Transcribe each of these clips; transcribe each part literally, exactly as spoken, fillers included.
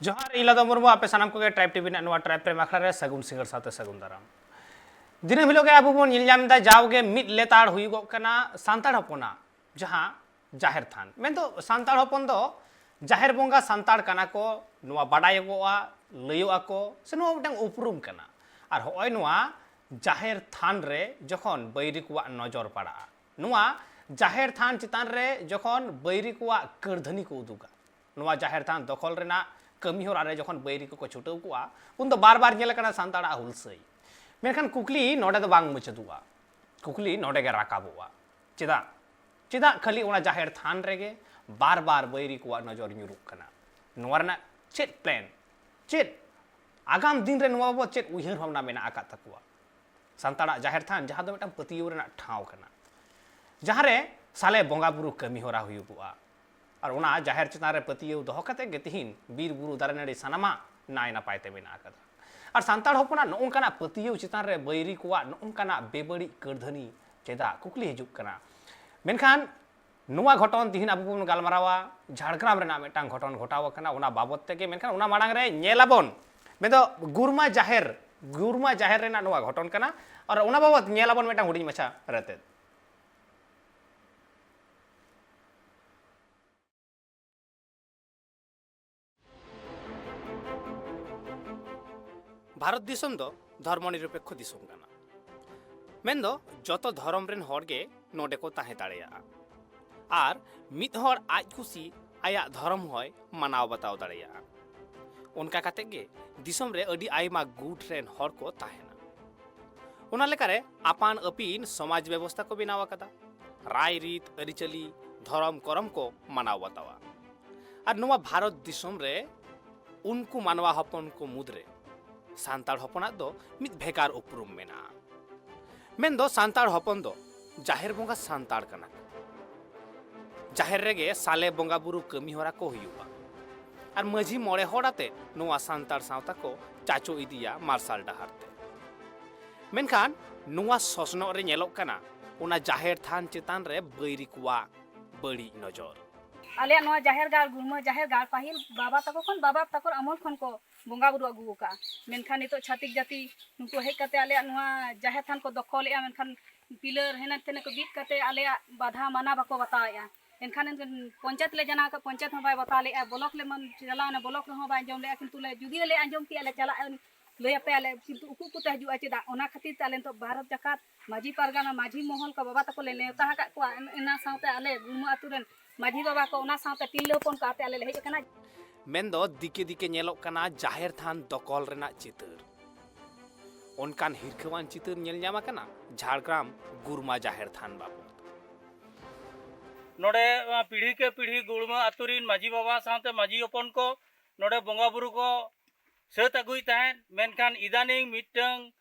ᱡᱚᱦᱟᱨ, ᱤᱧ ᱞᱟᱫᱚ ᱢᱩᱨᱢᱩ, ᱟᱯᱮ ᱥᱟᱱᱟᱢ ᱠᱚᱜᱮ ᱴᱨᱟᱭᱤᱵᱽ ᱴᱤᱵᱷᱤ ᱨᱮᱱᱟᱜ ᱱᱚᱣᱟ ᱴᱨᱟᱭᱤᱵᱽ ᱯᱨᱮᱢ ᱟᱠᱷᱲᱟ ᱨᱮ ᱥᱟᱹᱜᱩᱱ ᱥᱤᱸᱜᱟᱹᱲ ᱥᱟᱶᱛᱮ ᱥᱟᱹᱜᱩᱱ ᱫᱟᱨᱟᱢ᱾ ᱫᱤᱱᱟᱹᱢ ᱦᱤᱞᱳᱜ ᱜᱮ ᱟᱵᱚ ᱵᱚᱱ ᱧᱮᱞ ᱧᱟᱢ ᱮᱫᱟ, ᱡᱟᱣᱜᱮ ᱢᱤᱫ ᱞᱮᱛᱟᱲ ᱦᱩᱭᱩᱜᱚᱜ ᱠᱟᱱᱟ ᱥᱟᱱᱛᱟᱲ ᱦᱚᱯᱚᱱᱟᱜ ᱡᱟᱦᱟᱸ ᱡᱟᱦᱮᱨ ᱛᱷᱟᱱ, ᱢᱮᱱᱫᱚ ᱥᱟᱱᱛᱟᱲ ᱦᱚᱯᱚᱱ ᱫᱚ ᱡᱟᱦᱮᱨ ᱵᱚᱸᱜᱟ ᱥᱟᱱᱛᱟᱲ ᱠᱟᱱᱟ ᱠᱚ, ᱱᱚᱣᱟ ᱵᱟᱰᱟᱭᱚᱜᱚᱜᱼᱟ, ᱞᱟᱹᱭᱚᱜᱼᱟ ᱠᱚ, ᱥᱮ ᱱᱚᱣᱟ ᱢᱤᱫᱴᱟᱝ ᱩᱯᱨᱩᱢ ᱠᱟᱱᱟ᱾ ᱟᱨ ᱦᱚᱸᱜᱼᱚᱭ ᱱᱚᱣᱟ ᱡᱟᱦᱮᱨ ᱛᱷᱟᱱ ᱨᱮ ᱡᱚᱠᱷᱚᱱ ᱵᱟᱹᱭᱨᱤ ᱠᱚᱣᱟᱜ ᱱᱚᱡᱚᱨ ᱯᱟᱲᱟᱜᱼᱟ, ᱱᱚᱣᱟ ᱡᱟᱦᱮᱨ ᱛᱷᱟᱱ ᱪᱮᱛᱟᱱ ᱨᱮ ᱡᱚᱠᱷᱚᱱ ᱵᱟᱹᱭᱨᱤ ᱠᱚᱣᱟᱜ ᱠᱟᱹᱨᱫᱷᱟᱹᱱᱤ ᱠᱚ ᱩᱫᱩᱜᱟ, ᱱᱚᱣᱟ ᱡᱟᱦᱮᱨ ᱛᱷᱟᱱ ᱫᱚᱠᱷᱚᱞ ᱨᱮᱱᱟᱜ ᱠᱟᱹᱢᱤ ᱦᱚᱨᱟ ᱨᱮ ᱡᱚᱠᱷᱚᱱ ᱵᱟᱹᱭᱨᱤ ᱠᱚᱠᱚ ᱪᱷᱩᱴᱟᱹᱣ ᱠᱚᱜᱼᱟ, ᱩᱱ ᱫᱚ ᱵᱟᱨ ᱵᱟᱨ ᱧᱮᱞ ᱟᱠᱟᱱᱟ ᱥᱟᱱᱛᱟᱲᱟᱜ ᱦᱩᱞᱥᱟᱹᱭ᱾ ᱢᱮᱱᱠᱷᱟᱱ ᱠᱩᱠᱞᱤ ᱱᱚᱰᱮ ᱫᱚ ᱵᱟᱝ ᱢᱩᱪᱟᱹᱫᱚᱜᱼᱟ, ᱠᱩᱠᱞᱤ ᱱᱚᱰᱮ ᱜᱮ ᱨᱟᱠᱟᱵᱚᱜᱼᱟ, ᱪᱮᱫᱟᱜ? ᱪᱮᱫᱟᱜ ᱠᱷᱟᱹᱞᱤ ᱚᱱᱟ ᱡᱟᱦᱮᱨ ᱛᱷᱟᱱ ᱨᱮᱜᱮ ᱵᱟᱨ ᱵᱟᱨ ᱵᱟᱹᱭᱨᱤ ᱠᱚᱣᱟᱜ ᱱᱚᱡᱚᱨ ᱧᱩᱨᱩᱜ ᱠᱟᱱᱟ? ᱱᱚᱣᱟ ᱨᱮᱱᱟᱜ ᱪᱮᱫ ᱯᱞᱮᱱ, ᱪᱮᱫ ᱟᱜᱟᱢ ᱫᱤᱱ ᱨᱮ ᱱᱚᱣᱟ ᱵᱟᱵᱚᱫ ᱪᱮᱫ ᱩᱭᱦᱟᱹᱨ ᱵᱷᱟᱵᱽᱱᱟ ᱢᱮᱱᱟᱜ ᱟᱠᱟᱫ ᱛᱟᱠᱚᱣᱟ? ᱥᱟᱱᱛᱟᱲᱟᱜ ᱡᱟᱦᱮᱨ ᱛᱷᱟᱱ, ᱡᱟᱦᱟᱸ ᱫᱚ ᱢᱤᱫᱴᱟᱝ ᱯᱟᱹᱛᱭᱟᱹᱣ ᱨᱮᱱᱟᱜ ᱴᱷᱟᱶ ᱠᱟᱱᱟ, ᱡᱟᱦᱟᱸ ᱨᱮ ᱥᱟᱞᱮ ᱵᱚᱸᱜᱟ ᱵᱩᱨᱩ ᱠᱟᱹᱢᱤ ᱦᱚᱨᱟ ᱦᱩᱭᱩᱜᱚᱜᱼᱟ, ᱟᱨ ᱚᱱᱟ ᱡᱟᱦᱮᱨ ᱪᱮᱛᱟᱱ ᱨᱮ ᱯᱟᱹᱛᱭᱟᱹᱣ ᱫᱚᱦᱚ ᱠᱟᱛᱮ ᱜᱮ ᱛᱤᱦᱤᱧ ᱵᱤᱨ ᱵᱩᱨᱩ ᱫᱟᱨᱮ ᱱᱟᱹᱲᱤ ᱥᱟᱱᱟᱢᱟᱜ ᱱᱟᱭ ᱱᱟᱯᱟᱭ ᱛᱮ ᱢᱮᱱᱟᱜ ᱟᱠᱟᱫᱟ᱾ ᱟᱨ ᱥᱟᱱᱛᱟᱲ ᱦᱚᱯᱚᱱᱟᱜ ᱱᱚᱜᱼᱚ ᱱᱚᱝᱠᱟᱱᱟᱜ ᱯᱟᱹᱛᱭᱟᱹᱣ ᱪᱮᱛᱟᱱ ᱨᱮ ᱵᱟᱹᱭᱨᱤ ᱠᱚᱣᱟᱜ ᱱᱚᱜᱼᱚ ᱱᱚᱝᱠᱟᱱᱟᱜ ᱵᱮᱵᱟᱹᱲᱤᱡ ᱠᱟᱹᱨᱫᱷᱟᱹᱱᱤ ᱪᱮᱫᱟᱜ ᱠᱩᱠᱞᱤ ᱦᱤᱡᱩᱜ ᱠᱟᱱᱟ᱾ ᱢᱮᱱᱠᱷᱟᱱ ᱱᱚᱣᱟ ᱜᱷᱚᱴᱚᱱ ᱛᱤᱦᱤᱧ ᱟᱵᱚ ᱵᱚᱱ ᱜᱟᱞᱢᱟᱨᱟᱣᱟ, ᱡᱷᱟᱲᱜᱨᱟᱢ ᱨᱮᱱᱟᱜ ᱢᱤᱫᱴᱟᱝ ᱜᱷᱚᱴᱚᱱ ᱜᱷᱚᱴᱟᱣ ᱟᱠᱟᱱᱟ, ᱚᱱᱟ ᱵᱟᱵᱚᱛ ᱛᱮᱜᱮ᱾ ᱢᱮᱱᱠᱷᱟᱱ ᱚᱱᱟ ᱢᱟᱲᱟᱝ ᱨᱮ ᱧᱮᱞ ᱟᱵᱚᱱ, ᱢᱮᱱᱫᱚ ᱜᱩᱨᱢᱟ ᱡᱟᱦᱮᱨ, ᱜᱩᱨᱢᱟ ᱡᱟᱦᱮᱨ ᱨᱮᱱᱟᱜ ᱱᱚᱣᱟ ᱜᱷᱚᱴᱚᱱ ᱠᱟᱱᱟ, ᱟᱨ ᱚᱱᱟ ᱵᱟᱵᱚᱛ ᱧᱮᱞ ᱟᱵᱚᱱ ᱢᱤᱫᱴᱟᱝ ᱦᱩᱰᱤᱧ ᱢᱟᱪᱷᱟ ᱨᱮᱛᱮᱫ᱾ ᱵᱷᱟᱨᱚᱛ ᱫᱤᱥᱚᱢ ᱫᱚ ᱫᱷᱚᱨᱢᱚ ᱱᱤᱨᱚᱯᱮᱠᱠᱷᱚ ᱫᱤᱥᱚᱢ ᱠᱟᱱᱟ, ᱢᱮᱱᱫᱚ ᱡᱚᱛᱚ ᱫᱷᱚᱨᱚᱢ ᱨᱮᱱ ᱦᱚᱲ ᱜᱮ ᱱᱚᱰᱮ ᱠᱚ ᱛᱟᱦᱮᱸ ᱫᱟᱲᱮᱭᱟᱜᱼᱟ᱾ ᱟᱨ ᱢᱤᱫ ᱦᱚᱲ ᱟᱡ ᱠᱩᱥᱤ ᱟᱭᱟᱜ ᱫᱷᱚᱨᱚᱢ ᱦᱚᱸᱭ ᱢᱟᱱᱟᱣ ᱵᱟᱛᱟᱣ ᱫᱟᱲᱮᱭᱟᱜᱼᱟ᱾ ᱚᱱᱠᱟ ᱠᱟᱛᱮ ᱜᱮ ᱫᱤᱥᱚᱢ ᱨᱮ ᱟᱹᱰᱤ ᱟᱭᱢᱟ ᱜᱩᱴ ᱨᱮᱱ ᱦᱚᱲ ᱠᱚ ᱛᱟᱦᱮᱱᱟ᱾ ᱚᱱᱟ ᱞᱮᱠᱟᱨᱮ ᱟᱯᱟᱱ ᱟᱹᱯᱤᱱ ᱥᱚᱢᱟᱡᱽ ᱵᱮᱵᱚᱥᱛᱷᱟ ᱠᱚ ᱵᱮᱱᱟᱣ ᱟᱠᱟᱫᱟ, ᱨᱟᱭ ᱨᱤᱛ, ᱟᱹᱨᱤᱪᱟᱹᱞᱤ, ᱫᱷᱚᱨᱚᱢ ᱠᱚᱨᱚᱢ ᱠᱚ ᱢᱟᱱᱟᱣ ᱵᱟᱛᱟᱣᱟ᱾ ᱟᱨ ᱱᱚᱣᱟ ᱵᱷᱟᱨᱚᱛ ᱫᱤᱥᱚᱢ ᱨᱮ ᱩᱱᱠᱩ ᱢᱟᱱᱣᱟ ᱦᱚᱯᱚᱱ ᱠᱚ ᱢᱩᱫᱽᱨᱮ ᱥᱟᱱᱛᱟᱲ ᱦᱚᱯᱚᱱᱟᱜ ᱫᱚ ᱢᱤᱫ ᱵᱷᱮᱜᱟᱨ ᱩᱯᱨᱩᱢ ᱢᱮᱱᱟᱜᱼᱟ᱾ ᱢᱮᱱᱫᱚ ᱥᱟᱱᱛᱟᱲ ᱦᱚᱯᱚᱱ ᱫᱚ ᱡᱟᱦᱮᱨ ᱵᱚᱸᱜᱟ ᱥᱟᱱᱛᱟᱲ ᱠᱟᱱᱟ ᱠᱚ᱾ ᱡᱟᱦᱮᱨ ᱨᱮᱜᱮ ᱥᱟᱞᱮ ᱵᱚᱸᱜᱟ ᱵᱩᱨᱩ ᱠᱟᱹᱢᱤ ᱦᱚᱨᱟ ᱠᱚ ᱦᱩᱭᱩᱜᱼᱟ᱾ ᱟᱨ ᱢᱟᱹᱡᱷᱤ ᱢᱚᱬᱮ ᱦᱚᱲ ᱟᱛᱮ ᱱᱚᱣᱟ ᱥᱟᱱᱛᱟᱲ ᱥᱟᱶᱛᱟ ᱠᱚ ᱪᱟᱪᱳ ᱤᱫᱤᱭᱟ ᱢᱟᱨᱥᱟᱞ ᱰᱟᱦᱟᱨ ᱛᱮ᱾ ᱢᱮᱱᱠᱷᱟᱱ ᱱᱚᱣᱟ ᱥᱚᱥᱱᱚᱜ ᱨᱮ ᱧᱮᱞᱚᱜ ᱠᱟᱱᱟ ᱚᱱᱟ ᱡᱟᱦᱮᱨ ᱛᱷᱟᱱ ᱪᱮᱛᱟᱱ ᱨᱮ ᱵᱟᱹᱭᱨᱤ ᱠᱚᱣᱟᱜ ᱵᱟᱹᱲᱤᱡ ᱱᱚᱡᱚᱨ᱾ ᱟᱞᱮᱭᱟᱜ ᱱᱚᱣᱟ ᱡᱟᱦᱮᱨ ᱜᱟᱲ, ᱜᱩᱲᱢᱟᱹ ᱡᱟᱦᱮᱨ ᱜᱟᱲ, ᱯᱟᱹᱦᱤᱞ ᱵᱟᱵᱟ ᱛᱟᱠᱚ ᱠᱷᱚᱱ, ᱵᱟᱵᱟ ᱛᱟᱠᱚ ᱟᱢᱚᱞ ᱠᱷᱚᱱ ᱠᱚ ᱵᱚᱸᱜᱟ ᱵᱩᱨᱩ ᱟᱹᱜᱩ ᱟᱠᱟᱫᱼᱟ᱾ ᱢᱮᱱᱠᱷᱟᱱ ᱱᱤᱛᱚᱜ ᱪᱷᱟᱹᱛᱤᱠ ᱡᱟᱹᱛᱤ ᱱᱩᱠᱩ ᱦᱮᱡ ᱠᱟᱛᱮ ᱟᱞᱮᱭᱟᱜ ᱱᱚᱣᱟ ᱡᱟᱦᱮᱨ ᱛᱷᱟᱱ ᱠᱚ ᱫᱚᱠᱷᱚᱞᱮᱫᱼᱟ᱾ ᱢᱮᱱᱠᱷᱟᱱ ᱯᱤᱞᱟᱨ ᱦᱮᱱᱟ ᱛᱮᱱᱟ ᱠᱚ ᱵᱤᱫ ᱠᱟᱛᱮ ᱟᱞᱮᱭᱟᱜ ᱵᱟᱫᱷᱟ ᱢᱟᱱᱟ ᱵᱟᱠᱚ ᱵᱟᱛᱟᱣᱮᱫᱼᱟ᱾ ᱮᱱᱠᱷᱟᱱ ᱯᱚᱧᱪᱟᱭᱮᱛ ᱞᱮ ᱡᱟᱱᱟᱣ ᱟᱠᱟᱫ, ᱯᱚᱧᱪᱟᱭᱮᱛ ᱦᱚᱸ ᱵᱟᱭ ᱵᱟᱛᱟᱣ ᱞᱮᱫᱼᱟ᱾ ᱵᱞᱚᱠ ᱞᱮ ᱢᱟᱱ-, ᱪᱟᱞᱟᱣᱱᱟ, ᱵᱞᱚᱠ ᱨᱮᱦᱚᱸ ᱵᱟᱭ ᱟᱸᱡᱚᱢ ᱞᱮᱫᱼᱟ᱾ ᱠᱤᱱᱛᱩ ᱞᱮ ᱡᱩᱫᱤ ᱞᱮ ᱟᱸᱡᱚᱢ ᱠᱮᱜᱼᱟ, ᱞᱮ ᱪᱟᱞᱟᱜᱼᱟ, ᱞᱟᱹᱭ ᱟᱯᱮᱭᱟᱞᱮ, ᱠᱤᱱᱛᱩ ᱩᱠᱩ ᱩᱠᱩ ᱛᱮ ᱦᱤᱡᱩᱜᱼᱟ᱾ ᱪᱮᱫᱟᱜ? ᱚᱱᱟ ᱠᱷᱟᱹᱛᱤᱨ ᱛᱮ ᱟᱞᱮ ᱱᱤᱛᱚᱜ ᱵᱷᱟᱨᱚᱛ ᱡᱟᱠᱟᱛ ᱢᱟᱹᱡᱷᱤ ᱯᱟᱨᱜᱟᱱᱟ, ᱢᱟᱹᱡᱷᱤ ᱢᱚᱦᱚᱞ ᱠᱚ ᱵᱟᱵᱟ ᱛᱟᱠᱚ ᱞᱮ ᱱᱮᱣᱛᱟ ᱟᱠᱟᱫ ᱠᱚᱣᱟ᱾ ᱚᱱᱟ ᱥᱟᱶᱛᱮ ᱟᱞᱮ ᱜᱩᱲᱢᱟᱹ ᱟᱹᱛᱩ ᱨᱮᱱ ᱢᱟᱹᱡᱷᱤ ᱵᱟᱵᱟ ᱠᱚ, ᱚᱱᱟ ᱥᱟᱶᱛᱮ ᱛᱤᱨᱞᱟᱹ ᱦᱚᱯᱚᱱ ᱠᱚ ᱟᱛᱮ ᱟᱞᱮ ᱞᱮ ᱦᱮᱡ ᱟᱠᱟᱱᱟ᱾ ᱢᱮᱱᱫᱚ ᱫᱤᱠᱮ ᱫᱤᱠᱮ ᱧᱮᱞᱚᱜ ᱠᱟᱱᱟ ᱡᱟᱦᱮᱨ ᱛᱷᱟᱱ ᱫᱚᱠᱷᱚᱞ ᱨᱮᱱᱟᱜ ᱪᱤᱛᱟᱹᱨ᱾ ᱚᱱᱠᱟᱱ ᱦᱤᱨᱠᱷᱟᱹᱣᱟᱱ ᱪᱤᱛᱟᱹᱨ ᱧᱮᱞ ᱧᱟᱢ ᱟᱠᱟᱱᱟ ᱡᱷᱟᱲᱜᱨᱟᱢ ᱜᱩᱨᱢᱟ ᱡᱟᱦᱮᱨ ᱛᱷᱟᱱ ᱵᱟᱵᱚᱫ᱾ ᱱᱚᱰᱮ, ᱟ, ᱯᱤᱲᱦᱤ ᱠᱮ ᱯᱤᱲᱦᱤ ᱜᱩᱲᱢᱟᱹ ᱟᱹᱛᱩ ᱨᱤᱱ ᱢᱟᱹᱡᱷᱤ ᱵᱟᱵᱟ ᱥᱟᱶᱛᱮ ᱢᱟᱹᱡᱷᱤ ᱦᱚᱯᱚᱱ ᱠᱚ ᱱᱚᱰᱮ ᱵᱚᱸᱜᱟ ᱵᱩᱨᱩ ᱠᱚ ᱥᱟᱹᱛ ᱟᱹᱜᱩᱭ ᱛᱟᱦᱮᱸᱫ, ᱢᱮᱱᱠᱷᱟᱱ ᱤᱫᱟᱱᱤᱝ ᱢᱤᱫᱴᱟᱝ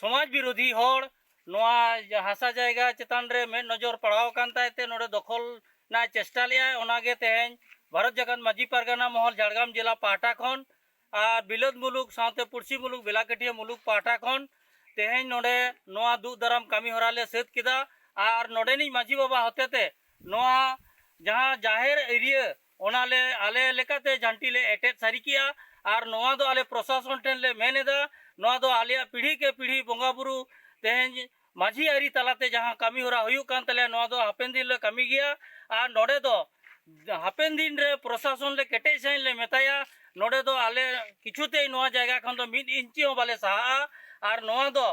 ᱥᱚᱢᱟᱡᱽ ᱵᱤᱨᱳᱫᱷᱤ ᱦᱚᱲ ᱱᱚᱣᱟ ᱦᱟᱥᱟ ᱡᱟᱭᱜᱟ ᱪᱮᱛᱟᱱ ᱨᱮ ᱢᱮᱫ ᱱᱚᱡᱚᱨ ᱯᱟᱲᱟᱣ ᱟᱠᱟᱱ ᱛᱟᱭ ᱛᱮ ᱱᱚᱰᱮ ᱫᱚᱠᱷᱚᱞ ᱨᱮᱱᱟᱜ ᱪᱮᱥᱴᱟ ᱞᱮᱫᱼᱟᱭ᱾ ᱚᱱᱟᱜᱮ ᱛᱮᱦᱮᱧ ᱵᱷᱟᱨᱚᱛ ᱡᱟᱠᱟᱛ ᱢᱟᱹᱡᱷᱤ ᱯᱟᱨᱜᱟᱱᱟ ᱢᱚᱦᱚᱞ ᱡᱷᱟᱲᱜᱨᱟᱢ ᱡᱮᱞᱟ ᱯᱟᱦᱴᱟ ᱠᱷᱚᱱ ᱟᱨ ᱵᱤᱞᱟᱹᱛ ᱢᱩᱞᱩᱠ ᱥᱟᱶᱛᱮ ᱯᱩᱲᱥᱤ ᱢᱩᱞᱩᱠ ᱵᱮᱞᱟᱠᱟᱹᱴᱷᱤᱭᱟᱹ ᱢᱩᱞᱩᱠ ᱯᱟᱦᱴᱟ ᱠᱷᱚᱱ ᱛᱮᱦᱮᱧ ᱱᱚᱰᱮ ᱱᱚᱣᱟ ᱫᱩᱜ ᱫᱟᱨᱟᱢ ᱠᱟᱹᱢᱤ ᱦᱚᱨᱟ ᱞᱮ ᱥᱟᱹᱛ ᱠᱮᱫᱟ᱾ ᱟᱨ ᱱᱚᱰᱮᱱᱤᱡ ᱢᱟᱹᱡᱷᱤ ᱵᱟᱵᱟ ᱦᱚᱛᱮᱛᱮ ᱱᱚᱣᱟ ᱡᱟᱦᱟᱸ ᱡᱟᱦᱮᱨ ᱮᱨᱤᱭᱟᱹ, ᱚᱱᱟ ᱞᱮ ᱟᱞᱮ ᱞᱮᱠᱟᱛᱮ ᱡᱷᱟᱱᱴᱤ ᱞᱮ ᱮᱴᱮᱫ ᱥᱟᱹᱨᱤ ᱠᱮᱜᱼᱟ᱾ ᱟᱨ ᱱᱚᱣᱟ ᱫᱚ ᱟᱞᱮ ᱯᱨᱚᱥᱟᱥᱚᱱ ᱴᱷᱮᱱ ᱞᱮ ᱢᱮᱱ ᱮᱫᱟ, ᱱᱚᱣᱟ ᱫᱚ ᱟᱞᱮᱭᱟᱜ ᱯᱤᱲᱦᱤ ᱠᱮ ᱯᱤᱲᱦᱤ ᱵᱚᱸᱜᱟ ᱵᱩᱨᱩ ᱛᱮᱦᱮᱧ ᱢᱟᱹᱡᱷᱤ ᱟᱹᱨᱤ ᱛᱟᱞᱟᱛᱮ ᱡᱟᱦᱟᱸ ᱠᱟᱹᱢᱤ ᱦᱚᱨᱟ ᱦᱩᱭᱩᱜ ᱠᱟᱱ ᱛᱟᱞᱮᱭᱟ, ᱱᱚᱣᱟ ᱫᱚ ᱦᱟᱯᱮᱱ ᱫᱤᱱ ᱞᱮ ᱠᱟᱹᱢᱤ ᱜᱮᱭᱟ᱾ ᱟᱨ ᱱᱚᱰᱮ ᱫᱚ ᱦᱟᱯᱮᱱ ᱫᱤᱱ ᱨᱮ ᱯᱨᱚᱥᱟᱥᱚᱱ ᱞᱮ ᱠᱮᱴᱮᱡ ᱥᱟᱺᱦᱤᱡ ᱞᱮ ᱢᱮᱛᱟᱭᱟ, ᱱᱚᱰᱮ ᱫᱚ ᱟᱞᱮ ᱠᱤᱪᱷᱩ ᱛᱮ ᱱᱚᱣᱟ ᱡᱟᱭᱜᱟ ᱠᱷᱚᱱ ᱫᱚ ᱢᱤᱫ ᱤᱧᱪᱤ ᱦᱚᱸ ᱵᱟᱞᱮ ᱥᱟᱦᱟᱜᱼᱟ᱾ ᱟᱨ ᱱᱚᱣᱟ ᱫᱚ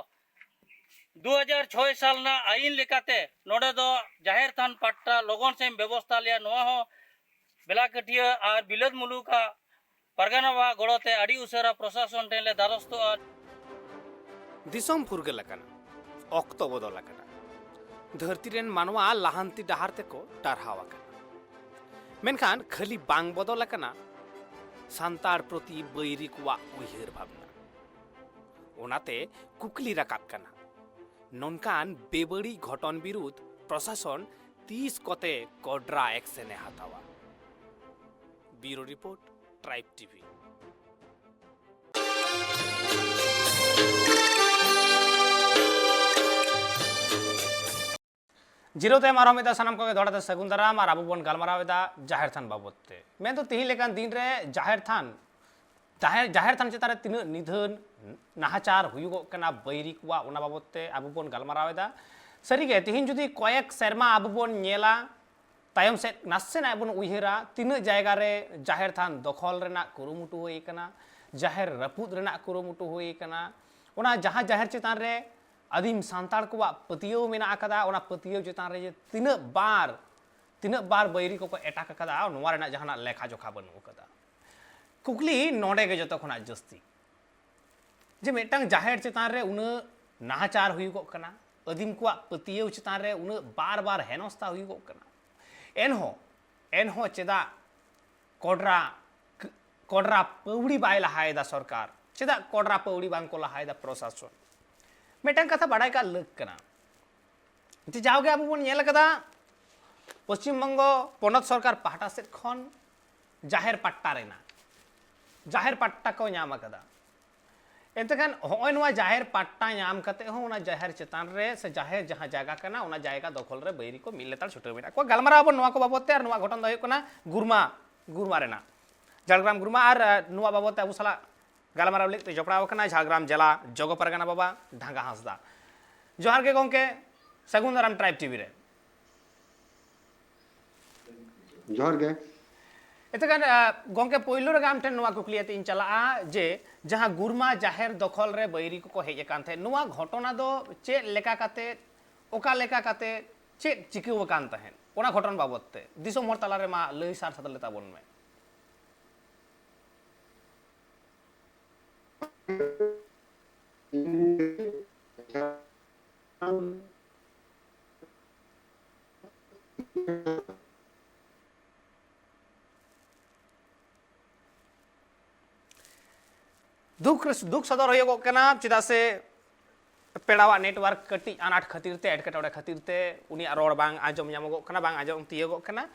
ᱫᱩ ᱦᱟᱡᱟᱨ ᱪᱷᱚᱭ ᱥᱟᱞ ᱨᱮᱱᱟᱜ ᱟᱹᱭᱤᱱ ᱞᱮᱠᱟᱛᱮ ᱱᱚᱰᱮ ᱫᱚ ᱡᱟᱦᱮᱨ ᱛᱷᱟᱱ ᱯᱟᱴᱴᱟ ᱞᱚᱜᱚᱱ ᱥᱮᱫ ᱵᱮᱵᱚᱥᱛᱷᱟ ᱞᱮᱭᱟ᱾ ᱱᱚᱣᱟ ᱦᱚᱸ ᱵᱮᱞᱟᱠᱟᱹᱴᱷᱤᱭᱟᱹ ᱟᱨ ᱵᱤᱞᱟᱹᱛ ᱢᱩᱞᱩᱠᱟᱜ ᱯᱟᱨᱜᱟᱱᱟ ᱵᱟᱵᱟ ᱜᱚᱲᱚ ᱛᱮ ᱟᱹᱰᱤ ᱩᱥᱟᱹᱨᱟ ᱯᱨᱚᱥᱟᱥᱚᱱ ᱴᱷᱮᱱ ᱞᱮ ᱫᱟᱨᱚᱥᱛᱚᱜᱼᱟ᱾ ᱫᱤᱥᱚᱢ ᱯᱷᱩᱨᱜᱟᱹᱞ ᱟᱠᱟᱱᱟ, ᱚᱠᱛᱚ ᱵᱚᱫᱚᱞ ᱟᱠᱟᱱᱟ, ᱫᱷᱟᱹᱨᱛᱤ ᱨᱮᱱ ᱢᱟᱱᱣᱟ ᱞᱟᱦᱟᱱᱛᱤ ᱰᱟᱦᱟᱨ ᱛᱮᱠᱚ ᱴᱟᱨᱦᱟᱣ ᱟᱠᱟᱱᱟ᱾ ᱢᱮᱱᱠᱷᱟᱱ ᱠᱷᱟᱹᱞᱤ ᱵᱟᱝ ᱵᱚᱫᱚᱞ ᱟᱠᱟᱱᱟ ᱥᱟᱱᱛᱟᱲ ᱯᱨᱚᱛᱤ ᱵᱟᱹᱭᱨᱤ ᱠᱚᱣᱟᱜ ᱩᱭᱦᱟᱹᱨ ᱵᱷᱟᱵᱽᱱᱟ᱾ ᱚᱱᱟᱛᱮ ᱠᱩᱠᱞᱤ ᱨᱟᱠᱟᱵ ᱠᱟᱱᱟ, ᱱᱚᱝᱠᱟᱱ ᱵᱮᱵᱟᱹᱲᱤᱡ ᱜᱷᱚᱴᱚᱱ ᱵᱤᱨᱩᱫᱷ ᱯᱨᱚᱥᱟᱥᱚᱱ ᱛᱤᱥ ᱠᱚᱛᱮ ᱠᱚᱰᱨᱟ ᱮᱠᱥᱮᱱ ᱮ ᱦᱟᱛᱟᱣᱟ? ᱵᱤᱭᱩᱨᱳ ᱨᱤᱯᱳᱨᱴ, ᱴᱨᱟᱭᱤᱵᱽ ᱴᱤᱵᱷᱤ᱾ ᱡᱤᱨᱟᱹᱣ ᱛᱟᱭᱚᱢ ᱟᱨᱦᱚᱸ ᱢᱤᱫ ᱫᱷᱟᱣ ᱥᱟᱱᱟᱢ ᱠᱚᱜᱮ ᱫᱚᱦᱲᱟ ᱛᱮ ᱥᱟᱹᱜᱩᱱ ᱫᱟᱨᱟᱢ᱾ ᱟᱨ ᱟᱵᱚ ᱵᱚᱱ ᱜᱟᱞᱢᱟᱨᱟᱣ ᱮᱫᱟ ᱡᱟᱦᱮᱨ ᱛᱷᱟᱱ ᱵᱟᱵᱚᱫ ᱛᱮ᱾ ᱢᱮᱱᱫᱚ ᱛᱤᱦᱤᱧ ᱞᱮᱠᱟᱱ ᱫᱤᱱ ᱨᱮ ᱡᱟᱦᱮᱨ ᱛᱷᱟᱱ, ᱡᱟᱦᱮᱨ, ᱡᱟᱦᱮᱨ ᱛᱷᱟᱱ ᱪᱮᱛᱟᱱ ᱨᱮ ᱛᱤᱱᱟᱹᱜ ᱱᱤᱫᱷᱟᱹᱱ ᱱᱟᱦᱟᱪᱟᱨ ᱦᱩᱭᱩᱜᱚᱜ ᱠᱟᱱᱟ ᱵᱟᱹᱭᱨᱤ ᱠᱚᱣᱟᱜ, ᱚᱱᱟ ᱵᱟᱵᱚᱫ ᱛᱮ ᱟᱵᱚ ᱵᱚᱱ ᱜᱟᱞᱢᱟᱨᱟᱣ ᱮᱫᱟ᱾ ᱥᱟᱹᱨᱤᱜᱮ ᱛᱤᱦᱤᱧ ᱡᱩᱫᱤ ᱠᱚᱭᱮᱠ ᱥᱮᱨᱢᱟ ᱟᱵᱚ ᱵᱚᱱ ᱧᱮᱞᱟ, ᱛᱟᱭᱚᱢ ᱥᱮᱫ ᱱᱟᱥᱮᱱᱟᱜ ᱵᱚᱱ ᱩᱭᱦᱟᱹᱨᱟ, ᱛᱤᱱᱟᱹᱜ ᱡᱟᱭᱜᱟ ᱨᱮ ᱡᱟᱦᱮᱨ ᱛᱷᱟᱱ ᱫᱚᱠᱷᱚᱞ ᱨᱮᱱᱟᱜ ᱠᱩᱨᱩᱢᱩᱴᱩ ᱦᱩᱭ ᱟᱠᱟᱱᱟ, ᱡᱟᱦᱮᱨ ᱨᱟᱹᱯᱩᱫ ᱨᱮᱱᱟᱜ ᱠᱩᱨᱩᱢᱩᱴᱩ ᱦᱩᱭ ᱟᱠᱟᱱᱟ, ᱚᱱᱟ ᱡᱟᱦᱟᱸ ᱡᱟᱦᱮᱨ ᱪᱮᱛᱟᱱ ᱨᱮ ᱟᱹᱫᱤᱢ ᱥᱟᱱᱛᱟᱲ ᱠᱚᱣᱟᱜ ᱯᱟᱹᱛᱭᱟᱹᱣ ᱢᱮᱱᱟᱜ ᱟᱠᱟᱫᱟ, ᱚᱱᱟ ᱯᱟᱹᱛᱭᱟᱹᱣ ᱪᱮᱛᱟᱱ ᱨᱮ ᱡᱮ ᱛᱤᱱᱟᱹᱜ ᱵᱟᱨ, ᱛᱤᱱᱟᱹᱜ ᱵᱟᱨ ᱵᱟᱹᱭᱨᱤ ᱠᱚᱠᱚ ᱮᱴᱟᱠ ᱟᱠᱟᱫᱟ, ᱱᱚᱣᱟ ᱨᱮᱱᱟᱜ ᱡᱟᱦᱟᱱᱟᱜ ᱞᱮᱠᱷᱟ ᱡᱚᱠᱷᱟ ᱵᱟᱹᱱᱩᱜ ᱟᱠᱟᱫᱟ᱾ ᱠᱩᱠᱞᱤ ᱱᱚᱰᱮ ᱜᱮ ᱡᱚᱛᱚ ᱠᱷᱚᱱᱟᱜ ᱡᱟᱹᱥᱛᱤ, ᱡᱮ ᱢᱤᱫᱴᱟᱝ ᱡᱟᱦᱮᱨ ᱪᱮᱛᱟᱱ ᱨᱮ ᱩᱱᱟᱹᱜ ᱱᱟᱦᱟᱪᱟᱨ ᱦᱩᱭᱩᱜᱚᱜ ᱠᱟᱱᱟ, ᱟᱹᱫᱤᱢ ᱠᱚᱣᱟᱜ ᱯᱟᱹᱛᱭᱟᱹᱣ ᱪᱮᱛᱟᱱ ᱨᱮ ᱩᱱᱟᱹᱜ ᱵᱟᱨ ᱵᱟᱨ ᱦᱮᱱᱚᱥᱛᱟ ᱦᱩᱭᱩᱜᱚᱜ ᱠᱟᱱᱟ, ᱮᱱᱦᱚᱸ, ᱮᱱᱦᱚᱸ ᱪᱮᱫᱟᱜ ᱠᱚᱰᱨᱟ, ᱠᱚᱰᱨᱟ ᱯᱟᱹᱣᱲᱤ ᱵᱟᱭ ᱞᱟᱦᱟᱭᱮᱫᱟ ᱥᱚᱨᱠᱟᱨ? ᱪᱮᱫᱟᱜ ᱠᱚᱰᱨᱟ ᱯᱟᱹᱣᱲᱤ ᱵᱟᱝ ᱠᱚ ᱞᱟᱦᱟᱭᱮᱫᱟ ᱯᱨᱚᱥᱟᱥᱚᱱ? ᱢᱤᱫᱴᱟᱝ ᱠᱟᱛᱷᱟ ᱵᱟᱰᱟᱭ ᱠᱟᱜ ᱞᱟᱹᱠ ᱠᱟᱱᱟ, ᱡᱮ ᱡᱟᱣᱜᱮ ᱟᱵᱚ ᱵᱚᱱ ᱧᱮᱞ ᱟᱠᱟᱫᱟ, ᱯᱚᱥᱪᱤᱢ ᱵᱚᱝᱜᱚ ᱯᱚᱱᱚᱛ ᱥᱚᱨᱠᱟᱨ ᱯᱟᱦᱴᱟ ᱥᱮᱫ ᱠᱷᱚᱱ ᱡᱟᱦᱮᱨ ᱯᱟᱴᱴᱟ ᱨᱮᱱᱟᱜ, ᱡᱟᱦᱮᱨ ᱯᱟᱴᱴᱟ ᱠᱚ ᱧᱟᱢ ᱟᱠᱟᱫᱟ᱾ ᱮᱱᱛᱮ ᱠᱷᱟᱱ ᱦᱚᱸᱜᱼᱚᱭ ᱱᱚᱣᱟ ᱡᱟᱦᱮᱨ ᱯᱟᱴᱴᱟ ᱧᱟᱢ ᱠᱟᱛᱮ ᱦᱚᱸ ᱚᱱᱟ ᱡᱟᱦᱮᱨ ᱪᱮᱛᱟᱱ ᱨᱮ ᱥᱮ ᱡᱟᱦᱮᱨ ᱡᱟᱦᱟᱸ ᱡᱟᱭᱜᱟ ᱠᱟᱱᱟ, ᱚᱱᱟ ᱡᱟᱭᱜᱟ ᱫᱚᱠᱷᱚᱞ ᱨᱮ ᱵᱟᱹᱭᱨᱤ ᱠᱚ ᱢᱤᱫ ᱞᱮᱛᱟᱲ ᱪᱷᱩᱴᱟᱹᱣ ᱢᱮᱱᱟᱜ ᱠᱚᱣᱟ᱾ ᱜᱟᱞᱢᱟᱨᱟᱣ ᱟᱵᱚᱱ ᱱᱚᱣᱟ ᱠᱚ ᱵᱟᱵᱚᱫ ᱛᱮ, ᱟᱨ ᱱᱚᱣᱟ ᱜᱷᱚᱴᱚᱱ ᱫᱚ ᱦᱩᱭᱩᱜ ᱠᱟᱱᱟ ᱜᱩᱨᱢᱟ, ᱜᱩᱨᱢᱟ ᱨᱮᱱᱟᱜ, ᱡᱷᱟᱲᱜᱨᱟᱢ ᱜᱩᱨᱢᱟ᱾ ᱟᱨ, ᱟᱨ ᱱᱚᱣᱟ ᱵᱟᱵᱚᱫ ᱛᱮ ᱟᱵᱚ ᱥᱟᱞᱟᱜ ᱜᱟᱞᱢᱟᱨᱟᱣ ᱞᱟᱹᱜᱤᱫ ᱛᱮ ᱡᱚᱯᱲᱟᱣ ᱟᱠᱟᱱᱟᱭ ᱡᱷᱟᱲᱜᱨᱟᱢ ᱡᱮᱞᱟ ᱡᱚᱜᱚ ᱯᱟᱨᱜᱟᱱᱟ ᱵᱟᱵᱟ ᱰᱷᱟᱸᱜᱟ ᱦᱟᱸᱥᱫᱟ᱾ ᱡᱚᱦᱟᱨ ᱜᱮ ᱜᱚᱢᱠᱮ, ᱥᱟᱹᱜᱩᱱ ᱫᱟᱨᱟᱢ ᱴᱨᱟᱭᱤᱵᱽ ᱴᱤᱵᱷᱤ ᱨᱮ᱾ ᱡᱚᱦᱟᱨ ᱜᱮ᱾ ᱮᱱᱛᱮ ᱠᱷᱟᱱ, ᱟ, ᱜᱚᱢᱠᱮ, ᱯᱳᱭᱞᱳ ᱨᱮᱜᱮ ᱟᱢ ᱴᱷᱮᱱ ᱱᱚᱣᱟ ᱠᱩᱠᱞᱤ ᱟᱛᱮ ᱤᱧ ᱪᱟᱞᱟᱜᱼᱟ ᱡᱮ ᱡᱟᱦᱟᱸ ᱜᱩᱨᱢᱟ ᱡᱟᱦᱮᱨ ᱫᱚᱠᱷᱚᱞ ᱨᱮ ᱵᱟᱹᱭᱨᱤ ᱠᱚᱠᱚ ᱦᱮᱡ ᱟᱠᱟᱱ ᱛᱟᱦᱮᱸᱫ, ᱱᱚᱣᱟ ᱜᱷᱚᱴᱚᱱᱟ ᱫᱚ ᱪᱮᱫ ᱞᱮᱠᱟ ᱠᱟᱛᱮ, ᱚᱠᱟ ᱞᱮᱠᱟ ᱠᱟᱛᱮ, ᱪᱮᱫ ᱪᱤᱠᱟᱹᱣ ᱟᱠᱟᱱ ᱛᱟᱦᱮᱸᱫ, ᱚᱱᱟ ᱜᱷᱚᱴᱚᱱ ᱵᱟᱵᱚᱫ ᱛᱮ ᱫᱤᱥᱚᱢ ᱦᱚᱲ ᱛᱟᱞᱟᱨᱮ ᱢᱟ ᱞᱟᱹᱭ ᱥᱟᱨ ᱥᱟᱫ ᱞᱮ ᱛᱟᱵᱚᱱ ᱢᱮ᱾ ᱫᱩᱠ ᱨᱮ, ᱫᱩᱠ ᱥᱚᱫᱚᱨ ᱦᱩᱭᱩᱜᱚᱜ ᱠᱟᱱᱟ, ᱪᱮᱫᱟᱜ ᱥᱮ ᱯᱮᱲᱟᱣᱟᱜ network ᱠᱟᱹᱴᱤᱡ ᱟᱱᱟᱴ ᱠᱷᱟᱹᱛᱤᱨ ᱛᱮ, ᱮᱴᱠᱮᱴᱚᱬᱮ ᱠᱷᱟᱹᱛᱤᱨ ᱛᱮ ᱩᱱᱤᱭᱟᱜ ᱨᱚᱲ ᱵᱟᱝ ᱟᱸᱡᱚᱢ ᱧᱟᱢᱚᱜᱚᱜ ᱠᱟᱱᱟ, ᱵᱟᱝ ᱟᱸᱡᱚᱢ ᱛᱤᱭᱳᱜᱚᱜ ᱠᱟᱱᱟ᱾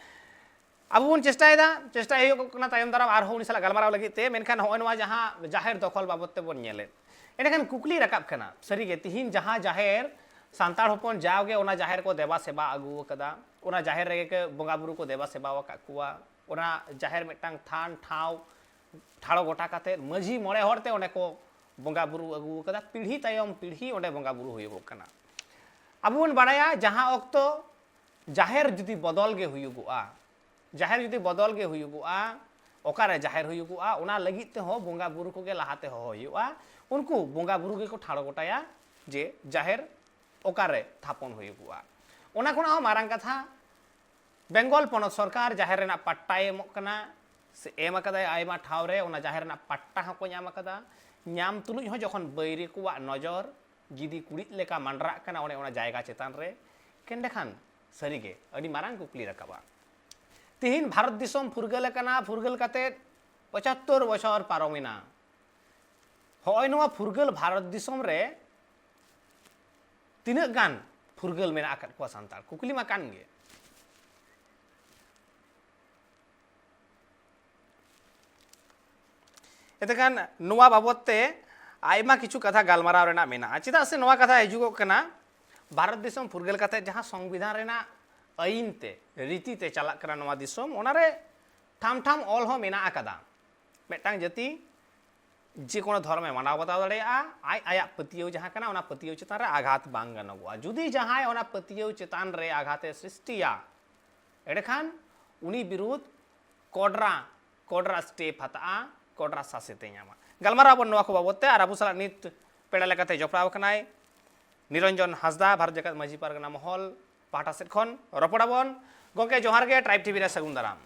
ᱟᱵᱚ ᱵᱚᱱ ᱪᱮᱥᱴᱟᱭᱮᱫᱟ, ᱪᱮᱥᱴᱟᱭ ᱦᱩᱭᱩᱜᱚᱜ ᱠᱟᱱᱟ ᱛᱟᱭᱚᱢ ᱫᱟᱨᱟᱢ ᱟᱨᱦᱚᱸ ᱩᱱᱤ ᱥᱟᱞᱟᱜ ᱜᱟᱞᱢᱟᱨᱟᱣ ᱞᱟᱹᱜᱤᱫ ᱛᱮ, ᱢᱮᱱᱠᱷᱟᱱ ᱦᱚᱸᱜᱼᱚᱭ ᱱᱚᱣᱟ ᱡᱟᱦᱟᱸ ᱡᱟᱦᱮᱨ ᱫᱚᱠᱷᱚᱞ ᱵᱟᱵᱚᱫ ᱛᱮᱵᱚᱱ ᱧᱮᱞᱮᱫ, ᱮᱸᱰᱮᱠᱷᱟᱱ ᱠᱩᱠᱞᱤ ᱨᱟᱠᱟᱵ ᱠᱟᱱᱟ, ᱥᱟᱹᱨᱤᱜᱮ ᱛᱤᱦᱤᱧ ᱡᱟᱦᱟᱸ ᱡᱟᱦᱮᱨ ᱥᱟᱱᱛᱟᱲ ᱦᱚᱯᱚᱱ ᱡᱟᱣᱜᱮ ᱚᱱᱟ ᱡᱟᱦᱮᱨ ᱠᱚ ᱫᱮᱵᱟ ᱥᱮᱵᱟ ᱟᱹᱜᱩ ᱟᱠᱟᱫᱟ, ᱚᱱᱟ ᱡᱟᱦᱮᱨ ᱨᱮᱜᱮ ᱠᱚ ᱵᱚᱸᱜᱟ ᱵᱩᱨᱩ ᱠᱚ ᱫᱮᱵᱟ ᱥᱮᱵᱟ ᱟᱠᱟᱫ ᱠᱚᱣᱟ, ᱚᱱᱟ ᱡᱟᱦᱮᱨ ᱢᱤᱫᱴᱟᱝ ᱛᱷᱟᱱ ᱴᱷᱟᱶ ᱴᱷᱟᱲᱚ ᱜᱚᱴᱟ ᱠᱟᱛᱮ ᱢᱟᱹᱡᱷᱤ ᱢᱚᱬᱮ ᱦᱚᱲ ᱛᱮ ᱚᱸᱰᱮ ᱠᱚ ᱵᱚᱸᱜᱟ ᱵᱩᱨᱩ ᱟᱹᱜᱩ ᱟᱠᱟᱫᱟ, ᱯᱤᱲᱦᱤ ᱛᱟᱭᱚᱢ ᱯᱤᱲᱦᱤ ᱚᱸᱰᱮ ᱵᱚᱸᱜᱟ ᱵᱩᱨᱩ ᱦᱩᱭᱩᱜᱚᱜ ᱠᱟᱱᱟ᱾ ᱟᱵᱚ ᱵᱚᱱ ᱵᱟᱲᱟᱭᱟ ᱡᱟᱦᱟᱸ ᱚᱠᱛᱚ ᱡᱟᱦᱮᱨ ᱡᱩᱫᱤ ᱵᱚᱫᱚᱞ ᱜᱮ ᱦᱩᱭᱩᱜᱚᱜᱼᱟ, ᱡᱟᱦᱮᱨ ᱡᱩᱫᱤ ᱵᱚᱫᱚᱞ ᱜᱮ ᱦᱩᱭᱩᱜᱚᱜᱼᱟ, ᱚᱠᱟᱨᱮ ᱡᱟᱦᱮᱨ ᱦᱩᱭᱩᱜᱚᱜᱼᱟ, ᱚᱱᱟ ᱞᱟᱹᱜᱤᱫ ᱛᱮᱦᱚᱸ ᱵᱚᱸᱜᱟ ᱵᱩᱨᱩ ᱠᱚᱜᱮ ᱞᱟᱦᱟᱛᱮ ᱦᱚᱦᱚ ᱦᱩᱭᱩᱜᱼᱟ᱾ ᱩᱱᱠᱩ ᱵᱚᱸᱜᱟ ᱵᱩᱨᱩ ᱜᱮᱠᱚ ᱴᱷᱟᱲᱚ ᱜᱚᱴᱟᱭᱟ ᱡᱮ ᱡᱟᱦᱮᱨ ᱚᱠᱟᱨᱮ ᱛᱷᱟᱯᱚᱱ ᱦᱩᱭᱩᱜᱚᱜᱼᱟ᱾ ᱚᱱᱟ ᱠᱷᱚᱱᱟᱜ ᱦᱚᱸ ᱢᱟᱨᱟᱝ ᱠᱟᱛᱷᱟ, ᱵᱮᱝᱜᱚᱞ ᱯᱚᱱᱚᱛ ᱥᱚᱨᱠᱟᱨ ᱡᱟᱦᱮᱨ ᱨᱮᱱᱟᱜ ᱯᱟᱴᱴᱟᱭ ᱮᱢᱚᱜ ᱠᱟᱱᱟ, ᱥᱮ ᱮᱢ ᱟᱠᱟᱫᱟᱭ ᱟᱭᱢᱟ ᱴᱷᱟᱶ ᱨᱮ, ᱚᱱᱟ ᱡᱟᱦᱮᱨ ᱨᱮᱱᱟᱜ ᱯᱟᱴᱴᱟ ᱦᱚᱸᱠᱚ ᱧᱟᱢ ᱟᱠᱟᱫᱟ᱾ ᱧᱟᱢ ᱛᱩᱞᱩᱡ ᱦᱚᱸ ᱡᱚᱠᱷᱚᱱ ᱵᱟᱹᱭᱨᱤ ᱠᱚᱣᱟᱜ ᱱᱚᱡᱚᱨ ᱜᱤᱫᱤ ᱠᱩᱲᱤᱫ ᱞᱮᱠᱟ ᱢᱟᱸᱰᱨᱟᱜ ᱠᱟᱱᱟ ᱚᱱᱮ ᱚᱱᱟ ᱡᱟᱭᱜᱟ ᱪᱮᱛᱟᱱ ᱨᱮ, ᱠᱮᱱᱰᱮᱠᱷᱟᱱ ᱥᱟᱹᱨᱤᱜᱮ ᱟᱹᱰᱤ ᱢᱟᱨᱟᱝ ᱠᱩᱠᱞᱤ ᱨᱟᱠᱟᱵᱼᱟ᱾ ᱛᱤᱦᱤᱧ ᱵᱷᱟᱨᱚᱛ ᱫᱤᱥᱚᱢ ᱯᱷᱩᱨᱜᱟᱹᱞ ᱟᱠᱟᱱᱟ, ᱯᱷᱩᱨᱜᱟᱹᱞ ᱠᱟᱛᱮ ᱯᱚᱸᱪᱟᱛᱛᱳᱨ ᱵᱚᱪᱷᱚᱨ ᱯᱟᱨᱚᱢᱮᱱᱟ᱾ ᱦᱚᱸᱜᱼᱚᱭ ᱱᱚᱣᱟ ᱯᱷᱩᱨᱜᱟᱹᱞ ᱵᱷᱟᱨᱚᱛ ᱫᱤᱥᱚᱢ ᱨᱮ ᱛᱤᱱᱟᱹᱜ ᱜᱟᱱ ᱯᱷᱩᱨᱜᱟᱹᱞ ᱢᱮᱱᱟᱜ ᱟᱠᱟᱫ ᱠᱚᱣᱟ ᱥᱟᱱᱛᱟᱲ? ᱠᱩᱠᱞᱤ ᱢᱟ ᱠᱟᱱ ᱜᱮ᱾ ᱮᱱᱛᱮᱠᱷᱟᱱ ᱱᱚᱣᱟ ᱵᱟᱵᱚᱫ ᱛᱮ ᱟᱭᱢᱟ ᱠᱤᱪᱷᱩ ᱠᱟᱛᱷᱟ ᱜᱟᱞᱢᱟᱨᱟᱣ ᱨᱮᱱᱟᱜ ᱢᱮᱱᱟᱜᱼᱟ, ᱪᱮᱫᱟᱜ ᱥᱮ ᱱᱚᱣᱟ ᱠᱟᱛᱷᱟ ᱦᱤᱡᱩᱜᱚᱜ ᱠᱟᱱᱟ, ᱵᱷᱟᱨᱚᱛ ᱫᱤᱥᱚᱢ ᱯᱷᱩᱨᱜᱟᱹᱞ ᱠᱟᱛᱮ ᱡᱟᱦᱟᱸ ᱥᱚᱝᱵᱤᱫᱷᱟᱱ ᱨᱮᱱᱟᱜ ᱟᱹᱭᱤᱱ ᱛᱮ, ᱨᱤᱛᱤ ᱛᱮ ᱪᱟᱞᱟᱜ ᱠᱟᱱᱟ ᱱᱚᱣᱟ ᱫᱤᱥᱚᱢ, ᱚᱱᱟᱨᱮ ᱴᱷᱟᱢ ᱴᱷᱟᱢ ᱚᱞ ᱦᱚᱸ ᱢᱮᱱᱟᱜ ᱟᱠᱟᱫᱟ, ᱢᱤᱫᱴᱟᱝ ᱡᱟᱹᱛᱤ ᱡᱮ ᱠᱳᱱᱳ ᱫᱷᱚᱨᱚᱢᱮ ᱢᱟᱱᱟᱣ ᱵᱟᱛᱟᱣ ᱫᱟᱲᱮᱭᱟᱜᱼᱟ, ᱟᱡ ᱟᱭᱟᱜ ᱯᱟᱹᱛᱭᱟᱹᱣ ᱡᱟᱦᱟᱸ ᱠᱟᱱᱟ, ᱚᱱᱟ ᱯᱟᱹᱛᱭᱟᱹᱣ ᱪᱮᱛᱟᱱ ᱨᱮ ᱟᱜᱷᱟᱛ ᱵᱟᱝ ᱜᱟᱱᱚᱜᱚᱜᱼᱟ᱾ ᱡᱩᱫᱤ ᱡᱟᱦᱟᱸᱭ ᱚᱱᱟ ᱯᱟᱹᱛᱭᱟᱹᱣ ᱪᱮᱛᱟᱱ ᱨᱮ ᱟᱜᱷᱟᱛᱮ ᱥᱨᱤᱥᱴᱤᱭᱟ, ᱮᱸᱰᱮᱠᱷᱟᱱ ᱩᱱᱤ ᱵᱤᱨᱩᱫᱷ ᱠᱚᱰᱨᱟ, ᱠᱚᱰᱨᱟ step ᱦᱟᱛᱟᱜᱼᱟ, ᱠᱚᱰᱨᱟ ᱥᱟᱥᱮᱛᱮ ᱧᱟᱢᱟ᱾ ᱜᱟᱞᱢᱟᱨᱟᱣ ᱟᱵᱚᱱ ᱱᱚᱣᱟ ᱠᱚ ᱵᱟᱵᱚᱫ ᱛᱮ, ᱟᱨ ᱟᱵᱚ ᱥᱟᱞᱟᱜ ᱱᱤᱛ ᱯᱮᱲᱟ ᱞᱮᱠᱟᱛᱮ ᱡᱚᱯᱲᱟᱣ ᱟᱠᱟᱱᱟᱭ ᱱᱤᱨᱚᱧᱡᱚᱱ ᱦᱟᱸᱥᱫᱟ, ᱵᱷᱟᱨᱚᱛ ᱡᱟᱠᱟᱛ ᱢᱟᱹᱡᱷᱤ ᱯᱟᱨᱜᱟᱱᱟ ᱢᱚᱦᱚᱞ ᱯᱟᱦᱴᱟ ᱥᱮᱫ ᱠᱷᱚᱱ᱾ ᱨᱚᱯᱚᱲ ᱟᱵᱚᱱ᱾ ᱜᱚᱢᱠᱮ, ᱡᱚᱦᱟᱨ ᱜᱮ, ᱴᱨᱟᱭᱤᱵᱽ ᱴᱤᱵᱷᱤ ᱨᱮ ᱥᱟᱹᱜᱩᱱ ᱫᱟᱨᱟᱢ᱾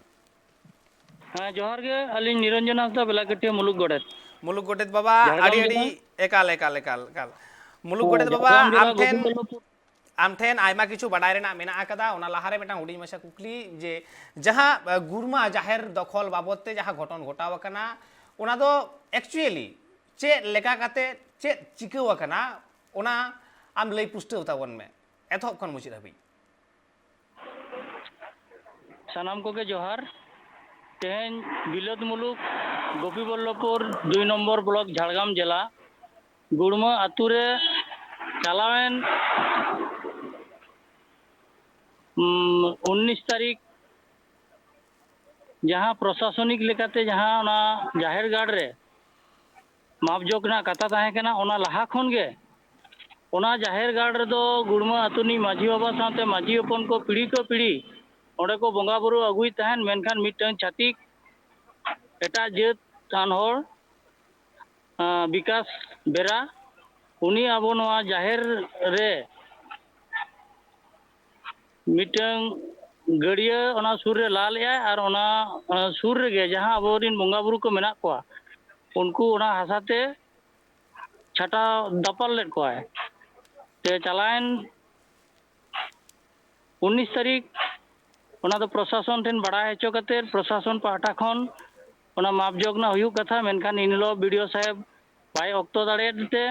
ᱦᱮᱸ, ᱡᱚᱦᱟᱨ ᱜᱮ, ᱟᱹᱞᱤᱧ ᱱᱤᱨᱚᱧᱡᱚᱱ ᱦᱟᱸᱥᱫᱟ, ᱵᱮᱞᱟᱠᱟᱹᱴᱤᱭᱟᱹ ᱢᱩᱞᱩᱠ ᱜᱚᱰᱮᱛ᱾ ᱢᱩᱞᱩᱠ ᱜᱚᱰᱮᱛ ᱵᱟᱵᱟ, ᱡᱷᱟᱲᱜᱨᱟᱢ ᱟᱹᱰᱤ ᱟᱹᱰᱤ ᱡᱮᱞᱟ᱾ ᱮᱠᱟᱞ, ᱮᱠᱟᱞ, ᱮᱠᱟᱞ, ᱮᱠᱟᱞ᱾ ᱢᱩᱞᱩᱠ ᱦᱮᱸ, ᱜᱚᱰᱮᱛ ᱵᱟᱵᱟ, ᱡᱷᱟᱲᱜᱨᱟᱢ ᱡᱮᱞᱟ ᱟᱢ ᱴᱷᱮᱱ, ᱜᱳᱵᱤᱱᱫᱚᱯᱩᱨ᱾ ᱟᱢ ᱴᱷᱮᱱ ᱟᱭᱢᱟ ᱠᱤᱪᱷᱩ ᱵᱟᱰᱟᱭ ᱨᱮᱱᱟᱜ ᱢᱮᱱᱟᱜ ᱟᱠᱟᱫᱟ᱾ ᱚᱱᱟ ᱞᱟᱦᱟᱨᱮ ᱢᱤᱫᱴᱟᱝ ᱦᱩᱰᱤᱧ ᱢᱟᱪᱷᱟ ᱠᱩᱠᱞᱤ, ᱡᱮ ᱡᱟᱦᱟᱸ, ᱟ, ᱜᱩᱨᱢᱟ ᱡᱟᱦᱮᱨ ᱫᱚᱠᱷᱚᱞ ᱵᱟᱵᱚᱫ ᱛᱮ ᱡᱟᱦᱟᱸ ᱜᱷᱚᱴᱚᱱ ᱜᱷᱚᱴᱟᱣ ᱟᱠᱟᱱᱟ, ᱚᱱᱟ ᱫᱚ actually ᱪᱮᱫ ᱞᱮᱠᱟ ᱠᱟᱛᱮ ᱪᱮᱫ ᱪᱤᱠᱟᱹᱣ ᱟᱠᱟᱱᱟ, ᱚᱱᱟ ᱟᱢ ᱞᱟᱹᱭ ᱯᱩᱥᱴᱟᱹᱣ ᱛᱟᱵᱚᱱ ᱢᱮ, ᱮᱛᱚᱦᱚᱵ ᱠᱷᱚᱱ ᱢᱩᱪᱟᱹᱫ ᱦᱟᱹᱵᱤᱡ᱾ ᱥᱟᱱᱟᱢ ᱠᱚᱜᱮ ᱡᱚᱦᱟᱨ᱾ ᱛᱮᱦᱮᱧ ᱵᱤᱞᱟᱹᱛ ᱢᱩᱞᱩᱠ ᱜᱳᱯᱤᱵᱚᱞᱞᱚᱵᱷᱯᱩᱨ ᱫᱩᱭ ᱱᱚᱢᱵᱚᱨ ᱵᱞᱚᱠ ᱡᱷᱟᱲᱜᱨᱟᱢ ᱡᱮᱞᱟ ᱜᱩᱲᱢᱟᱹ ᱟᱛᱳ ᱨᱮ ᱪᱟᱞᱟᱣᱮᱱ ᱩᱱᱱᱤᱥ ᱛᱟᱹᱨᱤᱠᱷ ᱡᱟᱦᱟᱸ ᱯᱨᱚᱥᱟᱥᱚᱱᱤᱠ ᱞᱮᱠᱟᱛᱮ ᱡᱟᱦᱟᱸ ᱚᱱᱟ ᱡᱟᱦᱮᱨ ᱜᱟᱲ ᱨᱮ ᱢᱟᱯ ᱡᱚᱜᱽ ᱨᱮᱱᱟᱜ ᱠᱟᱛᱷᱟ ᱛᱟᱦᱮᱸ ᱠᱟᱱᱟ, ᱚᱱᱟ ᱞᱟᱦᱟ ᱠᱷᱚᱱ ᱜᱮ ᱚᱱᱟ ᱡᱟᱦᱮᱨ ᱜᱟᱲ ᱨᱮᱫᱚ ᱜᱩᱲᱢᱟᱹ ᱟᱹᱛᱩ ᱨᱤᱱᱤᱡ ᱢᱟᱹᱡᱷᱤ ᱵᱟᱵᱟ ᱥᱟᱶᱛᱮ ᱢᱟᱹᱡᱷᱤ ᱦᱚᱯᱚᱱ ᱠᱚ ᱯᱤᱲᱦᱤ ᱠᱚ ᱯᱤᱲᱦᱤ ᱚᱸᱰᱮ ᱠᱚ ᱵᱚᱸᱜᱟ ᱵᱩᱨᱩ ᱟᱹᱜᱩᱭ ᱛᱟᱦᱮᱸᱱ᱾ ᱢᱮᱱᱠᱷᱟᱱ ᱢᱤᱫᱴᱟᱝ ᱪᱷᱟᱹᱛᱤᱠ ᱮᱴᱟᱜ ᱡᱟᱹᱛ ᱟᱱ ᱦᱚᱲ, ᱟᱸ, ᱵᱤᱠᱟᱥ ᱵᱮᱨᱟ, ᱩᱱᱤ ᱟᱵᱚ ᱱᱚᱣᱟ ᱡᱟᱦᱮᱨ ᱨᱮ ᱢᱤᱫᱴᱟᱝ ᱜᱟᱹᱰᱭᱟᱹ ᱚᱱᱟ ᱥᱩᱨ ᱨᱮ ᱞᱟ ᱞᱮᱜᱼᱟᱭ ᱟᱨ ᱚᱱᱟ, ᱟᱸ, ᱥᱩᱨ ᱨᱮᱜᱮ ᱡᱟᱦᱟᱸ ᱟᱵᱚᱨᱮᱱ ᱵᱚᱸᱜᱟ ᱵᱩᱨᱩ ᱠᱚ ᱢᱮᱱᱟᱜ ᱠᱚᱣᱟ, ᱩᱱᱠᱩ ᱚᱱᱟ ᱦᱟᱥᱟ ᱛᱮ ᱪᱷᱟᱴᱟᱣ ᱫᱟᱯᱟᱞ ᱞᱮᱫ ᱠᱚᱣᱟᱭ᱾ ᱛᱮ ᱪᱟᱞᱟᱣᱮᱱ ᱩᱱᱱᱤᱥ ᱛᱟᱹᱨᱤᱠᱷ ᱚᱱᱟ ᱫᱚ ᱯᱨᱚᱥᱟᱥᱚᱱ ᱴᱷᱮᱱ ᱵᱟᱲᱟᱭ ᱦᱚᱪᱚ ᱠᱟᱛᱮ ᱯᱨᱚᱥᱟᱥᱚᱱ ᱯᱟᱦᱴᱟ ᱠᱷᱚᱱ ᱚᱱᱟ ᱢᱟᱯ ᱡᱚᱜᱽ ᱨᱮᱱᱟᱜ ᱦᱩᱭᱩᱜ ᱠᱟᱛᱷᱟ, ᱢᱮᱱᱠᱷᱟᱱ ᱤᱱ ᱦᱤᱞᱳᱜ ᱵᱤ ᱰᱤ ᱳ ᱥᱟᱦᱮᱵᱽ ᱵᱟᱭ ᱚᱠᱛᱚ ᱫᱟᱲᱮᱭᱟᱫ ᱛᱮ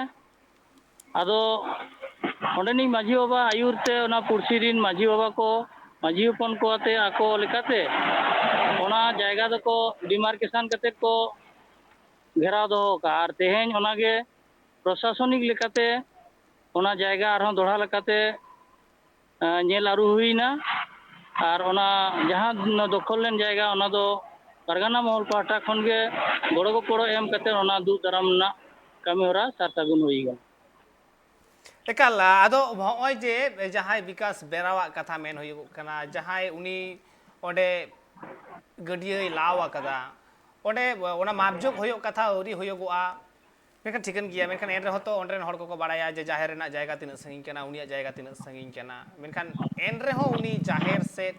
ᱟᱫᱚ ᱚᱸᱰᱮᱱᱤᱡ ᱢᱟᱹᱡᱷᱤ ᱵᱟᱵᱟ ᱟᱹᱭᱩᱨ ᱛᱮ ᱚᱱᱟ ᱯᱩᱲᱥᱤ ᱨᱤᱱ ᱢᱟᱹᱡᱷᱤ ᱵᱟᱵᱟ ᱠᱚ, ᱢᱟᱹᱡᱷᱤ ᱦᱚᱯᱚᱱ ᱠᱚ ᱟᱛᱮ ᱟᱠᱚ ᱞᱮᱠᱟᱛᱮ ᱚᱱᱟ ᱡᱟᱭᱜᱟ ᱫᱚᱠᱚ ᱰᱤᱢᱟᱨᱠᱮᱥᱚᱱ ᱠᱟᱛᱮ ᱠᱚ ᱜᱷᱮᱨᱟᱣ ᱫᱚᱦᱚ ᱟᱠᱟᱫᱼᱟ᱾ ᱟᱨ ᱛᱮᱦᱮᱧ ᱚᱱᱟᱜᱮ ᱯᱨᱚᱥᱟᱥᱚᱱᱤᱠ ᱞᱮᱠᱟᱛᱮ ᱚᱱᱟ ᱡᱟᱭᱜᱟ ᱟᱨᱦᱚᱸ ᱫᱚᱦᱲᱟ ᱞᱮᱠᱟᱛᱮ, ᱮᱸ, ᱧᱮᱞ ᱟᱹᱨᱩ ᱦᱩᱭᱱᱟ᱾ ᱟᱨ ᱚᱱᱟ ᱡᱟᱦᱟᱸ ᱫᱚᱠᱷᱚᱞ ᱞᱮᱱ ᱡᱟᱭᱜᱟ, ᱚᱱᱟ ᱫᱚ ᱯᱟᱨᱜᱟᱱᱟ ᱢᱚᱦᱚᱞ ᱯᱟᱦᱴᱟ ᱠᱷᱚᱱ ᱜᱮ ᱜᱚᱲᱚ ᱜᱚᱯᱚᱲᱚ ᱮᱢ ᱠᱟᱛᱮ ᱚᱱᱟ ᱫᱩᱜ ᱫᱟᱨᱟᱢ ᱨᱮᱱᱟᱜ ᱠᱟᱹᱢᱤ ᱦᱚᱨᱟ ᱥᱟᱨ ᱥᱟᱹᱜᱩᱱ ᱦᱩᱭ ᱟᱠᱟᱱᱟ᱾ ᱮᱠᱟᱞ, ᱟᱫᱚ ᱦᱚᱸᱜᱼᱚᱭ ᱡᱮ ᱡᱟᱦᱟᱸᱭ ᱵᱤᱠᱟᱥ ᱵᱮᱨᱟᱣᱟᱜ ᱠᱟᱛᱷᱟ ᱢᱮᱱ ᱦᱩᱭᱩᱜᱚᱜ ᱠᱟᱱᱟ, ᱡᱟᱦᱟᱸᱭ ᱩᱱᱤ ᱚᱸᱰᱮ ᱜᱟᱹᱰᱭᱟᱹᱭ ᱞᱟᱣ ᱟᱠᱟᱫᱟ, ᱚᱸᱰᱮ ᱚᱱᱟ ᱢᱟᱯ ᱡᱚᱜᱽ ᱦᱩᱭᱩᱜ ᱠᱟᱛᱷᱟ ᱟᱹᱣᱨᱤ ᱦᱩᱭᱩᱜᱚᱜᱼᱟ, ᱢᱮᱱᱠᱷᱟᱱ ᱴᱷᱤᱠᱟᱹᱱ ᱜᱮᱭᱟ, ᱢᱮᱱᱠᱷᱟᱱ ᱮᱱ ᱨᱮᱦᱚᱸ ᱛᱚ ᱚᱸᱰᱮ ᱨᱮᱱ ᱦᱚᱲ ᱠᱚᱠᱚ ᱵᱟᱲᱟᱭᱟ ᱡᱮ ᱡᱟᱦᱮᱨ ᱨᱮᱱᱟᱜ ᱡᱟᱭᱜᱟ ᱛᱤᱱᱟᱹᱜ ᱥᱟᱺᱜᱤᱧ ᱠᱟᱱᱟ, ᱩᱱᱤᱭᱟᱜ ᱡᱟᱭᱜᱟ ᱛᱤᱱᱟᱹᱜ ᱥᱟᱺᱜᱤᱧ ᱠᱟᱱᱟ, ᱢᱮᱱᱠᱷᱟᱱ ᱮᱱ ᱨᱮᱦᱚᱸ ᱩᱱᱤ ᱡᱟᱦᱮᱨ ᱥᱮᱫ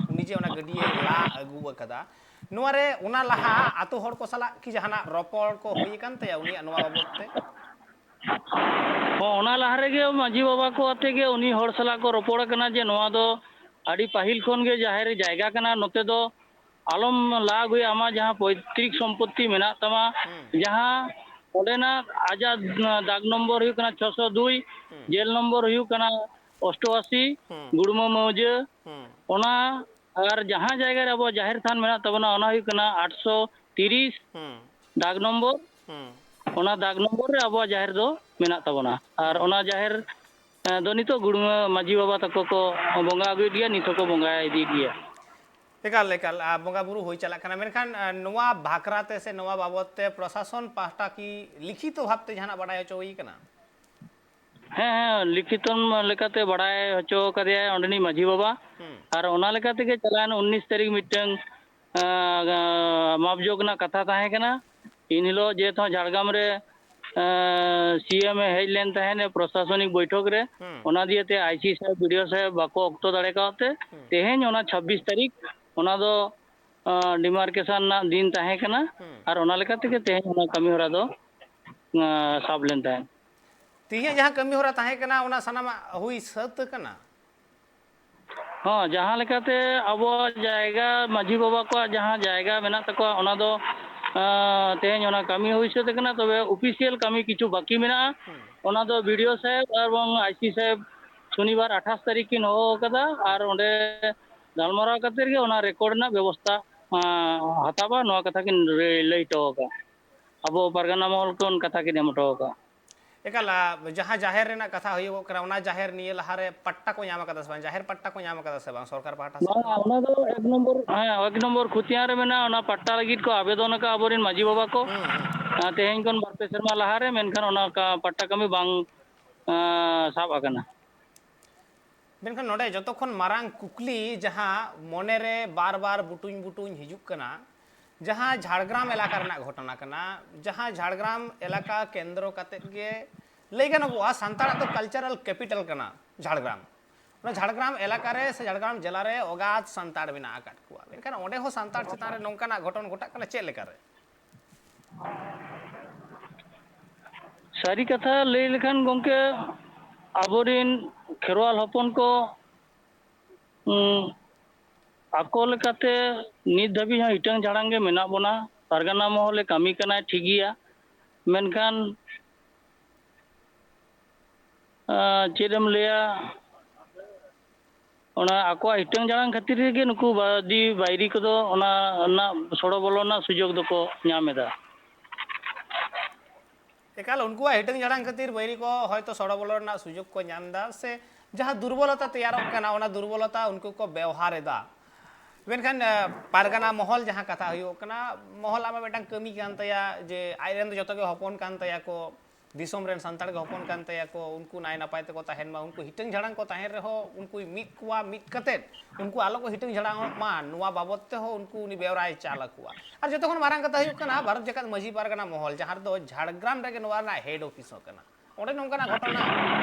ᱩᱱᱤ ᱡᱮ ᱚᱱᱟ ᱜᱟᱹᱰᱭᱟᱹᱭ ᱞᱟ ᱟᱹᱜᱩ ᱟᱠᱟᱫᱟ, ᱱᱚᱣᱟ ᱨᱮ ᱚᱱᱟ ᱞᱟᱦᱟ ᱟᱛᱳ ᱦᱚᱲ ᱠᱚ ᱥᱟᱞᱟᱜ ᱠᱤ ᱡᱟᱦᱟᱱᱟᱜ ᱨᱚᱯᱚᱲ ᱠᱚ ᱦᱩᱭ ᱟᱠᱟᱱ ᱛᱟᱭᱟ ᱩᱱᱤᱭᱟᱜ ᱱᱚᱣᱟ ᱵᱟᱵᱚᱫ ᱛᱮ? ᱦᱚᱸ, ᱚᱱᱟ ᱞᱟᱦᱟ ᱨᱮᱜᱮ ᱢᱟᱹᱡᱷᱤ ᱵᱟᱵᱟ ᱠᱚ ᱟᱛᱮ ᱜᱮ ᱩᱱᱤ ᱦᱚᱲ ᱥᱟᱞᱟᱜ ᱠᱚ ᱨᱚᱯᱚᱲ ᱟᱠᱟᱱᱟ ᱡᱮ ᱱᱚᱣᱟ ᱫᱚ ᱟᱹᱰᱤ ᱯᱟᱹᱦᱤᱞ ᱠᱷᱚᱱ ᱜᱮ ᱡᱟᱦᱮᱨ ᱡᱟᱭᱜᱟ ᱠᱟᱱᱟ, ᱱᱚᱛᱮ ᱫᱚ ᱟᱞᱚᱢ ᱞᱟ ᱟᱹᱜᱩᱭᱟ, ᱟᱢᱟᱜ ᱡᱟᱦᱟᱸ ᱯᱚᱭᱛᱨᱤᱠ ᱥᱚᱢᱯᱚᱛᱛᱤ ᱢᱮᱱᱟᱜ ᱛᱟᱢᱟ, ᱦᱩᱸ᱾ ᱡᱟᱦᱟᱸ ᱚᱸᱰᱮᱱᱟᱜ ᱟᱡᱟᱜ ᱫᱟᱜᱽ ᱱᱚᱢᱵᱚᱨ ᱦᱩᱭᱩᱜ ᱠᱟᱱᱟ ᱪᱷᱚᱥᱚ ᱫᱩᱭ, ᱦᱩᱸ᱾ ᱡᱮᱞ ᱱᱚᱢᱵᱚᱨ ᱦᱩᱭᱩᱜ ᱠᱟᱱᱟ ᱚᱥᱴᱚᱟᱥᱤ, ᱦᱩᱸ᱾ ᱜᱩᱲᱢᱟᱹ ᱢᱟᱹᱣᱡᱟᱹ, ᱦᱩᱸ᱾ ᱚᱱᱟ ᱟᱨ ᱡᱟᱦᱟᱸ ᱡᱟᱭᱜᱟ ᱨᱮ ᱟᱵᱚᱣᱟᱜ ᱡᱟᱦᱮᱨ ᱛᱷᱟᱱ ᱢᱮᱱᱟᱜ ᱛᱟᱵᱚᱱᱟ, ᱚᱱᱟ ᱦᱩᱭᱩᱜ ᱠᱟᱱᱟ ᱟᱴᱥᱚ ᱛᱤᱨᱤᱥ ᱦᱩᱸ᱾ ᱫᱟᱜᱽ ᱱᱚᱢᱵᱚᱨ᱾ ᱦᱩᱸ᱾ ᱚᱱᱟ ᱫᱟᱜᱽ ᱱᱚᱢᱵᱚᱨ ᱨᱮ ᱟᱵᱚᱣᱟᱜ ᱡᱟᱦᱮᱨ ᱫᱚ ᱢᱮᱱᱟᱜ ᱛᱟᱵᱚᱱᱟ᱾ ᱟᱨ ᱚᱱᱟ ᱡᱟᱦᱮᱨ, ᱮ, ᱫᱚ ᱱᱤᱛᱚᱜ ᱜᱩᱲᱢᱟᱹ ᱢᱟᱹᱡᱷᱤ ᱵᱟᱵᱟ ᱛᱟᱠᱚ ᱠᱚ ᱵᱚᱸᱜᱟ ᱟᱹᱜᱩᱭᱮᱫ ᱜᱮᱭᱟ, ᱱᱤᱛ ᱦᱚᱸᱠᱚ ᱵᱚᱸᱜᱟ ᱤᱫᱤᱭᱮᱫ ᱜᱮᱭᱟ᱾ ᱮᱠᱟᱞ, ᱮᱠᱟᱞ, ᱟ, ᱵᱚᱸᱜᱟ ᱵᱩᱨᱩ ᱦᱩᱭ ᱪᱟᱞᱟᱜ ᱠᱟᱱᱟ, ᱢᱮᱱᱠᱷᱟᱱ, ᱟ, ᱱᱚᱣᱟ ᱵᱟᱠᱷᱨᱟ ᱛᱮ ᱥᱮ ᱱᱚᱣᱟ ᱵᱟᱵᱚᱫ ᱛᱮ ᱯᱨᱚᱥᱟᱥᱚᱱ ᱯᱟᱦᱴᱟ ᱠᱤ ᱞᱤᱠᱷᱤᱛᱚ ᱵᱷᱟᱵᱽ ᱛᱮ ᱡᱟᱦᱟᱱᱟᱜ ᱵᱟᱰᱟᱭ ᱦᱚᱪᱚ ᱦᱩᱭ ᱠᱟᱱᱟ? ᱦᱮᱸ, ᱦᱮᱸ, ᱞᱤᱠᱷᱤᱛᱚᱱ ᱞᱮᱠᱟᱛᱮ ᱵᱟᱲᱟᱭ ᱦᱚᱪᱚ ᱠᱟᱫᱮᱭᱟᱭ ᱚᱸᱰᱮᱱᱤᱡ ᱢᱟᱹᱡᱷᱤ ᱵᱟᱵᱟ᱾ ᱦᱩᱸ᱾ ᱟᱨ ᱚᱱᱟ ᱞᱮᱠᱟ ᱛᱮᱜᱮ ᱪᱟᱞᱟᱣᱮᱱ ᱩᱱᱤᱥ ᱛᱟᱹᱨᱤᱠᱷ ᱢᱤᱫᱴᱟᱝ, ᱟ, ᱟ, ᱢᱟᱯ ᱡᱳᱜᱽ ᱨᱮᱱᱟᱜ ᱠᱟᱛᱷᱟ ᱛᱟᱦᱮᱸ ᱠᱟᱱᱟ᱾ ᱤᱱ ᱦᱤᱞᱳᱜ ᱡᱮᱦᱮᱛᱩ ᱡᱷᱟᱲᱜᱨᱟᱢ ᱨᱮ, ᱟ, ᱥᱤ ᱮᱢ ᱮ ᱦᱮᱡ ᱞᱮᱱ ᱛᱟᱦᱮᱸᱱ ᱯᱨᱚᱥᱟᱥᱚᱱᱤᱠ ᱵᱳᱭᱴᱷᱚᱠ ᱨᱮ, ᱦᱩᱸ᱾ ᱚᱱᱟ ᱫᱤᱭᱮ ᱛᱮ ᱟᱭ ᱥᱤ ᱥᱟᱦᱮᱵᱽ, ᱵᱤ ᱰᱤ ᱳ ᱥᱟᱦᱮᱵᱽ ᱵᱟᱠᱚ ᱚᱠᱛᱚ ᱫᱟᱲᱮ ᱠᱟᱣᱫ ᱛᱮ, ᱦᱩᱸ᱾ ᱛᱮᱦᱮᱧ ᱚᱱᱟ ᱪᱷᱟᱵᱵᱤᱥ ᱛᱟᱹᱨᱤᱠᱷ ᱚᱱᱟ ᱫᱚ, ᱟ, ᱰᱤᱢᱟᱨᱠᱮᱥᱚᱱ ᱨᱮᱱᱟᱜ ᱫᱤᱱ ᱛᱟᱦᱮᱸ ᱠᱟᱱᱟ᱾ ᱦᱩᱸ᱾ ᱟᱨ ᱚᱱᱟ ᱞᱮᱠᱟ ᱛᱮᱜᱮ ᱛᱮᱦᱮᱧ ᱚᱱᱟ ᱠᱟᱹᱢᱤ ᱦᱚᱨᱟ ᱫᱚ, ᱟ, ᱥᱟᱵ ᱞᱮᱱ ᱛᱟᱦᱮᱸᱫ᱾ ᱛᱮᱦᱮᱧᱟᱜ ᱡᱟᱦᱟᱸ ᱠᱟᱹᱢᱤ ᱦᱚᱨᱟ ᱛᱟᱦᱮᱸ ᱠᱟᱱᱟ, ᱚᱱᱟ ᱥᱟᱱᱟᱢᱟᱜ ᱦᱩᱭ ᱥᱟᱹᱛ ᱟᱠᱟᱱᱟ? ᱦᱚᱸ, ᱡᱟᱦᱟᱸ ᱞᱮᱠᱟᱛᱮ ᱟᱵᱚᱣᱟᱜ ᱡᱟᱭᱜᱟ, ᱢᱟᱹᱡᱷᱤ ᱵᱟᱵᱟ ᱠᱚᱣᱟᱜ ᱡᱟᱦᱟᱸ ᱡᱟᱭᱜᱟ ᱢᱮᱱᱟᱜ ᱛᱟᱠᱚᱣᱟ, ᱚᱱᱟ ᱫᱚ, ᱟᱸ, ᱛᱮᱦᱮᱧ ᱚᱱᱟ ᱠᱟᱹᱢᱤ ᱦᱩᱭ ᱥᱟᱹᱛ ᱟᱠᱟᱱᱟ, ᱛᱚᱵᱮ ᱚᱯᱷᱤᱥᱤᱭᱟᱞ ᱠᱟᱹᱢᱤ ᱠᱤᱪᱷᱩ ᱵᱟᱹᱠᱤ ᱢᱮᱱᱟᱜᱼᱟ᱾ ᱦᱩᱸ᱾ ᱚᱱᱟ ᱫᱚ ᱵᱤ ᱰᱤ ᱳ ᱥᱟᱦᱮᱵᱽ ᱮᱵᱚᱝ ᱟᱭ ᱥᱤ ᱥᱟᱦᱮᱵᱽ ᱥᱚᱱᱤᱵᱟᱨ ᱟᱴᱷᱟᱥ ᱛᱟᱹᱨᱤᱠᱷ ᱠᱤᱱ ᱦᱚᱦᱚ ᱟᱠᱟᱫᱟ, ᱟᱨ ᱚᱸᱰᱮ ᱜᱟᱞᱢᱟᱨᱟᱣ ᱠᱟᱛᱮ ᱜᱮ ᱚᱱᱟ ᱨᱮᱠᱚᱨᱰ ᱨᱮᱱᱟᱜ ᱵᱮᱵᱚᱥᱛᱷᱟ, ᱟᱸ, ᱦᱟᱛᱟᱣᱟ, ᱱᱚᱣᱟ ᱠᱟᱛᱷᱟ ᱠᱤᱱ ᱞᱟᱹᱭ, ᱞᱟᱹᱭ ᱦᱚᱴᱚ ᱟᱠᱟᱫᱼᱟ᱾ ᱟᱵᱚ ᱯᱟᱨᱜᱟᱱᱟ ᱢᱚᱦᱚᱞ ᱠᱷᱚᱱ ᱠᱟᱛᱷᱟ ᱠᱤᱱ ᱮᱢ ᱦᱚᱴᱚ ᱟᱠᱟᱫᱼᱟ᱾ ᱮᱠᱟᱞ, ᱟ, ᱡᱟᱦᱟᱸ ᱡᱟᱦᱮᱨ ᱨᱮᱱᱟᱜ ᱠᱟᱛᱷᱟ ᱦᱩᱭᱩᱜᱚᱜ ᱠᱟᱱᱟ, ᱚᱱᱟ ᱡᱟᱦᱮᱨ ᱱᱤᱭᱟᱹ ᱞᱟᱦᱟᱨᱮ ᱯᱟᱴᱴᱟ ᱠᱚ ᱧᱟᱢ ᱟᱠᱟᱫᱟ ᱥᱮ ᱵᱟᱝ? ᱡᱟᱦᱮᱨ ᱯᱟᱴᱴᱟ ᱠᱚ ᱧᱟᱢ ᱟᱠᱟᱫᱟ ᱥᱮ ᱵᱟᱝ ᱥᱚᱨᱠᱟᱨ ᱯᱟᱦᱴᱟ ᱥᱮᱫ ᱵᱟᱝ, ᱠᱷᱚᱱᱟᱜ? ᱚᱱᱟ ᱫᱚ ᱮᱠ ᱱᱚᱢᱵᱚᱨ, ᱦᱮᱸ, ᱮᱠ ᱱᱚᱢᱵᱚᱨ ᱠᱷᱚᱛᱤᱭᱟᱱ ᱨᱮ ᱢᱮᱱᱟᱜᱼᱟ᱾ ᱚᱱᱟ ᱯᱟᱴᱴᱟ ᱞᱟᱹᱜᱤᱫ ᱠᱚ ᱟᱵᱮᱫᱚᱱ ᱟᱠᱟᱫᱼᱟ ᱟᱵᱚᱨᱮᱱ ᱢᱟᱹᱡᱷᱤ ᱵᱟᱵᱟ ᱠᱚ᱾ ᱦᱩᱸ, ᱦᱩᱸ᱾ ᱟᱨ ᱛᱮᱦᱮᱧ ᱠᱷᱚᱱ ᱵᱟᱨ ᱯᱮ ᱥᱮᱨᱢᱟ ᱞᱟᱦᱟᱨᱮ, ᱢᱮᱱᱠᱷᱟᱱ ᱚᱱᱟ ᱠᱟ-, ᱯᱟᱴᱴᱟ ᱠᱟᱹᱢᱤ ᱵᱟᱝ, ᱟᱸ, ᱥᱟᱵ ᱟᱠᱟᱱᱟ᱾ ᱢᱮᱱᱠᱷᱟᱱ ᱱᱚᱰᱮ ᱡᱚᱛᱚ ᱠᱷᱚᱱ ᱢᱟᱨᱟᱝ ᱠᱩᱠᱞᱤ, ᱡᱟᱦᱟᱸ ᱢᱚᱱᱮᱨᱮ ᱵᱟᱨ ᱵᱟᱨ ᱵᱩᱴᱩᱧ ᱵᱩᱴᱩᱧ ᱦᱤᱡᱩᱜ ᱠᱟᱱᱟ, ᱡᱟᱦᱟᱸ ᱡᱷᱟᱲᱜᱨᱟᱢ ᱮᱞᱟᱠᱟ ᱨᱮᱱᱟᱜ ᱜᱷᱚᱴᱚᱱᱟ ᱠᱟᱱᱟ, ᱡᱟᱦᱟᱸ ᱡᱷᱟᱲᱜᱨᱟᱢ ᱮᱞᱟᱠᱟ ᱠᱮᱱᱫᱨᱚ ᱠᱟᱛᱮᱫ ᱜᱮ ᱞᱟᱹᱭ ᱜᱟᱱᱚᱜᱚᱜᱼᱟ, ᱥᱟᱱᱛᱟᱲᱟᱜ ᱫᱚ ᱠᱟᱞᱪᱟᱨᱟᱞ ᱠᱮᱯᱤᱴᱟᱞ ᱠᱟᱱᱟ ᱡᱷᱟᱲᱜᱨᱟᱢ᱾ ᱚᱱᱟ ᱡᱷᱟᱲᱜᱨᱟᱢ ᱮᱞᱟᱠᱟ ᱨᱮ ᱥᱮ ᱡᱷᱟᱲᱜᱨᱟᱢ ᱡᱮᱞᱟ ᱨᱮ ᱚᱜᱟᱛ ᱥᱟᱱᱛᱟᱲ ᱢᱮᱱᱟᱜ ᱟᱠᱟᱫ ᱠᱚᱣᱟ, ᱢᱮᱱᱠᱷᱟᱱ ᱚᱸᱰᱮ ᱦᱚᱸ ᱥᱟᱱᱛᱟᱲ ᱪᱮᱛᱟᱱ ᱨᱮ ᱱᱚᱝᱠᱟᱱᱟᱜ ᱜᱷᱚᱴᱚᱱ ᱜᱷᱚᱴᱟᱜ ᱠᱟᱱᱟ, ᱪᱮᱫ ᱞᱮᱠᱟᱨᱮ? ᱥᱟᱹᱨᱤ ᱠᱟᱛᱷᱟ ᱞᱟᱹᱭ ᱞᱮᱠᱷᱟᱱ, ᱜᱚᱢᱠᱮ, ᱟᱵᱚᱨᱤᱱ ᱠᱷᱮᱨᱣᱟᱞ ᱦᱚᱯᱚᱱ ᱠᱚ, ᱩᱸ, ᱟᱠᱚ ᱞᱮᱠᱟᱛᱮ ᱱᱤᱛ ᱫᱷᱟᱹᱵᱤᱡ ᱦᱚᱸ ᱦᱤᱴᱟᱹᱝ ᱡᱷᱟᱲᱟᱝ ᱜᱮ ᱢᱮᱱᱟᱜ ᱵᱚᱱᱟ᱾ ᱯᱟᱨᱜᱟᱱᱟ ᱢᱚᱦᱚᱞᱮ ᱠᱟᱹᱢᱤ ᱠᱟᱱᱟᱭ, ᱴᱷᱤᱠ ᱜᱮᱭᱟ, ᱢᱮᱱᱠᱷᱟᱱ, ᱟᱸ, ᱪᱮᱫ ᱮᱢ ᱞᱟᱹᱭᱟ, ᱚᱱᱟ ᱟᱠᱚᱣᱟᱜ ᱦᱤᱴᱟᱹᱝ ᱡᱷᱟᱲᱟᱝ ᱠᱷᱟᱹᱛᱤᱨ ᱨᱮᱜᱮ ᱱᱩᱠᱩ ᱵᱟᱹᱫᱤ ᱵᱟᱹᱭᱨᱤ ᱠᱚᱫᱚ ᱚᱱᱟ ᱨᱮᱱᱟᱜ ᱥᱚᱲᱚ ᱵᱚᱞᱚ ᱨᱮᱱᱟᱜ ᱥᱩᱡᱳᱜᱽ ᱫᱚᱠᱚ ᱧᱟᱢ ᱮᱫᱟ᱾ ᱮᱠᱟᱞ, ᱩᱱᱠᱩᱣᱟᱜ ᱦᱤᱴᱟᱹᱝ ᱡᱷᱟᱲᱟᱝ ᱠᱷᱟᱹᱛᱤᱨ ᱵᱟᱹᱭᱨᱤ ᱠᱚ ᱦᱚᱭᱛᱳ ᱥᱚᱲᱚ ᱵᱚᱞᱚ ᱨᱮᱱᱟᱜ ᱥᱩᱡᱳᱜᱽ ᱠᱚ ᱧᱟᱢ ᱮᱫᱟ, ᱥᱮ ᱡᱟᱦᱟᱸ ᱫᱩᱨᱵᱚᱞᱚᱛᱟ ᱛᱮᱭᱟᱨᱚᱜ ᱠᱟᱱᱟ, ᱚᱱᱟ ᱫᱩᱨᱵᱚᱞᱚᱛᱟ ᱩᱱᱠᱩ ᱠᱚ ᱵᱮᱣᱦᱟᱨ ᱮᱫᱟ᱾ ᱢᱮᱱᱠᱷᱟᱱ, ᱮ, ᱯᱟᱨᱜᱟᱱᱟ ᱢᱚᱦᱚᱞ ᱡᱟᱦᱟᱸ ᱠᱟᱛᱷᱟ ᱦᱩᱭᱩᱜ ᱠᱟᱱᱟ, ᱢᱚᱦᱚᱞ ᱟᱢᱟᱜ ᱢᱤᱫᱴᱟᱝ ᱠᱟᱹᱢᱤ ᱠᱟᱱ ᱛᱟᱭᱟ ᱡᱮ ᱟᱡ ᱨᱮᱱ ᱫᱚ ᱡᱚᱛᱚ ᱜᱮ ᱦᱚᱯᱚᱱ ᱠᱟᱱ ᱛᱟᱭᱟ ᱠᱚ, ᱫᱤᱥᱚᱢ ᱨᱮᱱ ᱥᱟᱱᱛᱟᱲ ᱜᱮ ᱦᱚᱯᱚᱱ ᱠᱟᱱ ᱛᱟᱭᱟ ᱠᱚ, ᱩᱱᱠᱩ ᱱᱟᱭ ᱱᱟᱯᱟᱭ ᱛᱮᱠᱚ ᱛᱟᱦᱮᱱ ᱢᱟ, ᱩᱱᱠᱩ ᱦᱤᱴᱟᱹᱝ ᱡᱷᱟᱲᱟᱝ ᱠᱚ ᱛᱟᱦᱮᱱ ᱨᱮᱦᱚᱸ ᱩᱱᱠᱩᱭ ᱢᱤᱫ ᱠᱚᱣᱟ, ᱢᱤᱫ ᱠᱟᱛᱮᱫ ᱩᱱᱠᱩ ᱟᱞᱚ ᱠᱚ ᱦᱤᱴᱟᱹᱝ ᱡᱷᱟᱲᱟᱝᱚᱜ ᱢᱟ, ᱱᱚᱣᱟ ᱵᱟᱵᱚᱫ ᱛᱮᱦᱚᱸ ᱩᱱᱠᱩ ᱩᱱᱤ ᱵᱮᱣᱨᱟᱭ ᱪᱟᱞ ᱟᱠᱚᱣᱟ᱾ ᱟᱨ ᱡᱚᱛᱚ ᱠᱷᱚᱱ ᱢᱟᱨᱟᱝ ᱠᱟᱛᱷᱟ ᱦᱩᱭᱩᱜ ᱠᱟᱱᱟ, ᱵᱷᱟᱨᱚᱛ ᱡᱟᱠᱟᱛ ᱢᱟᱹᱡᱷᱤ ᱯᱟᱨᱜᱟᱱᱟ ᱢᱚᱦᱚᱞ, ᱡᱟᱦᱟᱸ ᱨᱮᱫᱚ ᱡᱷᱟᱲᱜᱨᱟᱢ ᱨᱮᱜᱮ ᱱᱚᱣᱟ ᱨᱮᱱᱟᱜ ᱦᱮᱰ ᱚᱯᱷᱤᱥ ᱦᱚᱸ ᱠᱟᱱᱟ, ᱚᱸᱰᱮ ᱱᱚᱝᱠᱟᱱᱟᱜ ᱜᱷᱚᱴᱚᱱᱟ,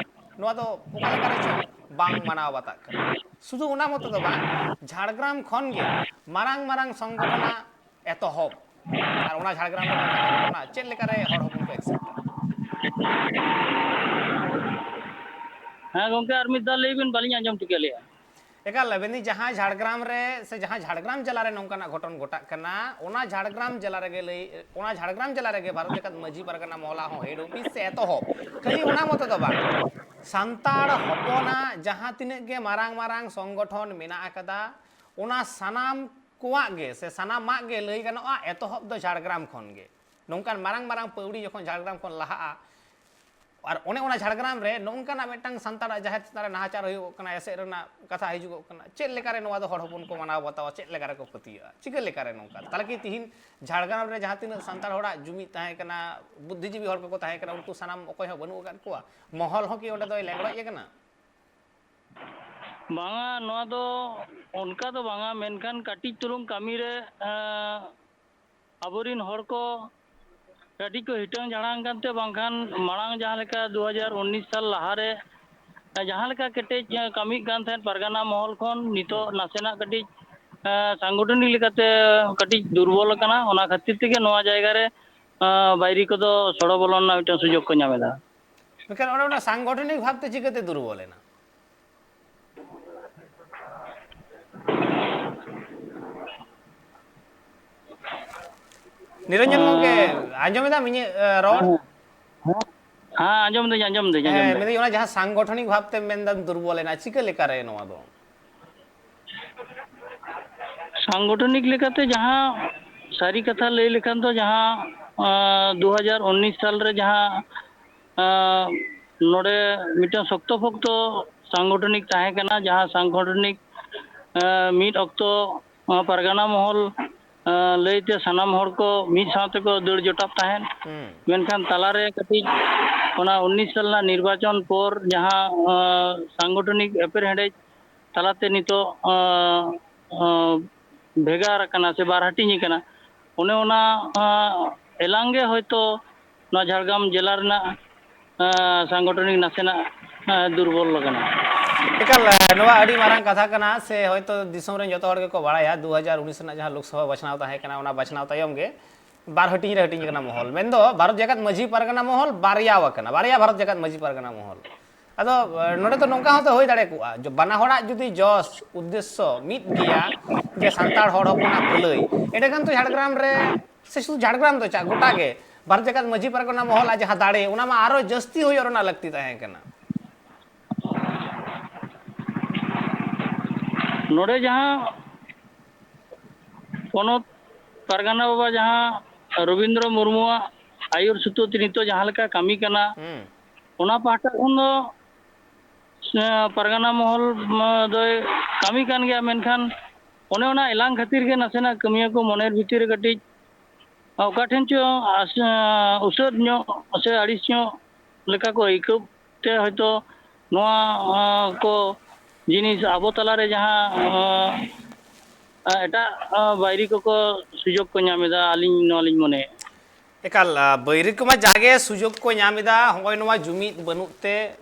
ᱱᱚᱣᱟ ᱫᱚ ᱚᱠᱟ ᱞᱮᱠᱟ ᱨᱮ ᱪᱚ ᱵᱟᱝ ᱢᱟᱱᱟᱣ ᱵᱟᱛᱟᱜ ᱠᱟᱱᱟ᱾ ᱥᱩᱫᱷᱩ ᱚᱱᱟ ᱢᱚᱛᱚ ᱫᱚ ᱵᱟᱝ, ᱡᱷᱟᱲᱜᱨᱟᱢ ᱠᱷᱚᱱ ᱜᱮ ᱢᱟᱨᱟᱝ ᱢᱟᱨᱟᱝ ᱥᱚᱝᱜᱚᱴᱷᱚᱱᱟᱜ ᱮᱛᱚᱦᱚᱵ, ᱟᱨ ᱚᱱᱟ ᱡᱷᱟᱲᱜᱨᱟᱢ ᱨᱮ ᱱᱚᱝᱠᱟᱱᱟᱜ ᱜᱷᱚᱴᱚᱱᱟ ᱪᱮᱫ ᱞᱮᱠᱟᱨᱮ ᱦᱚᱲ ᱦᱚᱯᱚᱱ ᱠᱚ ᱮᱠᱥᱮᱯᱴᱟ? ᱦᱮᱸ ᱜᱚᱝᱠᱮ, ᱟᱨ ᱢᱤᱫ ᱫᱷᱟᱣ ᱞᱟᱹᱭ ᱵᱤᱱ, ᱵᱟᱹᱞᱤᱧ ᱟᱸᱡᱚᱢ ᱴᱷᱤᱠᱟᱹ ᱞᱮᱜᱼᱟ᱾ ᱮᱠᱟᱞ, ᱢᱮᱱᱫᱟᱹᱧ ᱡᱟᱦᱟᱸ ᱡᱷᱟᱲᱜᱨᱟᱢ ᱨᱮ ᱥᱮ ᱡᱟᱦᱟᱸ ᱡᱷᱟᱲᱜᱨᱟᱢ ᱡᱮᱞᱟ ᱨᱮ ᱱᱚᱝᱠᱟᱱᱟᱜ ᱜᱷᱚᱴᱚᱱ ᱜᱷᱚᱴᱟᱜ ᱠᱟᱱᱟ, ᱚᱱᱟ ᱡᱷᱟᱲᱜᱨᱟᱢ ᱡᱮᱞᱟ ᱨᱮᱜᱮ ᱞᱟᱹᱭ, ᱚᱱᱟ ᱡᱷᱟᱲᱜᱨᱟᱢ ᱡᱮᱞᱟ ᱨᱮᱜᱮ ᱵᱷᱟᱨᱚᱛ ᱡᱟᱠᱟᱛ ᱢᱟᱹᱡᱷᱤ ᱯᱟᱨᱜᱟᱱᱟ ᱢᱚᱦᱚᱞᱟ ᱦᱚᱸ ᱦᱮᱰ ᱚᱯᱷᱤᱥ ᱥᱮ ᱮᱛᱚᱦᱚᱵ᱾ ᱠᱷᱟᱹᱞᱤ ᱚᱱᱟ ᱢᱚᱛᱚ ᱫᱚ ᱵᱟᱝ, ᱥᱟᱱᱛᱟᱲ ᱦᱚᱯᱚᱱᱟᱜ ᱡᱟᱦᱟᱸ ᱛᱤᱱᱟᱹᱜ ᱜᱮ ᱢᱟᱨᱟᱝ ᱢᱟᱨᱟᱝ ᱥᱚᱝᱜᱚᱴᱷᱚᱱ ᱢᱮᱱᱟᱜ ᱟᱠᱟᱫᱟ, ᱚᱱᱟ ᱥᱟᱱᱟᱢ ᱠᱚᱣᱟᱜ ᱜᱮ ᱥᱮ ᱥᱟᱱᱟᱢᱟᱜ ᱜᱮ ᱞᱟᱹᱭ ᱜᱟᱱᱚᱜᱼᱟ, ᱮᱛᱚᱦᱚᱵ ᱫᱚ ᱡᱷᱟᱲᱜᱨᱟᱢ ᱠᱷᱚᱱ ᱜᱮ᱾ ᱱᱚᱝᱠᱟᱱ ᱢᱟᱨᱟᱝ ᱢᱟᱨᱟᱝ ᱯᱟᱹᱣᱲᱤ ᱡᱚᱠᱷᱚᱱ ᱡᱷᱟᱲᱜᱨᱟᱢ ᱠᱷᱚᱱ ᱞᱟᱦᱟᱜᱼᱟ, ᱟᱨ ᱚᱱᱮ ᱚᱱᱟ ᱡᱷᱟᱲᱜᱨᱟᱢ ᱨᱮ ᱱᱚᱝᱠᱟᱱᱟᱜ ᱢᱤᱫᱴᱟᱝ ᱥᱟᱱᱛᱟᱲᱟᱜ ᱡᱟᱦᱮᱨ ᱪᱮᱛᱟᱱ ᱨᱮ ᱱᱟᱦᱟᱪᱟᱨ ᱦᱩᱭᱩᱜᱚᱜ ᱠᱟᱱᱟ, ᱮᱥᱮᱫ ᱨᱮᱱᱟᱜ ᱠᱟᱛᱷᱟ ᱦᱤᱡᱩᱜᱚᱜ ᱠᱟᱱᱟ, ᱪᱮᱫ ᱞᱮᱠᱟᱨᱮ ᱱᱚᱣᱟ ᱫᱚ ᱦᱚᱲ ᱦᱚᱯᱚᱱ ᱠᱚ ᱢᱟᱱᱟᱣ ᱵᱟᱛᱟᱣᱟ, ᱪᱮᱫ ᱞᱮᱠᱟᱨᱮ ᱠᱚ ᱯᱟᱹᱛᱭᱟᱹᱜᱼᱟ, ᱪᱤᱠᱟᱹ ᱞᱮᱠᱟᱨᱮ ᱱᱚᱝᱠᱟ? ᱛᱟᱦᱚᱞᱮ ᱠᱤ ᱛᱤᱦᱤᱧ ᱡᱷᱟᱲᱜᱨᱟᱢ ᱨᱮ ᱡᱟᱦᱟᱸ ᱛᱤᱱᱟᱹᱜ ᱥᱟᱱᱛᱟᱲ ᱦᱚᱲᱟᱜ ᱡᱩᱢᱤᱫ ᱛᱟᱦᱮᱸ ᱠᱟᱱᱟ, ᱵᱩᱫᱽᱫᱷᱤᱡᱤᱵᱤ ᱦᱚᱲ ᱠᱚᱠᱚ ᱛᱟᱦᱮᱸ ᱠᱟᱱᱟ, ᱩᱱᱠᱩ ᱥᱟᱱᱟᱢ ᱚᱠᱚᱭ ᱦᱚᱸ ᱵᱟᱹᱱᱩᱜ ᱟᱠᱟᱫ ᱠᱚᱣᱟ? ᱢᱚᱦᱚᱞ ᱦᱚᱸ ᱠᱤ ᱚᱸᱰᱮ ᱫᱚᱭ ᱞᱮᱸᱜᱲᱚᱡ ᱟᱠᱟᱱᱟ? ᱵᱟᱝᱟ, ᱱᱚᱣᱟ ᱫᱚ ᱚᱱᱠᱟ ᱫᱚ ᱵᱟᱝᱟ, ᱢᱮᱱᱠᱷᱟᱱ ᱠᱟᱹᱴᱤᱡ ᱪᱩᱞᱩᱝ ᱠᱟᱹᱢᱤ ᱨᱮ, ᱮᱸ, ᱟᱵᱚᱨᱤᱱ ᱦᱚᱲ ᱠᱚ ᱠᱟᱹᱴᱤᱡ ᱠᱚ ᱦᱤᱴᱟᱹᱝ ᱡᱷᱟᱲᱟᱝ ᱠᱟᱱᱛᱮ, ᱵᱟᱝᱠᱷᱟᱱ ᱢᱟᱲᱟᱝ ᱡᱟᱦᱟᱸ ᱞᱮᱠᱟ ᱫᱩ ᱦᱟᱡᱟᱨ ᱩᱱᱤᱥ ᱥᱟᱞ ᱞᱟᱦᱟᱨᱮ ᱡᱟᱦᱟᱸ ᱞᱮᱠᱟ ᱠᱮᱴᱮᱡ, ᱮᱸ, ᱠᱟᱹᱢᱤᱜ ᱠᱟᱱ ᱛᱟᱦᱮᱸᱫ ᱯᱟᱨᱜᱟᱱᱟ ᱢᱚᱦᱚᱞ ᱠᱷᱚᱱ, ᱱᱤᱛᱚᱜ ᱱᱟᱥᱮᱱᱟᱜ ᱠᱟᱹᱴᱤᱡ, ᱮᱸ, ᱥᱟᱝᱜᱚᱴᱷᱚᱱᱤᱠ ᱞᱮᱠᱟᱛᱮ ᱠᱟᱹᱴᱤᱡ ᱫᱩᱨᱵᱚᱞ ᱟᱠᱟᱱᱟ᱾ ᱚᱱᱟ ᱠᱷᱟᱹᱛᱤᱨ ᱛᱮᱜᱮ ᱱᱚᱣᱟ ᱡᱟᱭᱜᱟ ᱨᱮ, ᱮᱸ, ᱵᱟᱭᱨᱤ ᱠᱚᱫᱚ ᱥᱚᱲᱚ ᱵᱚᱞᱚᱱ ᱨᱮᱱᱟᱜ ᱢᱤᱫᱴᱟᱝ ᱥᱩᱡᱳᱜᱽ ᱠᱚ ᱧᱟᱢ ᱮᱫᱟ᱾ ᱢᱮᱱᱠᱷᱟᱱ ᱚᱱᱮ ᱚᱱᱟ ᱥᱟᱝᱜᱚᱴᱷᱚᱱᱤᱠ ᱵᱷᱟᱵᱽᱛᱮ ᱪᱤᱠᱟᱹᱛᱮ ᱫᱩᱨᱵᱚᱞ ᱮᱱᱟ? ᱱᱤᱨᱚᱧᱡᱚᱱ ᱜᱚᱢᱠᱮ, ᱟᱸᱡᱚᱢ ᱮᱫᱟᱢ ᱤᱧᱟᱹᱜ, ᱮ, ᱨᱚᱲ? ᱦᱮᱸ, ᱦᱮᱸ, ᱟᱸᱡᱚᱢ ᱫᱟᱹᱧ, ᱟᱸᱡᱚᱢ ᱫᱟᱹᱧ, ᱟᱸᱡᱚᱢ ᱦᱮᱸ, ᱫᱟᱹᱧ᱾ ᱢᱮᱱᱫᱟᱹᱧ ᱚᱱᱟ ᱡᱟᱦᱟᱸ ᱥᱟᱝᱜᱚᱴᱷᱚᱱᱤᱠ ᱵᱷᱟᱵᱽ ᱛᱮᱢ ᱢᱮᱱᱫᱟᱢ ᱫᱩᱨᱵᱚᱞ ᱮᱱᱟ, ᱪᱤᱠᱟᱹ ᱞᱮᱠᱟᱨᱮ ᱱᱚᱣᱟ ᱫᱚ? ᱥᱟᱝᱜᱚᱴᱷᱚᱱᱤᱠ ᱞᱮᱠᱟᱛᱮ ᱡᱟᱦᱟᱸ ᱥᱟᱹᱨᱤ ᱠᱟᱛᱷᱟ ᱞᱟᱹᱭ ᱞᱮᱠᱷᱟᱱ ᱫᱚ, ᱡᱟᱦᱟᱸ ᱫᱩ ᱦᱟᱡᱟᱨ ᱩᱱᱤᱥ ᱥᱟᱞ ᱨᱮ ᱡᱟᱦᱟᱸ ᱱᱚᱰᱮ ᱢᱤᱫᱴᱟᱝ ᱥᱚᱠᱛᱚ ᱯᱚᱠᱛᱚ ᱥᱟᱝᱜᱚᱴᱷᱚᱱᱤᱠ ᱛᱟᱦᱮᱸ ᱠᱟᱱᱟ, ᱡᱟᱦᱟᱸ ᱥᱟᱝᱜᱚᱴᱷᱚᱱᱤᱠ ᱢᱤᱫ ᱚᱠᱛᱚ ᱯᱟᱨᱜᱟᱱᱟ ᱢᱚᱦᱚᱞ ᱞᱟᱹᱭᱛᱮ ᱥᱟᱱᱟᱢ ᱦᱚᱲ ᱠᱚ ᱢᱤᱫ ᱥᱟᱶ ᱛᱮᱠᱚ ᱫᱟᱹᱲ ᱡᱚᱴᱟᱵ ᱛᱟᱦᱮᱸᱫ᱾ ᱢᱮᱱᱠᱷᱟᱱ ᱛᱟᱞᱟᱨᱮ ᱠᱟᱹᱴᱤᱡ ᱚᱱᱟ ᱩᱱᱤᱥ ᱥᱟᱞ ᱨᱮᱱᱟᱜ ᱱᱤᱨᱵᱟᱪᱚᱱ ᱯᱚᱨ ᱡᱟᱦᱟᱸ ᱥᱟᱝᱜᱚᱴᱷᱚᱱᱤᱠ ᱮᱯᱮᱨᱦᱮᱸᱰᱮᱡ ᱛᱟᱞᱟᱛᱮ ᱱᱤᱛᱚᱜ ᱵᱷᱮᱜᱟᱨ ᱟᱠᱟᱱᱟ ᱥᱮ ᱵᱟᱨ ᱦᱟᱹᱴᱤᱧ ᱟᱠᱟᱱᱟ, ᱚᱱᱮ ᱚᱱᱟ ᱮᱞᱟᱝ ᱜᱮ ᱦᱚᱭᱛᱳ ᱱᱚᱣᱟ ᱡᱷᱟᱲᱜᱨᱟᱢ ᱡᱮᱞᱟ ᱨᱮᱱᱟᱜ ᱥᱟᱝᱜᱚᱴᱷᱚᱱᱤᱠ ᱱᱟᱥᱮᱱᱟᱜ ᱫᱩᱨᱵᱚᱞ ᱟᱠᱟᱱᱟ᱾ ᱮᱠᱟᱞ, ᱱᱚᱣᱟ ᱟᱹᱰᱤ ᱢᱟᱨᱟᱝ ᱠᱟᱛᱷᱟ ᱠᱟᱱᱟ, ᱥᱮ ᱦᱚᱭᱛᱳ ᱫᱤᱥᱚᱢ ᱨᱮᱱ ᱡᱚᱛᱚ ᱦᱚᱲ ᱜᱮᱠᱚ ᱵᱟᱲᱟᱭᱟ, ᱫᱩ ᱦᱟᱡᱟᱨ ᱩᱱᱤᱥ ᱨᱮᱱᱟᱜ ᱡᱟᱦᱟᱸ ᱞᱳᱠᱥᱚᱵᱷᱟ ᱵᱟᱪᱷᱱᱟᱣ ᱛᱟᱦᱮᱸ ᱠᱟᱱᱟ, ᱚᱱᱟ ᱵᱟᱪᱷᱱᱟᱣ ᱛᱟᱭᱚᱢ ᱜᱮ ᱵᱟᱨ ᱦᱟᱹᱴᱤᱧ ᱨᱮ ᱦᱟᱹᱴᱤᱧ ᱟᱠᱟᱱᱟ ᱢᱚᱦᱚᱞ᱾ ᱢᱮᱱᱫᱚ ᱵᱷᱟᱨᱚᱛ ᱡᱟᱠᱟᱛ ᱢᱟᱹᱡᱷᱤ ᱯᱟᱨᱜᱟᱱᱟ ᱢᱚᱦᱚᱞ, ᱵᱟᱨᱭᱟ ᱟᱠᱟᱱᱟ, ᱵᱟᱨᱭᱟ ᱵᱷᱟᱨᱚᱛ ᱡᱟᱠᱟᱛ ᱢᱟᱹᱡᱷᱤ ᱯᱟᱨᱜᱟᱱᱟ ᱢᱚᱦᱚᱞ᱾ ᱟᱫᱚ ᱱᱚᱰᱮ ᱫᱚ ᱱᱚᱝᱠᱟ ᱦᱚᱸᱛᱚ ᱦᱩᱭ ᱫᱟᱲᱮ ᱠᱚᱜᱼᱟ, ᱵᱟᱱᱟ ᱦᱚᱲᱟᱜ ᱡᱩᱫᱤ ᱡᱚᱥ ᱩᱫᱽᱫᱮᱥᱥᱚ ᱢᱤᱫ ᱜᱮᱭᱟ, ᱡᱮ ᱥᱟᱱᱛᱟᱲ ᱦᱚᱲ ᱦᱚᱯᱚᱱᱟᱜ ᱵᱷᱟᱹᱞᱟᱹᱭ, ᱮᱸᱰᱮᱠᱷᱟᱱ ᱛᱚ ᱡᱷᱟᱲᱜᱨᱟᱢ ᱨᱮ, ᱥᱮ ᱥᱩᱫᱷᱩ ᱡᱷᱟᱲᱜᱨᱟᱢ ᱫᱚ ᱪᱟᱜ, ᱜᱚᱴᱟ ᱜᱮ ᱵᱷᱟᱨᱚᱛ ᱡᱟᱠᱟᱛ ᱢᱟᱹᱡᱷᱤ ᱯᱟᱨᱜᱟᱱᱟ ᱢᱚᱦᱚᱞ ᱟᱜ ᱡᱟᱦᱟᱸ ᱫᱟᱲᱮ, ᱚᱱᱟ ᱢᱟ ᱟᱨᱚ ᱡᱟᱹᱥᱛᱤ ᱦᱩᱭᱩᱜ ᱨᱮᱱᱟᱜ ᱞᱟᱹᱠᱛᱤ ᱛᱟᱦᱮᱸ ᱠᱟᱱᱟ᱾ ᱱᱚᱰᱮ ᱡᱟᱦᱟᱸ ᱯᱚᱱᱚᱛ ᱯᱟᱨᱜᱟᱱᱟ ᱵᱟᱵᱟ ᱡᱟᱦᱟᱸ ᱨᱚᱵᱤᱱᱫᱨᱚ ᱢᱩᱨᱢᱩᱣᱟᱜ ᱟᱹᱭᱩᱨ ᱥᱩᱛᱩᱜ ᱛᱮ ᱱᱤᱛᱚᱜ ᱡᱟᱦᱟᱸ ᱞᱮᱠᱟ ᱠᱟᱹᱢᱤ ᱠᱟᱱᱟ, ᱦᱩᱸ᱾ ᱚᱱᱟ ᱯᱟᱦᱴᱟ ᱠᱷᱚᱱ ᱫᱚ ᱯᱟᱨᱜᱟᱱᱟ ᱢᱚᱦᱚᱞ ᱫᱚᱭ ᱠᱟᱹᱢᱤ ᱠᱟᱱ ᱜᱮᱭᱟ, ᱢᱮᱱᱠᱷᱟᱱ ᱚᱱᱮ ᱚᱱᱟ ᱮᱞᱟᱝ ᱠᱷᱟᱹᱛᱤᱨ ᱜᱮ ᱱᱟᱥᱮᱱᱟᱜ ᱠᱟᱹᱢᱤᱭᱟᱹ ᱠᱚ ᱢᱚᱱᱮᱨ ᱵᱷᱤᱛᱤᱨ ᱨᱮ ᱠᱟᱹᱴᱤᱡ ᱚᱠᱟ ᱴᱷᱮᱱ ᱪᱚ ᱩᱥᱟᱹᱫ ᱧᱚᱜ ᱥᱮ ᱟᱹᱲᱤᱥ ᱧᱚᱜ ᱞᱮᱠᱟ ᱠᱚ ᱟᱹᱭᱠᱟᱹᱣ ᱛᱮ ᱦᱚᱭᱛᱳ ᱱᱚᱣᱟ ᱠᱚ ᱡᱤᱱᱤᱥ ᱟᱵᱚ ᱛᱟᱞᱟᱨᱮ ᱡᱟᱦᱟᱸ ᱮᱴᱟᱜ ᱵᱟᱭᱨᱤ ᱠᱚᱠᱚ ᱥᱩᱡᱳᱜᱽ ᱠᱚ ᱧᱟᱢ ᱮᱫᱟ, ᱟᱹᱞᱤᱧ ᱱᱚᱣᱟ ᱞᱤᱧ ᱢᱚᱱᱮᱭᱮᱫᱼᱟ᱾ ᱮᱠᱟᱞ, ᱵᱟᱹᱭᱨᱤ ᱠᱚᱢᱟ ᱡᱟᱜᱮ ᱥᱩᱡᱳᱜᱽ ᱠᱚ ᱧᱟᱢ ᱮᱫᱟ, ᱦᱚᱸᱜᱼᱚᱭ ᱱᱚᱣᱟ ᱡᱩᱢᱤᱫ ᱵᱟᱹᱱᱩᱜ ᱛᱮ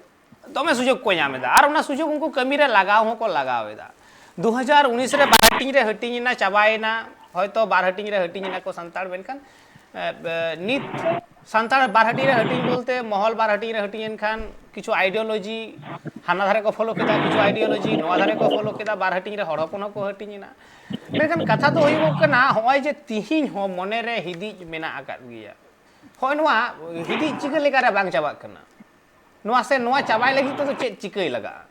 ᱫᱚᱢᱮ ᱥᱩᱡᱳᱜᱽ ᱠᱚ ᱧᱟᱢ ᱮᱫᱟ, ᱟᱨ ᱚᱱᱟ ᱥᱩᱡᱳᱜᱽ ᱩᱱᱠᱩ ᱠᱟᱹᱢᱤ ᱨᱮ ᱞᱟᱜᱟᱣ ᱦᱚᱸᱠᱚ ᱞᱟᱜᱟᱣ ᱮᱫᱟ᱾ ᱫᱩ ᱦᱟᱡᱟᱨ ᱩᱱᱤᱥ ᱨᱮ ᱵᱟᱨ ᱦᱟᱹᱴᱤᱧ ᱨᱮ ᱦᱟᱹᱴᱤᱧ ᱮᱱᱟ, ᱪᱟᱵᱟᱭᱮᱱᱟ, ᱦᱚᱭᱛᱳ ᱵᱟᱨ ᱦᱟᱹᱴᱤᱧ ᱨᱮ ᱦᱟᱹᱴᱤᱧ ᱮᱱᱟ ᱠᱚ ᱥᱟᱱᱛᱟᱲ, ᱢᱮᱱᱠᱷᱟᱱ ᱱᱤᱛ ᱥᱟᱱᱛᱟᱲ ᱵᱟᱨ ᱦᱟᱹᱴᱤᱧ ᱨᱮ ᱦᱟᱹᱴᱤᱧ ᱵᱚᱞᱛᱮ ᱢᱚᱦᱚᱞ ᱵᱟᱨ ᱦᱟᱹᱴᱤᱧ ᱨᱮ ᱦᱟᱹᱴᱤᱧ ᱮᱱ ᱠᱷᱟᱱ ᱠᱤᱪᱷᱩ ideology ᱦᱟᱱᱟ ᱫᱷᱟᱨᱮ ᱠᱚ ᱯᱷᱳᱞᱳ ᱠᱮᱫᱟ, ᱠᱤᱪᱷᱩ ideology ᱱᱚᱣᱟ ᱫᱷᱟᱨᱮ ᱠᱚ ᱯᱷᱳᱞᱳ ᱠᱮᱫᱟ, ᱵᱟᱨ ᱦᱟᱹᱴᱤᱧ ᱨᱮ ᱦᱚᱲ ᱦᱚᱯᱚᱱ ᱦᱚᱸᱠᱚ ᱦᱟᱹᱴᱤᱧ ᱮᱱᱟ᱾ ᱢᱮᱱᱠᱷᱟᱱ ᱠᱟᱛᱷᱟ ᱫᱚ ᱦᱩᱭᱩᱜ ᱠᱟᱱᱟ, ᱦᱚᱸᱜᱼᱚᱭ ᱡᱮ ᱛᱤᱦᱤᱧ ᱦᱚᱸ ᱢᱚᱱᱮ ᱨᱮ ᱦᱤᱫᱤᱡ ᱢᱮᱱᱟᱜ ᱟᱠᱟᱫ ᱜᱮᱭᱟ, ᱦᱚᱸᱜᱼᱚᱭ ᱱᱚᱣᱟ ᱦᱤᱫᱤᱡ ᱪᱤᱠᱟᱹ ᱞᱮᱠᱟᱨᱮ ᱵᱟᱝ ᱪᱟᱵᱟᱜ ᱠᱟᱱᱟ? ᱱᱚᱣᱟ ᱥᱮ ᱱᱚᱣᱟ ᱪᱟᱵᱟᱭ ᱞᱟᱹᱜᱤᱫ ᱛᱮᱫᱚ ᱪᱮᱫ ᱪᱤᱠᱟᱹᱭ ᱞᱟᱜᱟᱜᱼᱟ?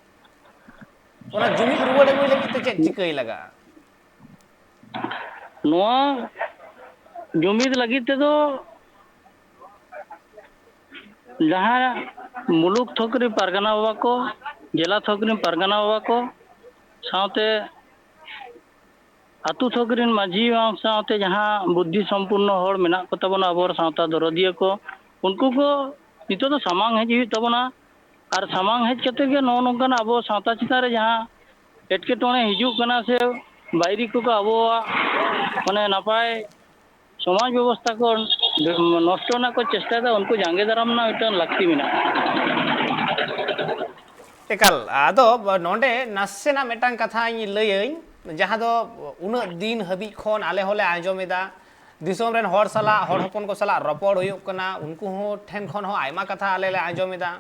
ᱚᱱᱟ ᱡᱩᱢᱤᱫ ᱨᱩᱣᱟᱹᱲ ᱟᱹᱜᱩᱭ ᱞᱟᱹᱜᱤᱫ ᱛᱮ ᱪᱮᱫ ᱪᱤᱠᱟᱹᱭ ᱞᱟᱜᱟᱜᱼᱟ? ᱱᱚᱣᱟ ᱡᱩᱢᱤᱫ ᱞᱟᱹᱜᱤᱫ ᱛᱮᱫᱚ ᱡᱟᱦᱟᱸ ᱢᱩᱞᱩᱠ ᱛᱷᱚᱠ ᱨᱮᱱ ᱯᱟᱨᱜᱟᱱᱟ ᱵᱟᱵᱟ ᱠᱚ, ᱡᱮᱞᱟ ᱛᱷᱚᱠ ᱨᱮᱱ ᱯᱟᱨᱜᱟᱱᱟ ᱵᱟᱵᱟ ᱠᱚ, ᱥᱟᱶᱛᱮ ᱟᱹᱛᱩ ᱛᱷᱚᱠ ᱨᱮᱱ ᱢᱟᱹᱡᱷᱤ ᱵᱟᱵᱟ, ᱥᱟᱶᱛᱮ ᱡᱟᱦᱟᱸ ᱵᱩᱫᱽᱫᱷᱤ ᱥᱚᱢᱯᱩᱨᱱᱚ ᱦᱚᱲ ᱢᱮᱱᱟᱜ ᱠᱚ ᱛᱟᱵᱚᱱᱟ ᱟᱵᱚ ᱥᱟᱶᱛᱟ ᱫᱚᱨᱚᱫᱤᱭᱟᱹ ᱠᱚ, ᱩᱱᱠᱩ ᱠᱚ ᱱᱤᱛᱚᱜ ᱫᱚ ᱥᱟᱢᱟᱝ ᱦᱮᱡ ᱦᱩᱭᱩᱜ ᱛᱟᱵᱚᱱᱟ᱾ ᱟᱨ ᱥᱟᱢᱟᱝ ᱦᱮᱡ ᱠᱟᱛᱮ ᱜᱮ ᱱᱚᱜᱼᱚ ᱱᱚᱝᱠᱟᱱᱟᱜ ᱟᱵᱚ ᱥᱟᱶᱛᱟ ᱪᱮᱛᱟᱱ ᱨᱮ ᱡᱟᱦᱟᱸ ᱮᱴᱠᱮᱴᱚᱬᱮ ᱦᱤᱡᱩᱜ ᱠᱟᱱᱟ ᱥᱮ ᱵᱟᱹᱭᱨᱤ ᱠᱚᱠᱚ ᱟᱵᱚᱣᱟᱜ ᱢᱟᱱᱮ ᱱᱟᱯᱟᱭ ᱥᱚᱢᱟᱡᱽ ᱵᱮᱵᱚᱥᱛᱷᱟ ᱠᱚ ᱱᱚᱥᱴᱚ ᱨᱮᱱᱟᱜ ᱠᱚ ᱪᱮᱥᱴᱟᱭᱮᱫᱟ, ᱩᱱᱠᱩ ᱡᱟᱸᱜᱮ ᱫᱟᱨᱟᱢ ᱨᱮᱱᱟᱜ ᱢᱤᱫᱴᱟᱝ ᱞᱟᱹᱠᱛᱤ ᱢᱮᱱᱟᱜᱼᱟ᱾ ᱮᱠᱟᱞ᱾ ᱟᱫᱚ ᱱᱚᱰᱮ ᱱᱟᱥᱮᱱᱟᱜ ᱢᱤᱫᱴᱟᱝ ᱠᱟᱛᱷᱟᱧ ᱞᱟᱹᱭᱟᱹᱧ, ᱡᱟᱦᱟᱸ ᱫᱚ ᱩᱱᱟᱹᱜ ᱫᱤᱱ ᱦᱟᱹᱵᱤᱡ ᱠᱷᱚᱱ ᱟᱞᱮ ᱦᱚᱸᱞᱮ ᱟᱸᱡᱚᱢ ᱮᱫᱟ, ᱫᱤᱥᱚᱢ ᱨᱮᱱ ᱦᱚᱲ ᱥᱟᱞᱟᱜ, ᱦᱚᱲ ᱦᱚᱯᱚᱱ ᱠᱚ ᱥᱟᱞᱟᱜ ᱨᱚᱯᱚᱲ ᱦᱩᱭᱩᱜ ᱠᱟᱱᱟ, ᱩᱱᱠᱩ ᱦᱚᱸ ᱴᱷᱮᱱ ᱠᱷᱚᱱ ᱦᱚᱸ ᱟᱭᱢᱟ ᱠᱟᱛᱷᱟ ᱟᱞᱮ ᱞᱮ ᱟᱸᱡᱚᱢ ᱮᱫᱟ,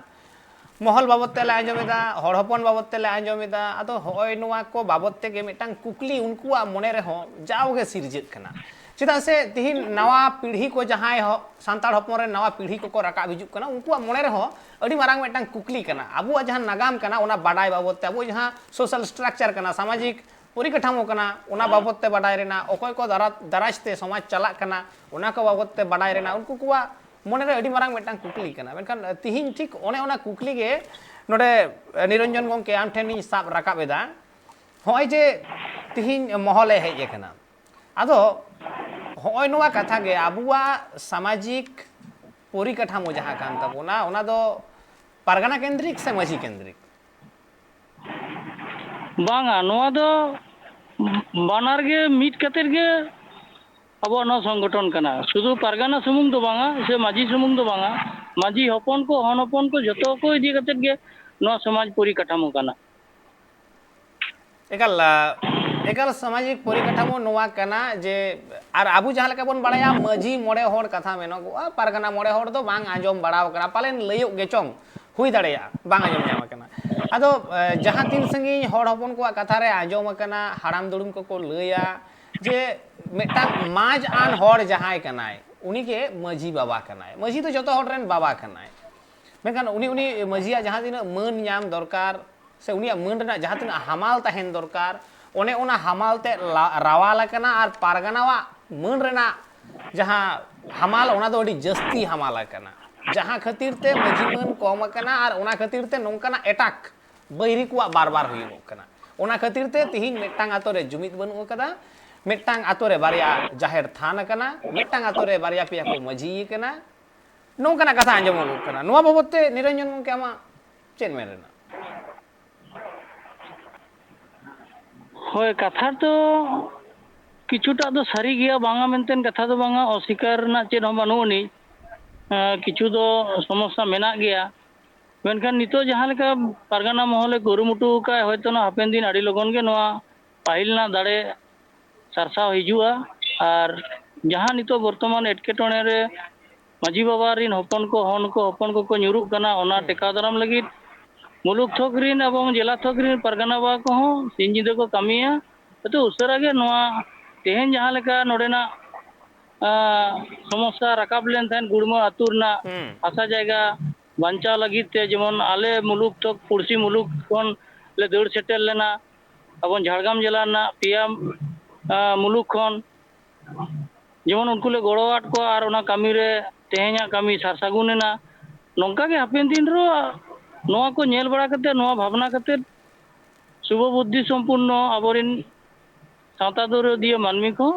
ᱢᱚᱦᱚᱞ ᱵᱟᱵᱚᱫ ᱛᱮᱞᱮ ᱟᱸᱡᱚᱢ ᱮᱫᱟ, ᱦᱚᱲ ᱦᱚᱯᱚᱱ ᱵᱟᱵᱚᱫ ᱛᱮᱞᱮ ᱟᱸᱡᱚᱢ ᱮᱫᱟ᱾ ᱟᱫᱚ ᱦᱚᱸᱜᱼᱚᱭ ᱱᱚᱣᱟ ᱠᱚ ᱵᱟᱵᱚᱫ ᱛᱮᱜᱮ ᱢᱤᱫᱴᱟᱝ ᱠᱩᱠᱞᱤ ᱩᱱᱠᱩᱣᱟᱜ ᱢᱚᱱᱮ ᱨᱮᱦᱚᱸ ᱡᱟᱣᱜᱮ ᱥᱤᱨᱡᱟᱹᱜ ᱠᱟᱱᱟ᱾ ᱪᱮᱫᱟᱜ ᱥᱮ ᱛᱤᱦᱤᱧ ᱱᱟᱣᱟ ᱯᱤᱲᱦᱤ ᱠᱚ, ᱡᱟᱦᱟᱸᱭ ᱦᱚ-, ᱥᱟᱱᱛᱟᱲ ᱦᱚᱯᱚᱱ ᱨᱮᱱ ᱱᱟᱣᱟ ᱯᱤᱲᱦᱤ ᱠᱚᱠᱚ ᱨᱟᱠᱟᱵ ᱦᱤᱡᱩᱜ ᱠᱟᱱᱟ, ᱩᱱᱠᱩᱣᱟᱜ ᱢᱚᱱᱮ ᱨᱮᱦᱚᱸ ᱟᱹᱰᱤ ᱢᱟᱨᱟᱝ ᱢᱤᱫᱴᱟᱝ ᱠᱩᱠᱞᱤ ᱠᱟᱱᱟ᱾ ᱟᱵᱚᱣᱟᱜ ᱡᱟᱦᱟᱸ ᱱᱟᱜᱟᱢ ᱠᱟᱱᱟ, ᱚᱱᱟ ᱵᱟᱰᱟᱭ ᱵᱟᱵᱚᱫ ᱛᱮ, ᱟᱵᱚ ᱡᱟᱦᱟᱸ social structure ᱠᱟᱱᱟ, ᱥᱟᱢᱟᱡᱤᱠ ᱯᱚᱨᱤᱠᱟᱴᱷᱟᱢᱳ ᱠᱟᱱᱟ, ᱚᱱᱟ ᱵᱟᱵᱚᱫ ᱛᱮ ᱵᱟᱰᱟᱭ ᱨᱮᱱᱟᱜ, ᱚᱠᱚᱭ ᱠᱚ ᱫᱟᱨᱟ-, ᱫᱟᱨᱟᱭ ᱛᱮ ᱥᱚᱢᱟᱡᱽ ᱪᱟᱞᱟᱜ ᱠᱟᱱᱟ, ᱚᱱᱟ ᱠᱚ ᱵᱟᱵᱚᱫ ᱛᱮ ᱵᱟᱰᱟᱭ ᱨᱮᱱᱟᱜ ᱩᱱᱠᱩ ᱠᱚᱣᱟᱜ ᱢᱚᱱᱮ ᱨᱮ ᱟᱹᱰᱤ ᱢᱟᱨᱟᱝ ᱢᱤᱫᱴᱟᱝ ᱠᱩᱠᱞᱤ ᱠᱟᱱᱟ᱾ ᱢᱮᱱᱠᱷᱟᱱ ᱛᱤᱦᱤᱧ ᱴᱷᱤᱠ ᱚᱱᱮ ᱚᱱᱟ ᱠᱩᱠᱞᱤ ᱜᱮ ᱱᱚᱰᱮ ᱱᱤᱨᱚᱧᱡᱚᱱ ᱜᱚᱢᱠᱮ ᱟᱢ ᱴᱷᱮᱱ ᱤᱧ ᱥᱟᱵ ᱨᱟᱠᱟᱵ ᱮᱫᱟ᱾ ᱦᱚᱸᱜᱼᱚᱭ ᱡᱮ ᱛᱤᱦᱤᱧ ᱢᱚᱦᱚᱞᱮ ᱦᱮᱡ ᱟᱠᱟᱱᱟ, ᱟᱫᱚ ᱦᱚᱸᱜᱼᱚᱭ ᱱᱚᱣᱟ ᱠᱟᱛᱷᱟ ᱜᱮ ᱟᱵᱚᱣᱟᱜ ᱥᱟᱢᱟᱡᱤᱠ ᱯᱚᱨᱤᱠᱟᱴᱷᱟᱢᱳ ᱡᱟᱦᱟᱸ ᱠᱟᱱ ᱛᱟᱵᱚᱱᱟ, ᱚᱱᱟ ᱫᱚ ᱯᱟᱨᱜᱟᱱᱟ ᱠᱮᱱᱫᱨᱤᱠ ᱥᱮ ᱢᱟᱹᱡᱷᱤ ᱠᱮᱱᱫᱨᱤᱠ? ᱵᱟᱝᱟ, ᱱᱚᱣᱟ ᱫᱚ ᱵᱟᱱᱟᱨ ᱜᱮ ᱢᱤᱫ ᱠᱟᱛᱮᱫ ᱜᱮ ᱟᱵᱚᱣᱟᱜ ᱱᱚᱣᱟ ᱥᱚᱝᱜᱚᱴᱷᱚᱱ ᱠᱟᱱᱟ᱾ ᱥᱩᱫᱷᱩ ᱯᱟᱨᱜᱟᱱᱟ ᱥᱩᱢᱩᱝ ᱫᱚ ᱵᱟᱝᱟ, ᱥᱮ ᱢᱟᱹᱡᱷᱤ ᱥᱩᱢᱩᱝ ᱫᱚ ᱵᱟᱝᱟ, ᱢᱟᱹᱡᱷᱤ ᱦᱚᱯᱚᱱ ᱠᱚ, ᱦᱚᱱ ᱦᱚᱯᱚᱱ ᱠᱚ, ᱡᱚᱛᱚ ᱠᱚ ᱤᱫᱤ ᱠᱟᱛᱮᱫ ᱜᱮ ᱱᱚᱣᱟ ᱥᱚᱢᱟᱡᱽ ᱯᱚᱨᱤᱠᱟᱴᱷᱟᱢᱳ ᱠᱟᱱᱟ᱾ ᱮᱠᱟᱞ, ᱟ, ᱮᱠᱟᱞ ᱥᱟᱢᱟᱡᱤᱠ ᱯᱚᱨᱤᱠᱟᱴᱷᱟᱢᱳ ᱱᱚᱣᱟ ᱠᱟᱱᱟ ᱡᱮ, ᱟᱨ ᱟᱵᱚ ᱡᱟᱦᱟᱸ ᱞᱮᱠᱟ ᱵᱚᱱ ᱵᱟᱲᱟᱭᱟ, ᱢᱟᱹᱡᱷᱤ ᱢᱚᱬᱮ ᱦᱚᱲ ᱠᱟᱛᱷᱟ ᱢᱮᱱᱚᱜᱚᱜᱼᱟ, ᱯᱟᱨᱜᱟᱱᱟ ᱢᱚᱬᱮ ᱦᱚᱲ ᱫᱚ ᱵᱟᱝ ᱟᱸᱡᱚᱢ ᱵᱟᱲᱟᱣ ᱠᱟᱱᱟ, ᱯᱟᱞᱮᱱ ᱞᱟᱹᱭᱚᱜ ᱜᱮ ᱪᱚᱝ, ᱦᱩᱭ ᱫᱟᱲᱮᱭᱟᱜᱼᱟ, ᱵᱟᱝ ᱟᱸᱡᱚᱢ ᱧᱟᱢ ᱟᱠᱟᱱᱟ᱾ ᱟᱫᱚ, ᱮ, ᱡᱟᱦᱟᱸ ᱛᱤᱱ ᱥᱟᱺᱜᱤᱧ ᱦᱚᱲ ᱦᱚᱯᱚᱱ ᱠᱚᱣᱟᱜ ᱠᱟᱛᱷᱟ ᱨᱮ ᱟᱸᱡᱚᱢ ᱟᱠᱟᱱᱟ, ᱦᱟᱲᱟᱢ ᱫᱩᱲᱩᱢ ᱠᱚᱠᱚ ᱞᱟᱹᱭᱟ ᱡᱮ ᱢᱤᱫᱴᱟᱝ ᱢᱟᱡᱽ ᱟᱱ ᱦᱚᱲ ᱡᱟᱦᱟᱸᱭ ᱠᱟᱱᱟᱭ, ᱩᱱᱤᱜᱮ ᱢᱟᱹᱡᱷᱤ ᱵᱟᱵᱟ ᱠᱟᱱᱟᱭ᱾ ᱢᱟᱹᱡᱷᱤ ᱫᱚ ᱡᱚᱛᱚ ᱦᱚᱲ ᱨᱮᱱ ᱵᱟᱵᱟ ᱠᱟᱱᱟᱭ᱾ ᱢᱮᱱᱠᱷᱟᱱ ᱩᱱᱤ, ᱩᱱᱤ ᱢᱟᱹᱡᱷᱤᱭᱟᱜ ᱡᱟᱦᱟᱸ ᱛᱤᱱᱟᱹᱜ ᱢᱟᱹᱱ ᱧᱟᱢ ᱫᱚᱨᱠᱟᱨ, ᱥᱮ ᱩᱱᱤᱭᱟᱜ ᱢᱟᱹᱱ ᱨᱮᱱᱟᱜ ᱡᱟᱦᱟᱸ ᱛᱤᱱᱟᱹᱜ ᱦᱟᱢᱟᱞ ᱛᱟᱦᱮᱱ ᱫᱚᱨᱠᱟᱨ, ᱚᱱᱮ ᱚᱱᱟ ᱦᱟᱢᱟᱞ ᱛᱮᱫ ᱞᱟ-, ᱨᱟᱣᱟᱞ ᱟᱠᱟᱱᱟ, ᱟᱨ ᱯᱟᱨᱜᱟᱱᱟᱣᱟᱜ ᱢᱟᱹᱱ ᱨᱮᱱᱟᱜ ᱡᱟᱦᱟᱸ ᱦᱟᱢᱟᱞ, ᱚᱱᱟ ᱫᱚ ᱟᱹᱰᱤ ᱡᱟᱹᱥᱛᱤ ᱦᱟᱢᱟᱞ ᱟᱠᱟᱱᱟ᱾ ᱡᱟᱦᱟᱸ ᱠᱷᱟᱹᱛᱤᱨ ᱛᱮ ᱢᱟᱹᱡᱷᱤ ᱢᱟᱹᱱ ᱠᱚᱢ ᱟᱠᱟᱱᱟ ᱟᱨ ᱚᱱᱟ ᱠᱷᱟᱹᱛᱤᱨ ᱛᱮ ᱱᱚᱝᱠᱟᱱᱟᱜ ᱮᱴᱟᱠ ᱵᱟᱹᱭᱨᱤ ᱠᱚᱣᱟᱜ ᱵᱟᱨ ᱵᱟᱨ ᱦᱩᱭᱩᱜᱚᱜ ᱠᱟᱱᱟ᱾ ᱚᱱᱟ ᱠᱷᱟᱹᱛᱤᱨ ᱛᱮ ᱛᱤᱦᱤᱧ ᱢᱤᱫᱴᱟᱝ ᱟᱛᱳ ᱨᱮ ᱡᱩᱢᱤᱫ ᱵᱟᱹᱱᱩᱜ ᱟᱠᱟᱫᱟ, ᱢᱤᱫᱴᱟᱝ ᱟᱛᱳ ᱨᱮ ᱵᱟᱨᱭᱟ ᱡᱟᱦᱮᱨ ᱛᱷᱟᱱ ᱟᱠᱟᱱᱟ, ᱢᱤᱫᱴᱟᱝ ᱟᱛᱳ ᱨᱮ ᱵᱟᱨᱭᱟ ᱯᱮᱭᱟ ᱠᱚ ᱢᱟᱹᱡᱷᱤ ᱟᱠᱟᱱᱟ, ᱱᱚᱝᱠᱟᱱᱟᱜ ᱠᱟᱛᱷᱟ ᱟᱸᱡᱚᱢᱚᱜ ᱠᱟᱱᱟ᱾ ᱱᱚᱣᱟ ᱵᱟᱵᱚᱫ ᱛᱮ ᱱᱤᱨᱚᱧᱡᱚᱱ ᱜᱚᱢᱠᱮ, ᱟᱢᱟᱜ ᱪᱮᱫ ᱢᱮᱱ ᱨᱮᱱᱟᱜ? ᱦᱳᱭ, ᱠᱟᱛᱷᱟ ᱫᱚ ᱠᱤᱪᱷᱩᱴᱟᱜ ᱫᱚ ᱥᱟᱹᱨᱤ ᱜᱮᱭᱟ, ᱵᱟᱝᱟ ᱢᱮᱱᱛᱮ ᱠᱟᱛᱷᱟ ᱫᱚ ᱵᱟᱝᱟ, ᱚᱥᱤᱠᱟᱨ ᱨᱮᱱᱟᱜ ᱪᱮᱫ ᱦᱚᱸ ᱵᱟᱹᱱᱩᱜ ᱟᱹᱱᱤᱡ᱾ ᱟᱸ, ᱠᱤᱪᱷᱩ ᱫᱚ ᱥᱚᱢᱚᱥᱥᱟ ᱢᱮᱱᱟᱜ ᱜᱮᱭᱟ, ᱢᱮᱱᱠᱷᱟᱱ ᱱᱤᱛᱚᱜ ᱡᱟᱦᱟᱸ ᱞᱮᱠᱟ ᱯᱟᱨᱜᱟᱱᱟ ᱢᱚᱦᱚᱞᱮ ᱠᱩᱨᱩᱢᱩᱴᱩ ᱟᱠᱟᱫ, ᱦᱚᱭᱛᱳ ᱱᱚᱣᱟ ᱦᱟᱯᱮᱱ ᱫᱤᱱ ᱟᱹᱰᱤ ᱞᱚᱜᱚᱱ ᱜᱮ ᱱᱚᱣᱟ ᱯᱟᱹᱦᱤᱞ ᱨᱮᱱᱟᱜ ᱫᱟᱲᱮ ᱥᱟᱨᱥᱟᱣ ᱦᱤᱡᱩᱜᱼᱟ᱾ ᱟᱨ ᱡᱟᱦᱟᱸ ᱱᱤᱛᱚᱜ ᱵᱚᱨᱛᱚᱢᱟᱱ ᱮᱴᱠᱮᱴᱚᱬᱮ ᱨᱮ ᱢᱟᱹᱡᱷᱤ ᱵᱟᱵᱟ ᱨᱤᱱ ᱦᱚᱯᱚᱱ ᱠᱚ, ᱦᱚᱱ ᱠᱚ, ᱦᱚᱯᱚᱱ ᱠᱚᱠᱚ ᱧᱩᱨᱩᱜ ᱠᱟᱱᱟ, ᱚᱱᱟ ᱴᱮᱠᱟᱣ ᱫᱟᱨᱟᱢ ᱞᱟᱹᱜᱤᱫ ᱢᱩᱞᱩᱠ ᱛᱷᱚᱠ ᱨᱤᱱ ᱮᱵᱚᱝ ᱡᱮᱞᱟ ᱛᱷᱚᱠ ᱨᱤᱱ ᱯᱟᱨᱜᱟᱱᱟ ᱵᱟᱵᱟ ᱠᱚᱦᱚᱸ ᱥᱤᱧ ᱧᱤᱫᱟᱹ ᱠᱚ ᱠᱟᱹᱢᱤᱭᱟ᱾ ᱟᱹᱰᱤ ᱩᱥᱟᱹᱨᱟ ᱜᱮ ᱱᱚᱣᱟ ᱛᱮᱦᱮᱧ ᱡᱟᱦᱟᱸ ᱞᱮᱠᱟ ᱱᱚᱰᱮᱱᱟᱜ, ᱟᱸ, ᱥᱚᱢᱚᱥᱥᱟ ᱨᱟᱠᱟᱵ ᱞᱮᱱ ᱛᱟᱦᱮᱸᱫ, ᱜᱩᱲᱢᱟᱹ ᱟᱹᱛᱩ ᱨᱮᱱᱟᱜ ᱦᱩᱸ᱾ ᱦᱟᱥᱟ ᱡᱟᱭᱜᱟ ᱵᱟᱧᱪᱟᱣ ᱞᱟᱹᱜᱤᱫ ᱛᱮ, ᱡᱮᱢᱚᱱ ᱟᱞᱮ ᱢᱩᱞᱩᱠ ᱛᱷᱚᱠ ᱯᱩᱲᱥᱤ ᱢᱩᱞᱩᱠ ᱠᱷᱚᱱ ᱞᱮ ᱫᱟᱹᱲ ᱥᱮᱴᱮᱨ ᱞᱮᱱᱟ, ᱟᱵᱚ ᱡᱷᱟᱲᱜᱨᱟᱢ ᱡᱮᱞᱟ ᱨᱮᱱᱟᱜ ᱯᱮᱭᱟ, ᱟᱸ, ᱢᱩᱞᱩᱠ ᱠᱷᱚᱱ, ᱡᱮᱢᱚᱱ ᱩᱱᱠᱩ ᱞᱮ ᱜᱚᱲᱚᱣᱟᱫ ᱠᱚᱣᱟ ᱟᱨ ᱚᱱᱟ ᱠᱟᱹᱢᱤ ᱨᱮ ᱛᱮᱦᱮᱧᱟᱜ ᱠᱟᱹᱢᱤ ᱥᱟᱨ ᱥᱟᱹᱜᱩᱱ ᱮᱱᱟ᱾ ᱱᱚᱝᱠᱟ ᱜᱮ ᱦᱟᱯᱮᱱ ᱫᱤᱱ ᱨᱮᱦᱚᱸ ᱱᱚᱣᱟ ᱠᱚ ᱧᱮᱞ ᱵᱟᱲᱟ ᱠᱟᱛᱮ, ᱱᱚᱣᱟ ᱵᱷᱟᱵᱽᱱᱟ ᱠᱟᱛᱮ, ᱥᱩᱵᱷᱚ ᱵᱩᱫᱽᱫᱷᱤ ᱥᱚᱢᱯᱩᱨᱱᱚ ᱟᱵᱚᱨᱮᱱ ᱥᱟᱶᱛᱟ ᱫᱚᱨᱚᱫᱤᱭᱟᱹ ᱢᱟᱹᱱᱢᱤ ᱠᱚ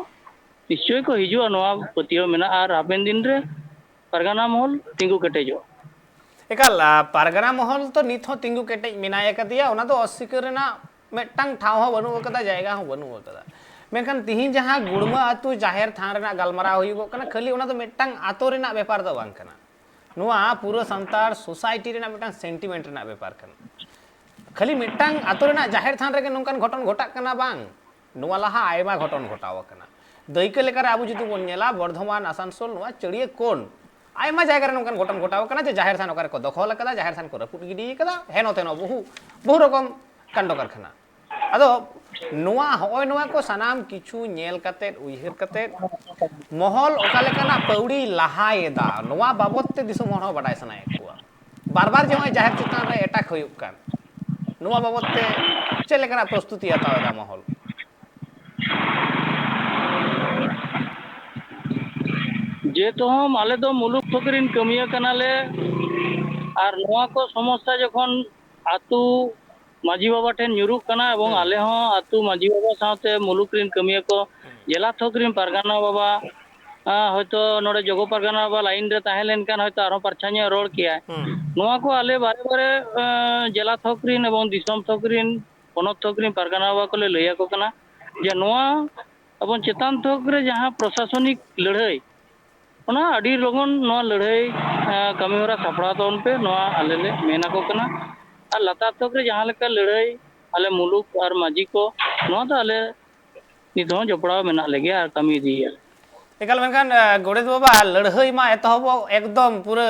ᱱᱤᱥᱪᱚᱭ ᱠᱚ ᱦᱤᱡᱩᱜᱼᱟ, ᱱᱚᱣᱟ ᱯᱟᱹᱛᱭᱟᱹᱣ ᱢᱮᱱᱟᱜᱼᱟ᱾ ᱟᱨ ᱦᱟᱯᱮᱱ ᱫᱤᱱ ᱨᱮ ᱯᱟᱨᱜᱟᱱᱟ ᱢᱚᱦᱚᱞ ᱛᱤᱸᱜᱩ ᱠᱮᱴᱮᱡᱚᱜᱼᱟ᱾ ᱮᱠᱟᱞ, ᱟ, ᱯᱟᱨᱜᱟᱱᱟ ᱢᱚᱦᱚᱞ ᱛᱚ ᱱᱤᱛ ᱦᱚᱸ ᱛᱤᱸᱜᱩ ᱠᱮᱴᱮᱡ ᱢᱮᱱᱟᱭ ᱟᱠᱟᱫᱮᱭᱟ, ᱚᱱᱟ ᱫᱚ ᱚᱥᱥᱤᱠᱟᱹᱨ ᱨᱮᱱᱟᱜ ᱢᱤᱫᱴᱟᱝ ᱴᱷᱟᱶ ᱦᱚᱸ ᱵᱟᱹᱱᱩᱜ ᱟᱠᱟᱫᱟ, ᱡᱟᱭᱜᱟ ᱦᱚᱸ ᱵᱟᱹᱱᱩᱜ ᱟᱠᱟᱫᱟ᱾ ᱢᱮᱱᱠᱷᱟᱱ ᱛᱤᱦᱤᱧ ᱡᱟᱦᱟᱸ ᱜᱩᱲᱢᱟᱹ ᱟᱹᱛᱩ ᱡᱟᱦᱮᱨ ᱛᱷᱟᱱ ᱨᱮᱱᱟᱜ ᱜᱟᱞᱢᱟᱨᱟᱣ ᱦᱩᱭᱩᱜᱚᱜ ᱠᱟᱱᱟ, ᱠᱷᱟᱹᱞᱤ ᱚᱱᱟ ᱫᱚ ᱢᱤᱫᱴᱟᱝ ᱟᱛᱳ ᱨᱮᱱᱟᱜ ᱵᱮᱯᱟᱨ ᱫᱚ ᱵᱟᱝ ᱠᱟᱱᱟ᱾ ᱱᱚᱣᱟ ᱯᱩᱨᱟᱹ ᱥᱟᱱᱛᱟᱲ ᱥᱳᱥᱟᱭᱴᱤ ᱨᱮᱱᱟᱜ ᱢᱤᱫᱴᱟᱝ ᱥᱮᱱᱴᱤᱢᱮᱱᱴ ᱨᱮᱱᱟᱜ ᱵᱮᱯᱟᱨ ᱠᱟᱱᱟ᱾ ᱠᱷᱟᱹᱞᱤ ᱢᱤᱫᱴᱟᱝ ᱟᱛᱳ ᱨᱮᱱᱟᱜ ᱡᱟᱦᱮᱨ ᱛᱷᱟᱱ ᱨᱮᱜᱮ ᱱᱚᱝᱠᱟᱱ ᱜᱷᱚᱴᱚᱱ ᱜᱷᱚᱴᱟᱜ ᱠᱟᱱᱟ, ᱵᱟᱝ, ᱱᱚᱣᱟ ᱞᱟᱦᱟ ᱟᱭᱢᱟ ᱜᱷᱚᱴᱚᱱ ᱜᱷᱚᱴᱟᱣ ᱟᱠᱟᱱᱟ᱾ ᱫᱟᱹᱭᱠᱟᱹ ᱞᱮᱠᱟᱨᱮ ᱟᱵᱚ ᱡᱩᱫᱤ ᱵᱚᱱ ᱧᱮᱞᱟ, ᱵᱚᱨᱫᱷᱚᱢᱟᱱ, ᱟᱥᱟᱱᱥᱳᱞ, ᱱᱚᱣᱟ ᱪᱟᱹᱲᱭᱟᱹ ᱠᱳᱱ ᱟᱭᱢᱟ ᱡᱟᱭᱜᱟ ᱨᱮ ᱱᱚᱝᱠᱟᱱ ᱜᱷᱚᱴᱚᱱ ᱜᱷᱚᱴᱟᱣ ᱟᱠᱟᱱᱟ ᱡᱮ ᱡᱟᱦᱮᱨ ᱛᱷᱟᱱ ᱚᱠᱟᱨᱮ ᱠᱚ ᱫᱚᱠᱷᱚᱞ ᱟᱠᱟᱫᱟ, ᱡᱟᱦᱮᱨ ᱛᱷᱟᱱ ᱠᱚ ᱨᱟᱹᱯᱩᱫ ᱜᱤᱰᱤ ᱟᱠᱟᱫᱟ, ᱦᱮᱱᱚ ᱛᱮᱱᱚ ᱵᱚᱦᱩ, ᱵᱚᱦᱩ ᱨᱚᱠᱚᱢ ᱠᱟᱱᱰᱚ ᱠᱟᱨᱠᱷᱟᱱᱟ᱾ ᱟᱫᱚ ᱱᱚᱣᱟ, ᱦᱚᱸᱜᱼᱚᱭ ᱱᱚᱣᱟ ᱠᱚ ᱥᱟᱱᱟᱢ ᱠᱤᱪᱷᱩ ᱧᱮᱞ ᱠᱟᱛᱮᱫ, ᱩᱭᱦᱟᱹᱨ ᱠᱟᱛᱮᱫ, ᱢᱚᱦᱚᱞ ᱚᱠᱟ ᱞᱮᱠᱟᱱᱟᱜ ᱯᱟᱹᱣᱲᱤᱭ ᱞᱟᱦᱟᱭᱮᱫᱟ, ᱱᱚᱣᱟ ᱵᱟᱵᱚᱫ ᱛᱮ ᱫᱤᱥᱚᱢ ᱦᱚᱲ ᱦᱚᱸ ᱵᱟᱰᱟᱭ ᱥᱟᱱᱟᱭᱮᱫ ᱠᱚᱣᱟ᱾ ᱵᱟᱨ ᱵᱟᱨ ᱡᱮ ᱱᱚᱜᱼᱚᱭ ᱡᱟᱦᱮᱨ ᱪᱮᱛᱟᱱ ᱨᱮ ᱮᱴᱟᱠ ᱦᱩᱭᱩᱜ ᱠᱟᱱ, ᱱᱚᱣᱟ ᱵᱟᱵᱚᱫ ᱛᱮ ᱪᱮᱫ ᱞᱮᱠᱟᱱᱟᱜ ᱯᱨᱚᱥᱛᱩᱛᱤ ᱦᱟᱛᱟᱣ ᱮᱫᱟ ᱢᱚᱦᱚᱞ? ᱡᱮᱦᱮᱛᱩ ᱦᱚᱸ ᱟᱞᱮ ᱫᱚ ᱢᱩᱞᱩᱠ ᱛᱷᱚᱠ ᱨᱮᱱ ᱠᱟᱹᱢᱤᱭᱟᱹ ᱠᱟᱱᱟᱞᱮ, ᱟᱨ ᱱᱚᱣᱟ ᱠᱚ ᱥᱚᱢᱚᱥᱥᱟ ᱡᱚᱠᱷᱚᱱ ᱟᱹᱛᱩ ᱢᱟᱹᱡᱷᱤ ᱵᱟᱵᱟ ᱴᱷᱮᱱ ᱧᱩᱨᱩᱜ ᱠᱟᱱᱟ, ᱮᱵᱚᱝ ᱦᱩᱸ᱾ ᱟᱞᱮ ᱦᱚᱸ ᱟᱹᱛᱩ ᱢᱟᱹᱡᱷᱤ ᱵᱟᱵᱟ ᱥᱟᱶᱛᱮ ᱢᱩᱞᱩᱠ ᱨᱮᱱ ᱠᱟᱹᱢᱤᱭᱟᱹ ᱠᱚ, ᱦᱩᱸ᱾ ᱡᱮᱞᱟ ᱛᱷᱚᱠ ᱨᱮᱱ ᱯᱟᱨᱜᱟᱱᱟ ᱵᱟᱵᱟ, ᱟᱸ, ᱦᱚᱭᱛᱚ ᱱᱚᱰᱮ ᱡᱚᱜᱚ ᱯᱟᱨᱜᱟᱱᱟ ᱵᱟᱵᱟ ᱞᱟᱭᱤᱱ ᱨᱮ ᱛᱟᱦᱮᱸ ᱞᱮᱱᱠᱷᱟᱱ ᱦᱚᱭᱛᱚ ᱟᱨᱦᱚᱸ ᱯᱟᱨᱪᱷᱟ ᱧᱚᱜ ᱨᱚᱲ ᱠᱮᱭᱟᱭ᱾ ᱦᱩᱸ᱾ ᱱᱚᱣᱟ ᱠᱚ ᱟᱞᱮ ᱵᱟᱨᱮ ᱵᱟᱨᱮ, ᱟᱸ, ᱡᱮᱞᱟ ᱛᱷᱚᱠ ᱨᱮᱱ ᱮᱵᱚᱝ ᱫᱤᱥᱚᱢ ᱛᱷᱚᱠ ᱨᱮᱱ, ᱯᱚᱱᱚᱛ ᱛᱷᱚᱠ ᱨᱮᱱ ᱯᱟᱨᱜᱟᱱᱟ ᱵᱟᱵᱟ ᱠᱚᱞᱮ ᱞᱟᱹᱭ ᱟᱠᱚ ᱠᱟᱱᱟ ᱡᱮ ᱱᱚᱣᱟ ᱮᱵᱚᱝ ᱪᱮᱛᱟᱱ ᱛᱷᱚᱠ ᱨᱮ ᱡᱟᱦᱟᱸ ᱯᱨᱚᱥᱟᱥᱚᱱᱤᱠ ᱞᱟᱹᱲᱦᱟᱹᱭ, ᱚᱱᱟ ᱟᱹᱰᱤ ᱞᱚᱜᱚᱱ ᱱᱚᱣᱟ ᱞᱟᱹᱲᱦᱟᱹᱭ, ᱮᱸ, ᱠᱟᱹᱢᱤ ᱦᱚᱨᱟ ᱥᱟᱯᱲᱟᱣ ᱛᱟᱵᱚᱱ ᱯᱮ, ᱱᱚᱣᱟ ᱟᱞᱮ ᱞᱮ ᱢᱮᱱ ᱟᱠᱚ ᱠᱟᱱᱟ᱾ ᱟᱨ ᱞᱟᱛᱟᱨ ᱛᱷᱚᱠ ᱨᱮ ᱡᱟᱦᱟᱸ ᱞᱮᱠᱟ ᱞᱟᱹᱲᱦᱟᱹᱭ, ᱟᱞᱮ ᱢᱩᱞᱩᱠ ᱟᱨ ᱢᱟᱹᱡᱷᱤ ᱠᱚ, ᱱᱚᱣᱟ ᱫᱚ ᱟᱞᱮ ᱱᱤᱛ ᱦᱚᱸ ᱡᱚᱯᱲᱟᱣ ᱢᱮᱱᱟᱜ ᱞᱮᱜᱮᱭᱟ ᱟᱨ ᱠᱟᱹᱢᱤ ᱤᱫᱤᱭᱮᱫᱼᱟ ᱞᱮ᱾ ᱮᱠᱟᱞ, ᱢᱮᱱᱠᱷᱟᱱ, ᱮ, ᱜᱚᱰᱮᱛ ᱵᱟᱵᱟ, ᱞᱟᱹᱲᱦᱟᱹᱭ ᱢᱟ ᱮᱛᱚᱦᱚᱵᱚᱜ ᱮᱠᱫᱚᱢ ᱯᱩᱨᱟᱹ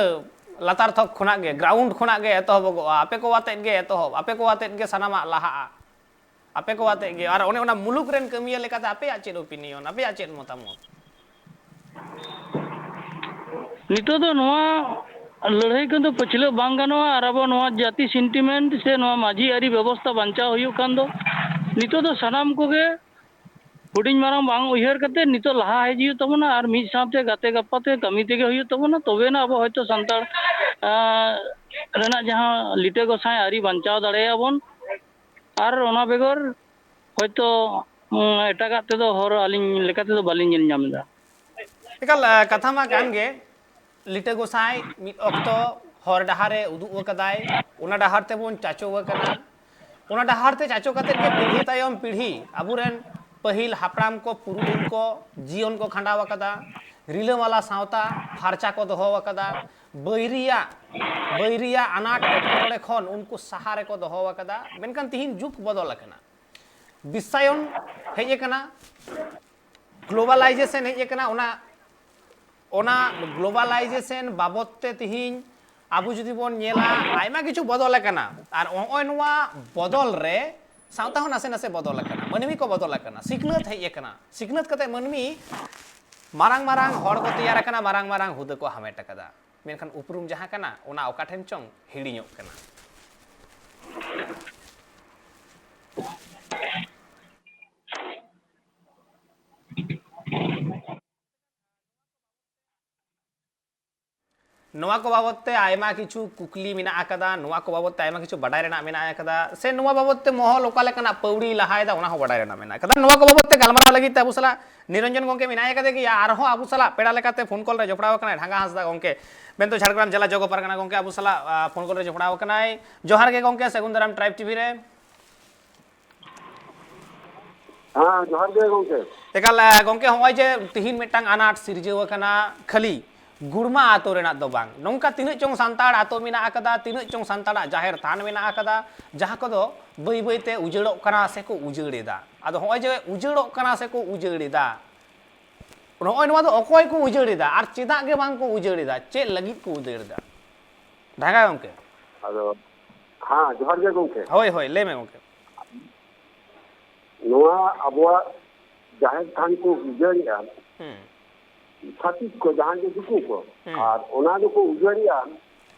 ᱞᱟᱛᱟᱨ ᱛᱷᱚᱠ ᱠᱷᱚᱱᱟᱜ ᱜᱮ, ᱜᱨᱟᱣᱩᱱᱰ ᱠᱷᱚᱱᱟᱜ ᱜᱮ ᱮᱛᱚᱦᱚᱵᱚᱜᱚᱜᱼᱟ᱾ ᱟᱯᱮ ᱠᱚ ᱟᱛᱮᱫ ᱜᱮ ᱮᱛᱚᱦᱚᱵ, ᱟᱯᱮ ᱠᱚ ᱟᱛᱮᱫ ᱜᱮ ᱥᱟᱱᱟᱢᱟᱜ ᱞᱟᱦᱟᱜᱼᱟ, ᱟᱯᱮ ᱠᱚ ᱟᱛᱮᱫ ᱜᱮ᱾ ᱟᱨ ᱚᱱᱮ ᱚᱱᱟ ᱢᱩᱞᱩᱠ ᱨᱮᱱ ᱠᱟᱹᱢᱤᱭᱟᱹ ᱞᱮᱠᱟᱛᱮ ᱟᱯᱮᱭᱟᱜ ᱪᱮᱫ ᱳᱯᱤᱱᱤᱭᱚᱱ, ᱟᱯᱮᱭᱟᱜ ᱪᱮᱫ ᱢᱚᱛᱟᱢᱚᱛ? ᱱᱤᱛᱚᱜ ᱫᱚ ᱱᱚᱣᱟ ᱞᱟᱹᱲᱦᱟᱹᱭ ᱠᱷᱚᱱ ᱫᱚ ᱯᱟᱹᱪᱷᱞᱟᱹᱜ ᱵᱟᱝ ᱜᱟᱱᱚᱜᱼᱟ, ᱟᱨ ᱟᱵᱚ ᱱᱚᱣᱟ ᱡᱟᱹᱛᱤ ᱥᱮᱱᱴᱤᱢᱮᱱᱴ ᱥᱮ ᱱᱚᱣᱟ ᱢᱟᱹᱡᱷᱤ ᱟᱹᱨᱤ ᱵᱮᱵᱚᱥᱛᱷᱟ ᱵᱟᱧᱪᱟᱣ ᱦᱩᱭᱩᱜ ᱠᱷᱟᱱ ᱫᱚ ᱱᱤᱛᱚᱜ ᱫᱚ ᱥᱟᱱᱟᱢ ᱠᱚᱜᱮ ᱦᱩᱰᱤᱧ ᱢᱟᱨᱟᱝ ᱵᱟᱝ ᱩᱭᱦᱟᱹᱨ ᱠᱟᱛᱮ ᱱᱤᱛᱚᱜ ᱞᱟᱦᱟ ᱦᱮᱡ ᱦᱩᱭᱩᱜ ᱛᱟᱵᱚᱱᱟ, ᱟᱨ ᱢᱤᱫ ᱥᱟᱶᱛᱮ ᱜᱟᱛᱮ ᱜᱟᱯᱟᱛᱮ ᱠᱟᱹᱢᱤ ᱛᱮᱜᱮ ᱦᱩᱭᱩᱜ ᱛᱟᱵᱚᱱᱟ, ᱛᱚᱵᱮᱱᱟ ᱟᱵᱚ ᱦᱚᱭᱛᱚ ᱥᱟᱱᱛᱟᱲ, ᱟᱸ, ᱨᱮᱱᱟᱜ ᱡᱟᱦᱟᱸ ᱞᱤᱴᱟᱹ ᱜᱚᱸᱥᱟᱭ ᱟᱹᱨᱤ ᱵᱟᱧᱪᱟᱣ ᱫᱟᱲᱮᱭᱟᱜᱼᱟ ᱵᱚᱱ᱾ ᱟᱨ ᱚᱱᱟ ᱵᱮᱜᱚᱨ ᱦᱚᱭᱛᱚ, ᱩᱸ, ᱮᱴᱟᱜᱟᱜ ᱛᱮᱫᱚ ᱦᱚᱨ ᱟᱹᱞᱤᱧ ᱞᱮᱠᱟ ᱛᱮᱫᱚ ᱵᱟᱹᱞᱤᱧ ᱧᱮᱞ ᱧᱟᱢ ᱮᱫᱟ᱾ ᱮᱠᱟᱞ, ᱟ, ᱠᱟᱛᱷᱟ ᱢᱟ ᱠᱟᱱ ᱜᱮ, ᱞᱤᱴᱟᱹ ᱜᱚᱸᱥᱟᱭ ᱢᱤᱫ ᱚᱠᱛᱚ ᱦᱚᱨ ᱰᱟᱦᱟᱨ ᱮ ᱩᱫᱩᱜ ᱟᱠᱟᱫᱟᱭ, ᱚᱱᱟ ᱰᱟᱦᱟᱨ ᱛᱮᱵᱚᱱ ᱪᱟᱪᱚ ᱟᱠᱟᱱᱟ᱾ ᱚᱱᱟ ᱰᱟᱦᱟᱨ ᱛᱮ ᱪᱟᱪᱚ ᱠᱟᱛᱮᱫ ᱜᱮ ᱯᱤᱲᱦᱤ ᱛᱟᱭᱚᱢ ᱯᱤᱲᱦᱤ ᱟᱵᱚᱨᱮᱱ ᱯᱟᱹᱦᱤᱞ ᱦᱟᱯᱲᱟᱢ ᱠᱚ, ᱯᱩᱨᱩᱫᱷᱩᱞ ᱠᱚ ᱡᱤᱭᱚᱱ ᱠᱚ ᱠᱷᱟᱸᱰᱟᱣ ᱟᱠᱟᱫᱟ, ᱨᱤᱞᱟᱹᱢᱟᱞᱟ ᱥᱟᱶᱛᱟ ᱯᱷᱟᱨᱪᱟ ᱠᱚ ᱫᱚᱦᱚ ᱟᱠᱟᱫᱟ, ᱵᱟᱹᱭᱨᱤᱭᱟᱜ, ᱵᱟᱹᱭᱨᱤᱭᱟᱜ ᱟᱱᱟᱴ ᱮᱴᱠᱮᱴᱚᱬᱮ ᱠᱷᱚᱱ ᱩᱱᱠᱩ ᱥᱟᱦᱟ ᱨᱮᱠᱚ ᱫᱚᱦᱚ ᱟᱠᱟᱫᱟ᱾ ᱢᱮᱱᱠᱷᱟᱱ ᱛᱤᱦᱤᱧ ᱡᱩᱜᱽ ᱵᱚᱫᱚᱞ ᱟᱠᱟᱱᱟ, ᱵᱤᱥᱥᱟᱭᱚᱱ ᱦᱮᱡ ᱟᱠᱟᱱᱟ, ᱜᱞᱳᱵᱟᱞᱟᱭᱡᱮᱥᱚᱱ ᱦᱮᱡ ᱟᱠᱟᱱᱟ᱾ ᱚᱱᱟ, ᱚᱱᱟ ᱜᱞᱳᱵᱟᱞᱟᱭᱡᱮᱥᱚᱱ ᱵᱟᱵᱚᱫ ᱛᱮ ᱛᱤᱦᱤᱧ ᱟᱵᱚ ᱡᱩᱫᱤ ᱵᱚᱱ ᱧᱮᱞᱟ, ᱟᱭᱢᱟ ᱠᱤᱪᱷᱩ ᱵᱚᱫᱚᱞ ᱟᱠᱟᱱᱟ᱾ ᱟᱨ ᱱᱚᱜᱼᱚᱭ ᱱᱚᱣᱟ ᱵᱚᱫᱚᱞ ᱨᱮ ᱥᱟᱶᱛᱟ ᱦᱚᱸ ᱱᱟᱥᱮ ᱱᱟᱥᱮ ᱵᱚᱫᱚᱞ ᱟᱠᱟᱱᱟ, ᱢᱟᱹᱱᱢᱤ ᱠᱚ ᱵᱚᱫᱚᱞ ᱟᱠᱟᱱᱟ, ᱥᱤᱠᱷᱱᱟᱹᱛ ᱦᱮᱡ ᱟᱠᱟᱱᱟ᱾ ᱥᱤᱠᱷᱱᱟᱹᱛ ᱠᱟᱛᱮ ᱢᱟᱹᱱᱢᱤ ᱢᱟᱨᱟᱝ ᱢᱟᱨᱟᱝ ᱦᱚᱲ ᱠᱚ ᱛᱮᱭᱟᱨ ᱟᱠᱟᱱᱟ, ᱢᱟᱨᱟᱝ ᱢᱟᱨᱟᱝ ᱦᱩᱫᱟᱹ ᱠᱚ ᱦᱟᱢᱮᱴ ᱟᱠᱟᱫᱟ᱾ ᱢᱮᱱᱠᱷᱟᱱ ᱩᱯᱨᱩᱢ ᱡᱟᱦᱟᱸ ᱠᱟᱱᱟ, ᱚᱱᱟ ᱚᱠᱟ ᱴᱷᱮᱱ ᱪᱚᱝ ᱦᱤᱲᱤᱧᱚᱜ ᱠᱟᱱᱟ᱾ ᱱᱚᱣᱟ ᱠᱚ ᱵᱟᱵᱚᱫ ᱛᱮ ᱟᱭᱢᱟ ᱠᱤᱪᱷᱩ ᱠᱩᱠᱞᱤ ᱢᱮᱱᱟᱜ ᱟᱠᱟᱫᱟ, ᱱᱚᱣᱟ ᱠᱚ ᱵᱟᱵᱚᱫ ᱛᱮ ᱟᱭᱢᱟ ᱠᱤᱪᱷᱩ ᱵᱟᱰᱟᱭ ᱨᱮᱱᱟᱜ ᱢᱮᱱᱟᱜ ᱟᱠᱟᱫᱟ, ᱥᱮ ᱱᱚᱣᱟ ᱵᱟᱵᱚᱫ ᱛᱮ ᱢᱚᱦᱚᱞ ᱚᱠᱟ ᱞᱮᱠᱟᱱᱟᱜ ᱯᱟᱹᱣᱲᱤ ᱞᱟᱦᱟᱭᱮᱫᱟ, ᱚᱱᱟ ᱦᱚᱸ ᱵᱟᱰᱟᱭ ᱨᱮᱱᱟᱜ ᱢᱮᱱᱟᱜ ᱟᱠᱟᱫᱟ᱾ ᱱᱚᱣᱟ ᱠᱚ ᱵᱟᱵᱚᱫ ᱛᱮ ᱜᱟᱞᱢᱟᱨᱟᱣ ᱞᱟᱹᱜᱤᱫ ᱛᱮ ᱟᱵᱚ ᱥᱟᱞᱟᱜ ᱱᱤᱨᱚᱧᱡᱚᱱ ᱜᱚᱢᱠᱮ ᱢᱮᱱᱟᱭ ᱟᱠᱟᱫᱮ ᱜᱮᱭᱟ᱾ ᱟᱨᱦᱚᱸ ᱟᱵᱚ ᱥᱟᱞᱟᱜ ᱯᱮᱲᱟ ᱞᱮᱠᱟᱛᱮ ᱯᱷᱳᱱ ᱠᱚᱞ ᱨᱮ ᱡᱚᱯᱲᱟᱣ ᱟᱠᱟᱱᱟᱭ ᱰᱷᱟᱸᱜᱟ ᱦᱟᱸᱥᱫᱟ ᱜᱚᱢᱠᱮ, ᱢᱮᱱᱫᱚ ᱡᱷᱟᱲᱜᱨᱟᱢ ᱡᱮᱞᱟ ᱡᱚᱜᱚ ᱯᱟᱨᱜᱟᱱᱟ ᱜᱚᱢᱠᱮ ᱟᱵᱚ ᱥᱟᱞᱟᱜ, ᱟ, ᱯᱷᱳᱱ ᱠᱚᱞ ᱨᱮ ᱡᱚᱯᱲᱟᱣ ᱟᱠᱟᱱᱟᱭ᱾ ᱡᱚᱦᱟᱨ ᱜᱮ ᱜᱚᱢᱠᱮ, ᱥᱟᱹᱜᱩᱱ ᱫᱟᱨᱟᱢ ᱴᱨᱟᱭᱤᱵᱽ ᱴᱤᱵᱷᱤ ᱨᱮ᱾ ᱦᱮᱸ, ᱡᱚᱦᱟᱨ ᱜᱮ ᱜᱚᱢᱠᱮ᱾ ᱮᱠᱟᱞ, ᱮ, ᱜᱚᱢᱠᱮ, ᱦᱚᱸᱜᱼᱚᱭ ᱡᱮ ᱛᱤᱦᱤᱧ ᱢᱤᱫᱴᱟᱝ ᱟᱱᱟᱴ ᱥᱤᱨᱡᱟᱹᱣ ᱟᱠᱟᱱᱟ, ᱠᱷᱟᱹᱞᱤ ᱜᱩᱲᱢᱟ ᱟᱛᱳ ᱨᱮᱱᱟᱜ ᱫᱚ ᱵᱟᱝ, ᱱᱚᱝᱠᱟ ᱛᱤᱱᱟᱹᱜ ᱪᱚᱝ ᱥᱟᱱᱛᱟᱲ ᱟᱛᱳ ᱢᱮᱱᱟᱜ ᱟᱠᱟᱫᱟ, ᱛᱤᱱᱟᱹᱜ ᱪᱚᱝ ᱥᱟᱱᱛᱟᱲᱟᱜ ᱡᱟᱦᱮᱨ ᱛᱷᱟᱱ ᱢᱮᱱᱟᱜ ᱟᱠᱟᱫᱟ, ᱡᱟᱦᱟᱸ ᱠᱚᱫᱚ ᱵᱟᱹᱭ ᱵᱟᱹᱭ ᱛᱮ ᱩᱡᱟᱹᱲᱚᱜ ᱠᱟᱱᱟ ᱥᱮ ᱠᱚ ᱩᱡᱟᱹᱲ ᱮᱫᱟ᱾ ᱟᱫᱚ ᱦᱚᱸᱜᱼᱚᱭ ᱡᱮ ᱩᱡᱟᱹᱲᱚᱜ ᱠᱟᱱᱟ ᱥᱮ ᱠᱚ ᱩᱡᱟᱹᱲ ᱮᱫᱟ, ᱱᱚᱜᱼᱚᱭ ᱱᱚᱣᱟ ᱫᱚ ᱚᱠᱚᱭ ᱠᱚ ᱩᱡᱟᱹᱲ ᱮᱫᱟ ᱟᱨ ᱪᱮᱫᱟᱜ ᱜᱮ ᱵᱟᱝ ᱠᱚ ᱩᱡᱟᱹᱲ ᱮᱫᱟ? ᱪᱮᱫ ᱞᱟᱹᱜᱤᱫ ᱠᱚ ᱩᱡᱟᱹᱲ ᱮᱫᱟ? ᱰᱷᱟᱸᱜᱟ ᱜᱚᱢᱠᱮ᱾ ᱟᱫᱚ, ᱦᱮᱸ, ᱡᱚᱦᱟᱨ ᱜᱮ ᱜᱚᱢᱠᱮ᱾ ᱦᱳᱭ, ᱦᱳᱭ, ᱞᱟᱹᱭ ᱢᱮ ᱜᱚᱢᱠᱮ᱾ ᱱᱚᱣᱟ ᱟᱵᱚᱣᱟᱜ ᱡᱟᱦᱮᱨ ᱛᱷᱟᱱ ᱠᱚ ᱩᱡᱟᱹᱲᱮᱜᱼᱟ, ᱦᱩᱸ᱾ ᱪᱷᱟᱹᱛᱤᱠ ᱠᱚ, ᱡᱟᱦᱟᱸᱭ ᱜᱮ ᱫᱤᱠᱩ ᱠᱚ, ᱦᱩᱸ᱾ ᱟᱨ ᱚᱱᱟ ᱫᱚᱠᱚ ᱩᱡᱟᱹᱲᱮᱜᱼᱟ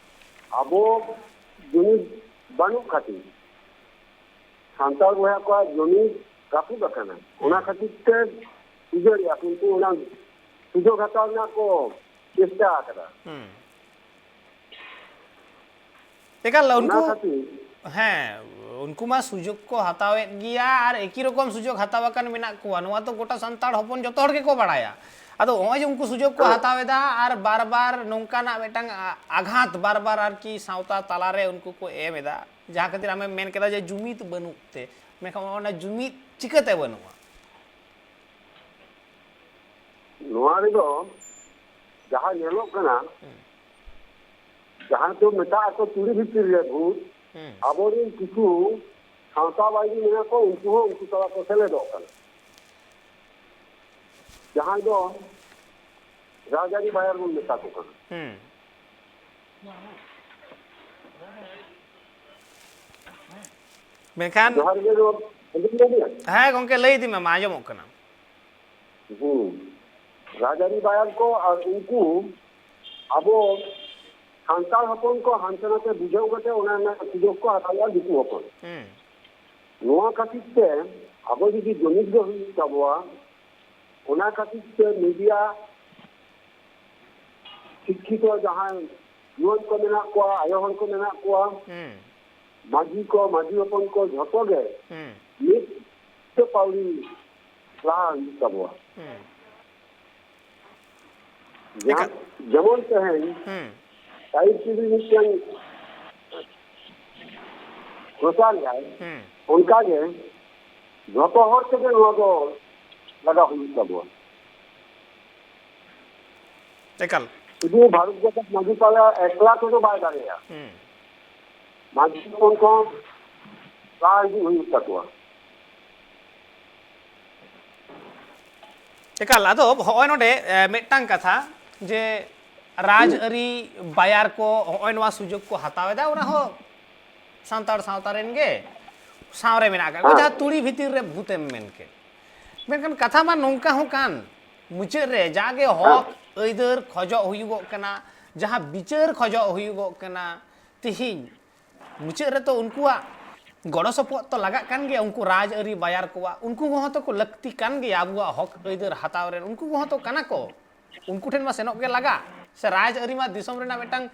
ᱟᱵᱚ ᱡᱩᱢᱤᱫ ᱵᱟᱹᱱᱩᱜ ᱠᱷᱟᱹᱛᱤᱨ᱾ ᱥᱟᱱᱛᱟᱲ ᱵᱚᱭᱦᱟ ᱠᱚᱣᱟᱜ ᱡᱩᱢᱤᱫ ᱨᱟᱹᱯᱩᱫ ᱟᱠᱟᱱᱟ, ᱚᱱᱟ ᱦᱩᱸ᱾ ᱠᱷᱟᱹᱛᱤᱨ ᱛᱮ ᱩᱡᱟᱹᱲᱮᱜᱼᱟ, ᱠᱤᱱᱛᱩ ᱚᱱᱟ ᱥᱩᱡᱳᱜᱽ ᱦᱟᱛᱟᱣ ᱨᱮᱱᱟᱜ ᱠᱚ ᱪᱮᱥᱴᱟ ᱟᱠᱟᱫᱟ᱾ ᱦᱩᱸ᱾ ᱮᱠᱟᱞ, ᱚᱱᱟ ᱩᱱᱠᱩ, ᱠᱷᱟᱹᱛᱤᱨ ᱦᱮᱸ, ᱩᱱᱠᱩ ᱢᱟ ᱥᱩᱡᱳᱜᱽ ᱠᱚ ᱦᱟᱛᱟᱣᱮᱫ ᱜᱮᱭᱟ ᱟᱨ ᱮᱠᱤ ᱨᱚᱠᱚᱢ ᱥᱩᱡᱳᱜᱽ ᱦᱟᱛᱟᱣ ᱟᱠᱟᱱ ᱢᱮᱱᱟᱜ ᱠᱚᱣᱟ᱾ ᱱᱚᱣᱟ ᱛᱚ ᱜᱚᱴᱟ ᱥᱟᱱᱛᱟᱲ ᱦᱚᱯᱚᱱ ᱡᱚᱛᱚ ᱦᱚᱲ ᱜᱮᱠᱚ ᱵᱟᱲᱟᱭᱟ᱾ ᱟᱫᱚ ᱱᱚᱜᱼᱚᱭ ᱡᱮ ᱩᱱᱠᱩ ᱥᱩᱡᱳᱜᱽ ᱠᱚ ᱦᱮᱸ᱾ ᱦᱟᱛᱟᱣ ᱮᱫᱟ ᱟᱨ ᱵᱟᱨ ᱵᱟᱨ ᱱᱚᱝᱠᱟᱱᱟᱜ ᱢᱤᱫᱴᱟᱝ ᱟ-, ᱟᱜᱷᱟᱛ ᱵᱟᱨ ᱵᱟᱨ ᱟᱨᱠᱤ ᱥᱟᱶᱛᱟ ᱛᱟᱞᱟᱨᱮ ᱩᱱᱠᱩ ᱠᱚ ᱮᱢ ᱮᱫᱟ, ᱡᱟᱦᱟᱸ ᱠᱷᱟᱹᱛᱤᱨ ᱟᱢᱮᱢ ᱢᱮᱱ ᱠᱮᱫᱟ ᱡᱮ ᱡᱩᱢᱤᱫ ᱵᱟᱹᱱᱩᱜ ᱛᱮ, ᱢᱮᱱᱠᱷᱟᱱ ᱚᱱᱟ ᱡᱩᱢᱤᱫ ᱪᱤᱠᱟᱹᱛᱮ ᱵᱟᱹᱱᱩᱜᱼᱟ? ᱱᱚᱣᱟ ᱨᱮᱫᱚ ᱡᱟᱦᱟᱸ ᱧᱮᱞᱚᱜ ᱠᱟᱱᱟ, ᱦᱩᱸ᱾ ᱡᱟᱦᱟᱸ ᱫᱚ ᱢᱮᱛᱟᱜ ᱟᱠᱚ ᱛᱩᱲᱤ ᱵᱷᱤᱛᱤᱨ ᱨᱮ ᱵᱷᱩᱛ, ᱦᱩᱸ᱾ ᱟᱵᱚᱨᱮᱱ ᱠᱤᱪᱷᱩ ᱥᱟᱶᱛᱟ ᱵᱟᱹᱭᱨᱤ ᱢᱮᱱᱟᱜ ᱠᱚ, ᱩᱱᱠᱩ ᱦᱚᱸ ᱩᱱᱠᱩ ᱥᱟᱞᱟᱜ ᱠᱚ ᱥᱮᱞᱮᱫᱚᱜ ᱠᱟᱱᱟ, ᱡᱟᱦᱟᱸᱭ ᱫᱚ ᱨᱟᱡᱽᱟᱹᱨᱤ ᱵᱟᱭᱟᱨ ᱵᱚᱱ ᱢᱮᱛᱟ ᱠᱚ ᱠᱟᱱᱟ᱾ ᱦᱩᱸ᱾ ᱢᱮᱱᱠᱷᱟᱱ ᱡᱚᱦᱟᱨ ᱜᱮ, ᱱᱚᱣᱟ ᱟᱸᱡᱚᱢ ᱫᱟᱵᱤᱱ? ᱦᱮᱸ ᱜᱚᱢᱠᱮ, ᱞᱟᱹᱭ ᱤᱫᱤ ᱢᱮ, ᱢᱟ ᱟᱸᱡᱚᱢᱚᱜ ᱠᱟᱱᱟ᱾ ᱦᱩᱸ᱾ ᱨᱟᱡᱽᱟᱹᱨᱤ ᱵᱟᱭᱟᱨ ᱠᱚ ᱟᱨ ᱩᱱᱠᱩ ᱟᱵᱚ ᱥᱟᱱᱛᱟᱲ ᱦᱚᱯᱚᱱ ᱠᱚ ᱦᱟᱱᱛᱮ ᱱᱟᱛᱮ ᱵᱩᱡᱷᱟᱹᱣ ᱠᱟᱛᱮ ᱚᱱᱟ ᱨᱮᱱᱟᱜ ᱥᱩᱡᱳᱜᱽ ᱠᱚ ᱦᱟᱛᱟᱣᱟ ᱫᱤᱠᱩ ᱦᱚᱯᱚᱱ᱾ ᱦᱩᱸ᱾ ᱱᱚᱣᱟ ᱠᱷᱟᱹᱛᱤᱨ ᱛᱮ ᱟᱵᱚ ᱡᱩᱫᱤ ᱡᱩᱢᱤᱫ ᱜᱮ ᱦᱩᱭᱩᱜ ᱛᱟᱵᱚᱣᱟ, ᱚᱱᱟ ᱠᱷᱟᱹᱛᱤᱨ ᱛᱮ ᱢᱤᱰᱤᱭᱟ ᱥᱤᱠᱠᱷᱤᱛᱚ ᱡᱟᱦᱟᱸᱭ ᱡᱩᱣᱟᱹᱱ ᱠᱚ ᱢᱮᱱᱟᱜ ᱠᱚᱣᱟ, ᱟᱭᱳ ᱦᱚᱲ ᱠᱚ ᱢᱮᱱᱟᱜ ᱠᱚᱣᱟ, ᱦᱩᱸ ᱢᱟᱹᱡᱷᱤ ᱠᱚ, ᱢᱟᱹᱡᱷᱤ ᱦᱚᱯᱚᱱ ᱠᱚ, ᱡᱷᱚᱛᱚ ᱜᱮ ᱦᱩᱸ ᱢᱤᱫ ᱛᱮ ᱯᱟᱹᱣᱲᱤ ᱞᱟᱦᱟ ᱦᱩᱭᱩᱜ ᱛᱟᱵᱚᱣᱟ᱾ ᱦᱩᱸ ᱡᱟᱦᱟᱸ ᱮᱠᱟᱞ᱾ ᱡᱮᱢᱚᱱ ᱛᱮᱦᱮᱧ ᱦᱩᱸ ᱴᱟᱭᱤᱯ ᱴᱤᱵᱷᱤ ᱢᱤᱫᱴᱟᱝ ᱯᱨᱚᱪᱟᱨ ᱮᱫᱟᱭ, ᱦᱩᱸ ᱚᱱᱠᱟᱜᱮ ᱡᱷᱚᱛᱚ ᱦᱚᱲ ᱛᱮᱜᱮ ᱱᱚᱣᱟ ᱫᱚ ᱞᱟᱜᱟᱣ ᱦᱩᱭᱩᱜ ᱛᱟᱵᱚᱣᱟ᱾ ᱮᱠᱟᱞ᱾ ᱥᱩᱫᱷᱩ ᱵᱷᱟᱨᱚᱛ ᱡᱟᱠᱟᱛ ᱢᱟᱹᱡᱷᱤ ᱯᱟᱲᱟ ᱮᱠᱞᱟ ᱛᱮᱫᱚ ᱵᱟᱭ ᱫᱟᱲᱮᱭᱟᱜᱼᱟ᱾ ᱦᱩᱸ ᱢᱟᱹᱡᱷᱤ ᱦᱚᱯᱚᱱ ᱠᱚ ᱞᱟᱦᱟ ᱦᱤᱡᱩᱜ ᱦᱩᱭᱩᱜ ᱛᱟᱠᱚᱣᱟ᱾ ᱮᱠᱟᱞ᱾ ᱟᱫᱚ ᱦᱚᱸᱜᱼᱚᱭ ᱱᱚᱰᱮ ᱮ, ᱢᱤᱫᱴᱟᱝ ᱠᱟᱛᱷᱟ, ᱡᱮ ᱨᱟᱡᱽ ᱟᱹᱨᱤ ᱵᱟᱭᱟᱨ ᱠᱚ ᱦᱚᱸᱜᱼᱚᱭ ᱱᱚᱣᱟ ᱥᱩᱡᱳᱜᱽ ᱠᱚ ᱦᱟᱛᱟᱣ ᱮᱫᱟ, ᱚᱱᱟ ᱦᱚᱸ ᱥᱟᱱᱛᱟᱲ ᱥᱟᱶᱛᱟ ᱨᱮᱱ ᱜᱮ ᱥᱟᱶ ᱨᱮ ᱢᱮᱱᱟᱜ ᱟᱠᱟᱫ ᱠᱚᱣᱟ, ᱦᱮᱸ᱾ ᱡᱟᱦᱟᱸ ᱛᱩᱲᱤ ᱵᱷᱤᱛᱤᱨ ᱨᱮ ᱵᱷᱩᱛᱮᱢ ᱢᱮᱱ ᱠᱮᱫ᱾ ᱢᱮᱱᱠᱷᱟᱱ ᱠᱟᱛᱷᱟ ᱢᱟ ᱱᱚᱝᱠᱟ ᱦᱚᱸ ᱠᱟᱱ, ᱢᱩᱪᱟᱹᱫ ᱨᱮ ᱡᱟᱜᱮ ᱦᱚᱠ ᱟᱹᱭᱫᱟᱹᱨ ᱠᱷᱚᱡᱚᱜ ᱦᱩᱭᱩᱜᱚᱜ ᱠᱟᱱᱟ, ᱡᱟᱦᱟᱸ ᱵᱤᱪᱟᱹᱨ ᱠᱷᱚᱡᱚᱜ ᱦᱩᱭᱩᱜᱚᱜ ᱠᱟᱱᱟ, ᱛᱤᱦᱤᱧ ᱢᱩᱪᱟᱹᱫ ᱨᱮᱛᱚ ᱩᱱᱠᱩᱣᱟᱜ ᱜᱚᱲᱚ ᱥᱚᱯᱚᱦᱚᱫ ᱛᱚ ᱞᱟᱜᱟᱜ ᱠᱟᱱ ᱜᱮᱭᱟ᱾ ᱩᱱᱠᱩ ᱨᱟᱡᱽ ᱟᱹᱨᱤ ᱵᱟᱭᱟᱨ ᱠᱚᱣᱟᱜ, ᱩᱱᱠᱩ ᱠᱚᱦᱚᱸ ᱛᱚ ᱠᱚ ᱞᱟᱹᱠᱛᱤ ᱠᱟᱱ ᱜᱮᱭᱟ ᱟᱵᱚᱣᱟᱜ ᱦᱚᱠ ᱟᱹᱭᱫᱟᱹᱨ ᱦᱟᱛᱟᱣ ᱨᱮᱱ, ᱩᱱᱠᱩ ᱠᱚᱦᱚᱸ ᱛᱚ ᱠᱟᱱᱟ ᱠᱚ᱾ ᱩᱱᱠᱩ ᱴᱷᱮᱱ ᱢᱟ ᱥᱮᱱᱚᱜ ᱜᱮ ᱞᱟᱜᱟᱜ᱾ ᱥᱮ ᱨᱟᱡᱽ ᱟᱹᱨᱤ ᱢᱟ ᱫᱤᱥᱚᱢ ᱨᱮᱱᱟᱜ ᱢᱤᱫᱴᱟᱝ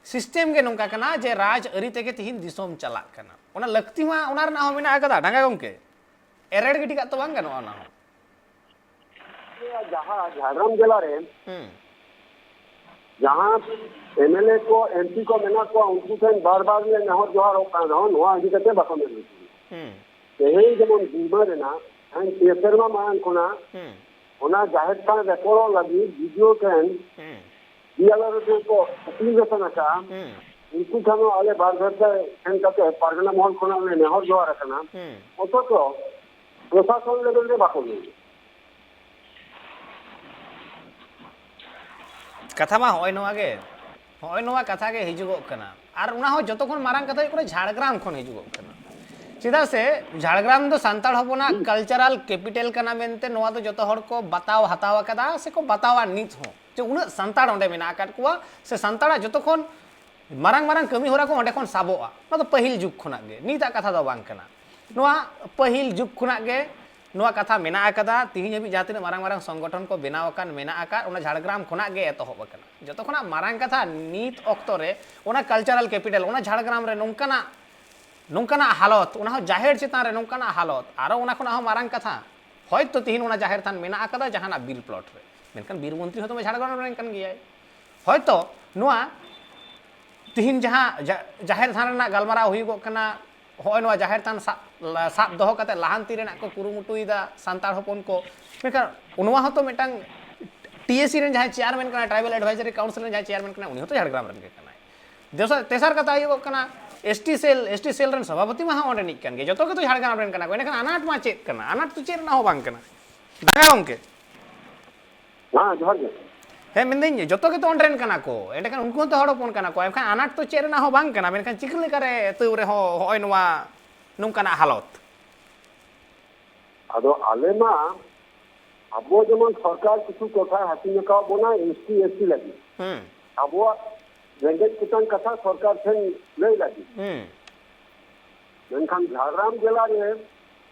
ᱥᱤᱥᱴᱮᱢ ᱜᱮ ᱱᱚᱝᱠᱟ ᱠᱟᱱᱟ ᱡᱮ ᱨᱟᱡᱽ ᱟᱹᱨᱤ ᱛᱮᱜᱮ ᱛᱤᱦᱤᱧ ᱫᱤᱥᱚᱢ ᱪᱟᱞᱟᱜ ᱠᱟᱱᱟ᱾ ᱚᱱᱟ ᱞᱟᱹᱠᱛᱤ ᱢᱟ ᱚᱱᱟ ᱨᱮᱱᱟᱜ ᱦᱚᱸ ᱢᱮᱱᱟᱜ ᱟᱠᱟᱫᱟ ᱰᱟᱸᱜᱟ ᱜᱚᱢᱠᱮ, ᱮᱨᱮᱲ ᱜᱤᱰᱤ ᱠᱟᱜ ᱛᱚ ᱵᱟᱝ ᱜᱟᱱᱚᱜᱼᱟ ᱚᱱᱟ ᱦᱚᱸ᱾ ᱡᱟᱦᱟᱸ ᱡᱷᱟᱲᱜᱨᱟᱢ ᱡᱮᱞᱟ ᱨᱮ ᱦᱩᱸ ᱡᱟᱦᱟᱸ ᱮᱢᱮᱞᱮ ᱠᱚ, ᱮᱢᱯᱤ ᱠᱚ ᱢᱮᱱᱟᱜ ᱠᱚᱣᱟ, ᱩᱱᱠᱩ ᱴᱷᱮᱱ ᱵᱟᱨ ᱵᱟᱨ ᱞᱮ ᱱᱮᱦᱚᱨ ᱡᱚᱦᱟᱨᱚᱜ ᱠᱟᱱ ᱨᱮᱦᱚᱸ ᱱᱚᱣᱟ ᱤᱫᱤ ᱠᱟᱛᱮ ᱵᱟᱠᱚ ᱢᱮᱫ ᱞᱩᱛᱩᱨ᱾ ᱦᱩᱸ ᱛᱮᱦᱮᱧ ᱡᱮᱢᱚᱱ ᱵᱤᱢᱟᱹ ᱨᱮᱱᱟᱜ ᱛᱮᱦᱮᱧ ᱯᱮ ᱥᱮᱨᱢᱟ ᱢᱟᱲᱟᱝ ᱠᱷᱚᱱᱟᱜ ᱦᱩᱸ ᱚᱱᱟ ᱡᱟᱦᱮᱨ ᱛᱷᱟᱱ ᱨᱮᱠᱚᱨᱚᱜ ᱞᱟᱹᱜᱤᱫ ᱵᱤᱰᱤᱳ ᱴᱷᱮᱱ ᱦᱩᱸ ᱵᱤᱭᱟᱞᱟᱨᱳ ᱴᱷᱮᱱ ᱠᱚ ᱮᱯᱞᱤᱠᱮᱥᱚᱱ ᱟᱠᱟᱫᱼᱟ᱾ ᱦᱩᱸ ᱩᱱᱠᱩ ᱴᱷᱮᱱ ᱦᱚᱸ ᱟᱞᱮ ᱵᱟᱨ ᱫᱷᱟᱣ ᱛᱮ ᱥᱮᱱ ᱠᱟᱛᱮ ᱯᱟᱨᱜᱟᱱᱟ ᱢᱚᱦᱚᱞ ᱠᱷᱚᱱᱟᱜ ᱞᱮ ᱱᱮᱦᱚᱨ ᱡᱚᱦᱟᱨ ᱟᱠᱟᱱᱟ᱾ ᱦᱩᱸ ᱚᱛᱷᱚᱪᱚ ᱯᱨᱚᱥᱟᱥᱚᱱ ᱞᱮᱵᱮᱞ ᱨᱮ ᱵᱟᱠᱚ ᱞᱟᱹᱭ᱾ ᱠᱟᱛᱷᱟ ᱢᱟ ᱦᱚᱸᱜᱼᱚᱭ ᱱᱚᱣᱟ ᱜᱮ, ᱦᱚᱸᱜᱼᱚᱭ ᱱᱚᱣᱟ ᱠᱟᱛᱷᱟ ᱜᱮ ᱦᱤᱡᱩᱜᱚᱜ ᱠᱟᱱᱟ᱾ ᱟᱨ ᱚᱱᱟ ᱦᱚᱸ ᱡᱚᱛᱚ ᱠᱷᱚᱱ ᱢᱟᱨᱟᱝ ᱠᱟᱛᱷᱟ ᱦᱩᱭᱩᱜ ᱠᱟᱱᱟ ᱡᱷᱟᱲᱜᱨᱟᱢ ᱠᱷᱚᱱ ᱦᱤᱡᱩᱜᱚᱜ ᱠᱟᱱᱟ᱾ ᱪᱮᱫᱟᱜ ᱥᱮ ᱡᱷᱟᱲᱜᱨᱟᱢ ᱫᱚ ᱥᱟᱱᱛᱟᱲ ᱦᱚᱯᱚᱱᱟᱜ ᱠᱟᱞᱪᱟᱨᱟᱞ ᱠᱮᱯᱤᱴᱟᱞ ᱠᱟᱱᱟ ᱢᱮᱱᱛᱮ ᱱᱚᱣᱟ ᱫᱚ ᱡᱚᱛᱚ ᱦᱚᱲ ᱠᱚ ᱵᱟᱛᱟᱣ ᱦᱟᱛᱟᱣ ᱟᱠᱟᱫᱟ ᱥᱮᱠᱚ ᱵᱟᱛᱟᱣᱟ ᱱᱤᱛ ᱦᱚᱸ, ᱡᱮ ᱩᱱᱟᱹᱜ ᱥᱟᱱᱛᱟᱲ ᱚᱸᱰᱮ ᱢᱮᱱᱟᱜ ᱟᱠᱟᱫ ᱠᱚᱣᱟ ᱥᱮ ᱥᱟᱱᱛᱟᱲᱟᱜ ᱡᱚᱛᱚ ᱠᱷᱚᱱ ᱢᱟᱨᱟᱝ ᱢᱟᱨᱟᱝ ᱠᱟᱹᱢᱤ ᱦᱚᱨᱟ ᱠᱚ ᱚᱸᱰᱮ ᱠᱷᱚᱱ ᱥᱟᱵᱚᱜᱼᱟ᱾ ᱚᱱᱟ ᱫᱚ ᱯᱟᱹᱦᱤᱞ ᱡᱩᱜᱽ ᱠᱷᱚᱱᱟᱜ ᱜᱮ, ᱱᱤᱛᱟᱜ ᱠᱟᱛᱷᱟ ᱫᱚ ᱵᱟᱝ ᱠᱟᱱᱟ᱾ ᱱᱚᱣᱟ ᱯᱟᱹᱦᱤᱞ ᱡᱩᱜᱽ ᱠᱷᱚᱱᱟᱜ ᱜᱮ ᱱᱚᱣᱟ ᱠᱟᱛᱷᱟ ᱢᱮᱱᱟᱜ ᱟᱠᱟᱫᱟ, ᱛᱤᱦᱤᱧ ᱦᱟᱹᱵᱤᱡ ᱡᱟᱦᱟᱸ ᱛᱤᱱᱟᱹᱜ ᱢᱟᱨᱟᱝ ᱢᱟᱨᱟᱝ ᱥᱚᱝᱜᱚᱴᱷᱚᱱ ᱠᱚ ᱵᱮᱱᱟᱣ ᱟᱠᱟᱱ, ᱢᱮᱱᱟᱜ ᱟᱠᱟᱫ, ᱚᱱᱟ ᱡᱷᱟᱲᱜᱨᱟᱢ ᱠᱷᱚᱱᱟᱜ ᱜᱮ ᱮᱛᱚᱦᱚᱵ ᱟᱠᱟᱱᱟ᱾ ᱡᱚᱛᱚ ᱠᱷᱚᱱᱟᱜ ᱢᱟᱨᱟᱝ ᱠᱟᱛᱷᱟ, ᱱᱤᱛ ᱚᱠᱛᱚ ᱨᱮ ᱚᱱᱟ cultural capital, ᱚᱱᱟ ᱡᱷᱟᱲᱜᱨᱟᱢ ᱨᱮ ᱱᱚᱝᱠᱟᱱᱟᱜ, ᱱᱚᱝᱠᱟᱱᱟᱜ ᱦᱟᱞᱚᱛ, ᱚᱱᱟ ᱦᱚᱸ ᱡᱟᱦᱮᱨ ᱪᱮᱛᱟᱱ ᱨᱮ ᱱᱚᱝᱠᱟᱱᱟᱜ ᱦᱟᱞᱚᱛ, ᱟᱨᱚ ᱚᱱᱟ ᱠᱷᱚᱱᱟᱜ ᱦᱚᱸ ᱢᱟᱨᱟᱝ ᱠᱟᱛᱷᱟ, ᱦᱚᱭᱛᱚ ᱛᱤᱦᱤᱧ ᱚᱱᱟ ᱡᱟᱦᱮᱨ ᱛᱷᱟᱱ ᱢᱮᱱᱟᱜ ᱟᱠᱟᱫᱟ ᱡᱟᱦᱟᱱᱟᱜ ᱵᱤᱞ plot ᱨᱮ, ᱢᱮᱱᱠᱷᱟᱱ ᱵᱤᱨ ᱢᱚᱱᱛᱨᱤ ᱦᱚᱸᱛᱚ ᱡᱷᱟᱲᱜᱨᱟᱢ ᱨᱮᱱ ᱠᱟᱱ ᱜᱮᱭᱟᱭ᱾ ᱦᱚᱭᱛᱚ ᱱᱚᱣᱟ ᱛᱤᱦᱤᱧ ᱡᱟᱦᱟᱸ ᱡᱟ-, ᱡᱟᱦᱮᱨ ᱛᱷᱟᱱ ᱨᱮᱱᱟᱜ ᱜᱟᱞᱢᱟᱨᱟᱣ ᱦᱩᱭᱩᱜᱚᱜ ᱠᱟᱱᱟ, ᱦᱚᱸᱜᱼᱚᱭ ᱱᱚᱣᱟ ᱡᱟᱦᱮᱨ ᱛᱷᱟᱱ ᱥᱟᱵ, ᱥᱟᱵ ᱫᱚᱦᱚ ᱠᱟᱛᱮ ᱞᱟᱦᱟᱱᱛᱤ ᱨᱮᱱᱟᱜ ᱠᱚ ᱠᱩᱨᱩᱢᱩᱴᱩᱭᱮᱫᱟ ᱥᱟᱱᱛᱟᱲ ᱦᱚᱯᱚᱱ ᱠᱚ, ᱢᱮᱱᱠᱷᱟᱱ ᱱᱚᱣᱟ ᱦᱚᱸᱛᱚ ᱢᱤᱫᱴᱟᱝ TAC ᱨᱮᱱ ᱡᱟᱦᱟᱸᱭ chairman ᱠᱟᱱᱟᱭ, Tribal Advisory Council ᱨᱮᱱ ᱡᱟᱦᱟᱸᱭ chairman ᱠᱟᱱᱟᱭ, ᱩᱱᱤ ᱦᱚᱸᱛᱚ ᱡᱷᱟᱲᱜᱨᱟᱢ ᱨᱮᱱ ᱜᱮ ᱠᱟᱱᱟᱭ᱾ ᱫᱚᱥᱟᱨ, ᱛᱮᱥᱟᱨ ᱠᱟᱛᱷᱟ ᱦᱩᱭᱩᱜᱚᱜ ᱠᱟᱱᱟ, ST cell, ST cell ᱨᱮᱱ ᱥᱚᱵᱷᱟᱯᱚᱛᱤ ᱢᱟ ᱦᱚᱸ ᱚᱸᱰᱮᱱᱤᱡ ᱠᱟᱱ ᱜᱮ, ᱡᱚᱛᱚ ᱜᱮᱛᱚ ᱡᱷᱟᱲᱜᱨᱟᱢ ᱨᱮᱱ ᱠᱟᱱᱟ ᱠᱚ, ᱮᱸᱰᱮᱠᱷᱟᱱ ᱟᱱᱟᱴ ᱢᱟ ᱪᱮᱫ ᱠᱟᱱᱟ? ᱟᱱᱟᱴ ᱫᱚ ᱪᱮᱫ ᱨᱮᱱᱟᱜ ᱦᱚᱸ ᱵᱟᱝ ᱠᱟᱱᱟ᱾ ᱫᱟᱸᱜᱟ ᱜᱚᱢᱠᱮ᱾ ᱦᱮᱸ, ᱡᱚᱦᱟᱨ ᱜᱮ᱾ ᱦᱮᱸ, ᱢᱮᱱᱫᱟᱹᱧ ᱡᱚᱛᱚ ᱜᱮᱛᱚ ᱚᱸᱰᱮ ᱨᱮᱱ ᱠᱟᱱᱟ ᱠᱚ, ᱮᱸᱰᱮᱠᱷᱟᱱ ᱩᱱᱠᱩ ᱦᱚᱸᱛᱚ ᱦᱚᱲ ᱦᱚᱯᱚᱱ ᱠᱟᱱᱟ ᱠᱚ, ᱮᱱᱠᱷᱟᱱ ᱟᱱᱟᱴ ᱛᱚ ᱪᱮᱫ ᱨᱮᱱᱟᱜ ᱦᱚᱸ ᱵᱟᱝ ᱠᱟᱱᱟ, ᱢᱮᱱᱠᱷᱟᱱ ᱪᱤᱠᱟᱹ ᱞᱮᱠᱟᱨᱮ ᱛᱟᱹᱣ ᱨᱮᱦᱚᱸ ᱦᱚᱸᱜᱼᱚᱭ ᱱᱚᱣᱟ ᱱᱚᱝᱠᱟᱱᱟᱜ ᱦᱟᱞᱚᱛ? ᱟᱫᱚ ᱟᱞᱮ ᱢᱟ, ᱟᱵᱚ ᱡᱮᱢᱚᱱ ᱥᱚᱨᱠᱟᱨ ᱠᱤᱪᱷᱩ ᱴᱚᱴᱷᱟᱭ ᱦᱟᱹᱴᱤᱧ ᱟᱠᱟᱫ ᱵᱚᱱᱟ ST SC ᱞᱟᱹᱜᱤᱫ, ᱦᱩᱸ᱾ ᱟᱵᱚᱣᱟᱜ ᱨᱮᱸᱜᱮᱡ ᱛᱮᱛᱟᱝ ᱠᱟᱛᱷᱟ ᱥᱚᱨᱠᱟᱨ ᱴᱷᱮᱱ ᱞᱟᱹᱭ ᱞᱟᱹᱜᱤᱫ᱾ ᱦᱩᱸ᱾ ᱢᱮᱱᱠᱷᱟᱱ ᱡᱷᱟᱲᱜᱨᱟᱢ ᱡᱮᱞᱟ ᱨᱮ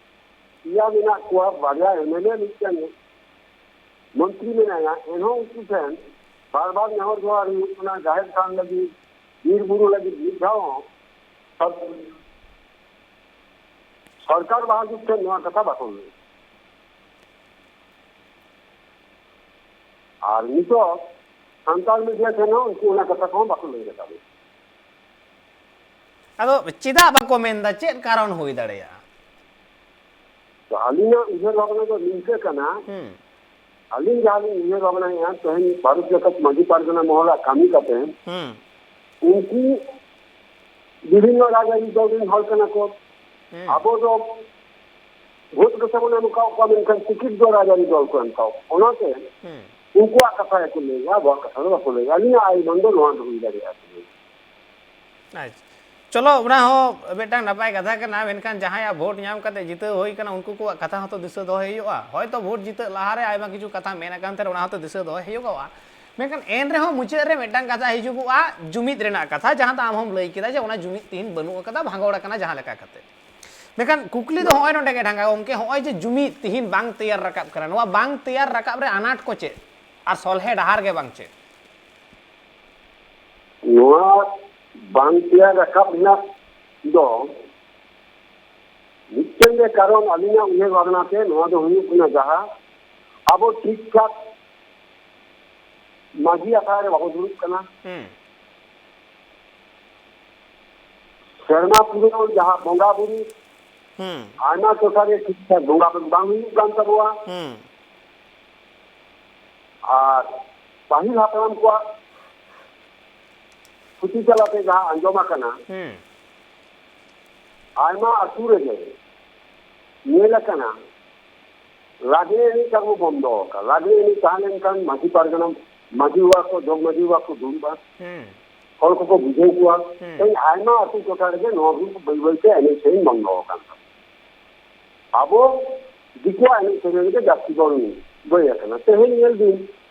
ᱯᱮᱭᱟ ᱢᱮᱱᱟᱜ ᱠᱚᱣᱟ, ᱵᱟᱨᱭᱟ MLA, ᱢᱤᱫᱴᱮᱱ ᱢᱚᱱᱛᱨᱤ ᱢᱮᱱᱟᱭᱟ, ᱮᱱᱦᱚᱸ ᱩᱱᱠᱩ ᱴᱷᱮᱱ ᱵᱟᱨ ᱵᱟᱨ ᱱᱮᱦᱚᱨ ᱡᱚᱦᱟᱨ ᱦᱩᱭᱩᱜ ᱠᱟᱱᱟ, ᱡᱟᱦᱮᱨ ᱛᱷᱟᱱ ᱞᱟᱹᱜᱤᱫ, ᱵᱤᱨ ᱵᱩᱨᱩ ᱞᱟᱹᱜᱤᱫ ᱢᱤᱫ ᱫᱷᱟᱣ ᱦᱚᱸ ᱥᱚᱨ-, ᱥᱚᱨᱠᱟᱨ ᱵᱟᱦᱟ ᱫᱤᱠ ᱴᱷᱮᱱ ᱱᱚᱣᱟ ᱠᱟᱛᱷᱟ ᱵᱟᱠᱚ ᱞᱟᱹᱭ᱾ ᱟᱨ ᱱᱤᱛᱚᱜ ᱥᱟᱱᱛᱟᱲ media ᱴᱷᱮᱱ ᱦᱚᱸ ᱩᱱᱠᱩ ᱚᱱᱟ ᱠᱟᱛᱷᱟ ᱠᱚᱦᱚᱸ ᱵᱟᱠᱚ ᱞᱟᱹᱭ ᱨᱟᱠᱟᱵ ᱮᱫᱟ᱾ ᱟᱫᱚ ᱪᱮᱫᱟᱜ ᱵᱟᱠᱚ ᱢᱮᱱᱫᱟ? ᱪᱮᱫ ᱠᱟᱨᱚᱱ ᱦᱩᱭ ᱫᱟᱲᱮᱭᱟᱜᱼᱟ? ᱛᱚ, ᱟᱹᱞᱤᱧᱟᱜ ᱩᱭᱦᱟᱹᱨ ᱵᱷᱟᱵᱽᱱᱟ ᱫᱚ ᱱᱤᱝᱠᱟᱹ ᱠᱟᱱᱟ, ᱦᱩᱸ᱾ ᱟᱹᱞᱤᱧ ᱡᱟᱦᱟᱸ ᱞᱤᱧ ᱩᱭᱦᱟᱹᱨ ᱵᱷᱟᱵᱽᱱᱟᱭᱮᱫᱼᱟ, ᱛᱮᱦᱮᱧ ᱵᱷᱟᱨᱚᱛ ᱡᱟᱠᱟᱛ ᱢᱟᱹᱡᱷᱤ ᱯᱟᱨᱜᱟᱱᱟ ᱢᱚᱦᱚᱞᱟᱜ ᱠᱟᱹᱢᱤ ᱠᱟᱛᱮ, ᱦᱩᱸ᱾ ᱩᱱᱠᱩ ᱵᱤᱵᱷᱤᱱᱱᱚ ᱨᱟᱡᱽᱟᱹᱨᱤ ᱫᱚᱞ ᱨᱮᱱ ᱦᱚᱲ ᱠᱟᱱᱟ ᱠᱚ᱾ ᱦᱩᱸ᱾ ᱟᱵᱚ ᱫᱚ ᱵᱷᱳᱴ ᱜᱮᱥᱮ ᱵᱚᱱ ᱮᱢ ᱟᱠᱟᱫ ᱠᱚᱣᱟ, ᱢᱮᱱᱠᱷᱟᱱ ᱴᱤᱠᱤᱴ ᱫᱚ ᱨᱟᱡᱽᱟᱹᱨᱤ ᱫᱚᱞ ᱠᱚ ᱮᱢ ᱟᱠᱟᱫ ᱠᱚᱣᱟ᱾ ᱚᱱᱟᱛᱮ ᱦᱩᱸ᱾ ᱩᱱᱠᱩᱣᱟᱜ ᱠᱟᱛᱷᱟ ᱜᱮᱠᱚ ᱞᱟᱹᱭᱟ, ᱟᱵᱚᱣᱟᱜ ᱠᱟᱛᱷᱟ ᱫᱚ ᱵᱟᱠᱚ ᱞᱟᱹᱭᱟ᱾ ᱟᱹᱞᱤᱧᱟᱜ ᱟᱭ ᱩᱢᱟᱹᱱ ᱫᱚ ᱱᱚᱣᱟ ᱫᱚ ᱦᱩᱭ ᱫᱟᱲᱮᱭᱟᱜᱼᱟ᱾ ᱟᱪᱪᱷᱟ, ᱪᱚᱞᱚ, ᱚᱱᱟ ᱦᱚᱸ ᱢᱤᱫᱴᱟᱝ ᱱᱟᱯᱟᱭ ᱠᱟᱛᱷᱟ ᱠᱟᱱᱟ, ᱢᱮᱱᱠᱷᱟᱱ ᱡᱟᱦᱟᱸᱭᱟᱜ ᱵᱷᱳᱴ ᱧᱟᱢ ᱠᱟᱛᱮ ᱡᱤᱛᱟᱹᱣ ᱦᱩᱭ ᱠᱟᱱᱟ, ᱩᱱᱠᱩ ᱠᱚᱣᱟᱜ ᱠᱟᱛᱷᱟ ᱦᱚᱸᱛᱚ ᱫᱤᱥᱟᱹ ᱫᱚᱦᱚᱭ ᱦᱩᱭᱩᱜᱼᱟ᱾ ᱦᱚᱭᱛᱚ ᱵᱷᱳᱴ ᱡᱤᱛᱟᱹᱜ ᱞᱟᱦᱟᱨᱮ ᱟᱭᱢᱟ ᱠᱤᱪᱷᱩ ᱠᱟᱛᱷᱟ ᱢᱮᱱ ᱟᱠᱟᱱ ᱛᱟᱦᱮᱸ, ᱚᱱᱟ ᱦᱚᱸᱛᱚ ᱫᱤᱥᱟᱹ ᱫᱚᱦᱚᱭ ᱦᱩᱭᱩᱜᱚᱜᱼᱟ᱾ ᱢᱮᱱᱠᱷᱟᱱ ᱮᱱ ᱨᱮᱦᱚᱸ ᱢᱩᱪᱟᱹᱫ ᱨᱮ ᱢᱤᱫᱴᱟᱝ ᱠᱟᱛᱷᱟ ᱦᱤᱡᱩᱜᱚᱜᱼᱟ, ᱡᱩᱢᱤᱫ ᱨᱮᱱᱟᱜ ᱠᱟᱛᱷᱟ, ᱡᱟᱦᱟᱸ ᱫᱚ ᱟᱢ ᱦᱚᱸᱢ ᱞᱟᱹᱭ ᱠᱮᱫᱟ ᱡᱮ ᱚᱱᱟ ᱡᱩᱢᱤᱫ ᱛᱤᱦᱤᱧ ᱵᱟᱹᱱᱩᱜ ᱟᱠᱟᱫᱟ, ᱵᱷᱟᱸᱜᱚᱲ ᱟᱠᱟᱱᱟ ᱡᱟᱦᱟᱸ ᱞᱮᱠᱟ ᱠᱟᱛᱮ᱾ ᱢᱮᱱᱠᱷᱟᱱ ᱠᱩᱠᱞᱤ ᱫᱚ ᱦᱚᱸᱜᱼᱚᱭ ᱱᱚᱰᱮ ᱜᱮ ᱰᱷᱟᱝᱜᱟ ᱜᱚᱢᱠᱮ, ᱦᱚᱸᱜᱼᱚᱭ ᱡᱮ ᱡᱩᱢᱤᱫ ᱛᱤᱦᱤᱧ ᱵᱟᱝ ᱛᱮᱭᱟᱨ ᱨᱟᱠᱟᱵ ᱠᱟᱱᱟ, ᱱᱚᱣᱟ ᱵᱟᱝ ᱛᱮᱭᱟᱨ ᱨᱟᱠᱟᱵ ᱨᱮ ᱟᱱᱟᱴ ᱠᱚ ᱪᱮᱫ ᱟᱨ ᱥᱚᱞᱦᱮ ᱰᱟᱦᱟᱨ ᱜᱮ ᱵᱟᱝ ᱪᱮᱫ? ᱱᱚᱣᱟ ᱵᱟᱝ ᱛᱮᱭᱟᱨ ᱨᱟᱠᱟᱵ ᱨᱮᱱᱟᱜ ᱫᱚ ᱢᱤᱫᱴᱮᱱ ᱜᱮ ᱠᱟᱨᱚᱱ, ᱟᱹᱞᱤᱧᱟᱜ ᱩᱭᱦᱟᱹᱨ ᱵᱷᱟᱵᱽᱱᱟ ᱛᱮ ᱱᱚᱣᱟ ᱫᱚ ᱦᱩᱭᱩᱜ ᱠᱟᱱᱟ, ᱡᱟᱦᱟᱸ ᱟᱵᱚ ᱴᱷᱤᱠ ᱴᱷᱟᱠ ᱢᱟᱹᱡᱷᱤ ᱟᱠᱷᱲᱟ ᱨᱮ ᱵᱟᱵᱚ ᱫᱩᱲᱩᱵ ᱠᱟᱱᱟ᱾ ᱦᱩᱸ ᱥᱮᱨᱢᱟ ᱯᱩᱨᱟᱹᱣ ᱡᱟᱦᱟᱸ ᱵᱚᱸᱜᱟ ᱵᱩᱨᱩ ᱦᱩᱸ ᱟᱭᱢᱟ ᱴᱚᱴᱷᱟ ᱨᱮ ᱴᱷᱤᱠ ᱴᱷᱟᱠ ᱵᱚᱸᱜᱟ ᱵᱩᱨᱩ ᱵᱟᱝ ᱦᱩᱭᱩᱜ ᱠᱟᱱ ᱛᱟᱵᱚᱣᱟ᱾ ᱦᱩᱸ ᱟᱨ ᱯᱟᱹᱦᱤᱞ ᱦᱟᱯᱲᱟᱢ ᱠᱚᱣᱟᱜ ᱛᱷᱩᱛᱤ ᱛᱟᱞᱟᱛᱮ ᱡᱟᱦᱟᱸ ᱟᱸᱡᱚᱢ ᱟᱠᱟᱱᱟ, ᱦᱩᱸ ᱟᱭᱢᱟ ᱟᱹᱛᱩ ᱨᱮᱜᱮ ᱧᱮᱞ ᱟᱠᱟᱱᱟ, ᱞᱟᱜᱽᱲᱮ ᱮᱱᱮᱡ ᱛᱟᱵᱚ ᱵᱚᱱᱫᱚ ᱟᱠᱟᱫ᱾ ᱞᱟᱜᱽᱲᱮ ᱮᱱᱮᱡ ᱛᱟᱦᱮᱸ ᱞᱮᱱᱠᱷᱟᱱ ᱢᱟᱹᱡᱷᱤ ᱯᱟᱨᱜᱟᱱᱟ, ᱢᱟᱹᱡᱷᱤ ᱵᱟᱵᱟ ᱠᱚ, ᱡᱚᱜᱽ ᱢᱟᱹᱡᱷᱤ ᱵᱟᱵᱟ ᱠᱚ ᱫᱩᱲᱩᱵᱼᱟ, ᱦᱩᱸ ᱦᱚᱲ ᱠᱚᱠᱚ ᱵᱩᱡᱷᱟᱹᱣ ᱠᱚᱣᱟ᱾ ᱦᱩᱸ᱾ ᱛᱮᱦᱮᱧ ᱟᱭᱢᱟ ᱟᱹᱛᱩ ᱴᱚᱴᱷᱟ ᱨᱮᱜᱮ ᱱᱚᱣᱟ ᱠᱚ ᱵᱟᱹᱭ ᱵᱟᱹᱭᱛᱮ ᱮᱱᱮᱡ ᱥᱮᱨᱮᱧ ᱵᱚᱱᱫᱚ ᱟᱠᱟᱱ ᱛᱟᱵᱚᱱᱟ᱾ ᱟᱵᱚ ᱫᱤᱠᱩᱣᱟᱜ ᱮᱱᱮᱡ ᱥᱮᱨᱮᱧ ᱨᱮᱜᱮ ᱡᱟᱹᱥᱛᱤ ᱵᱚᱱ ᱵᱟᱹᱭ ᱟᱠᱟᱱᱟ᱾ ᱛᱮᱦᱮᱧ ᱧᱮᱞ ᱵᱤᱱ,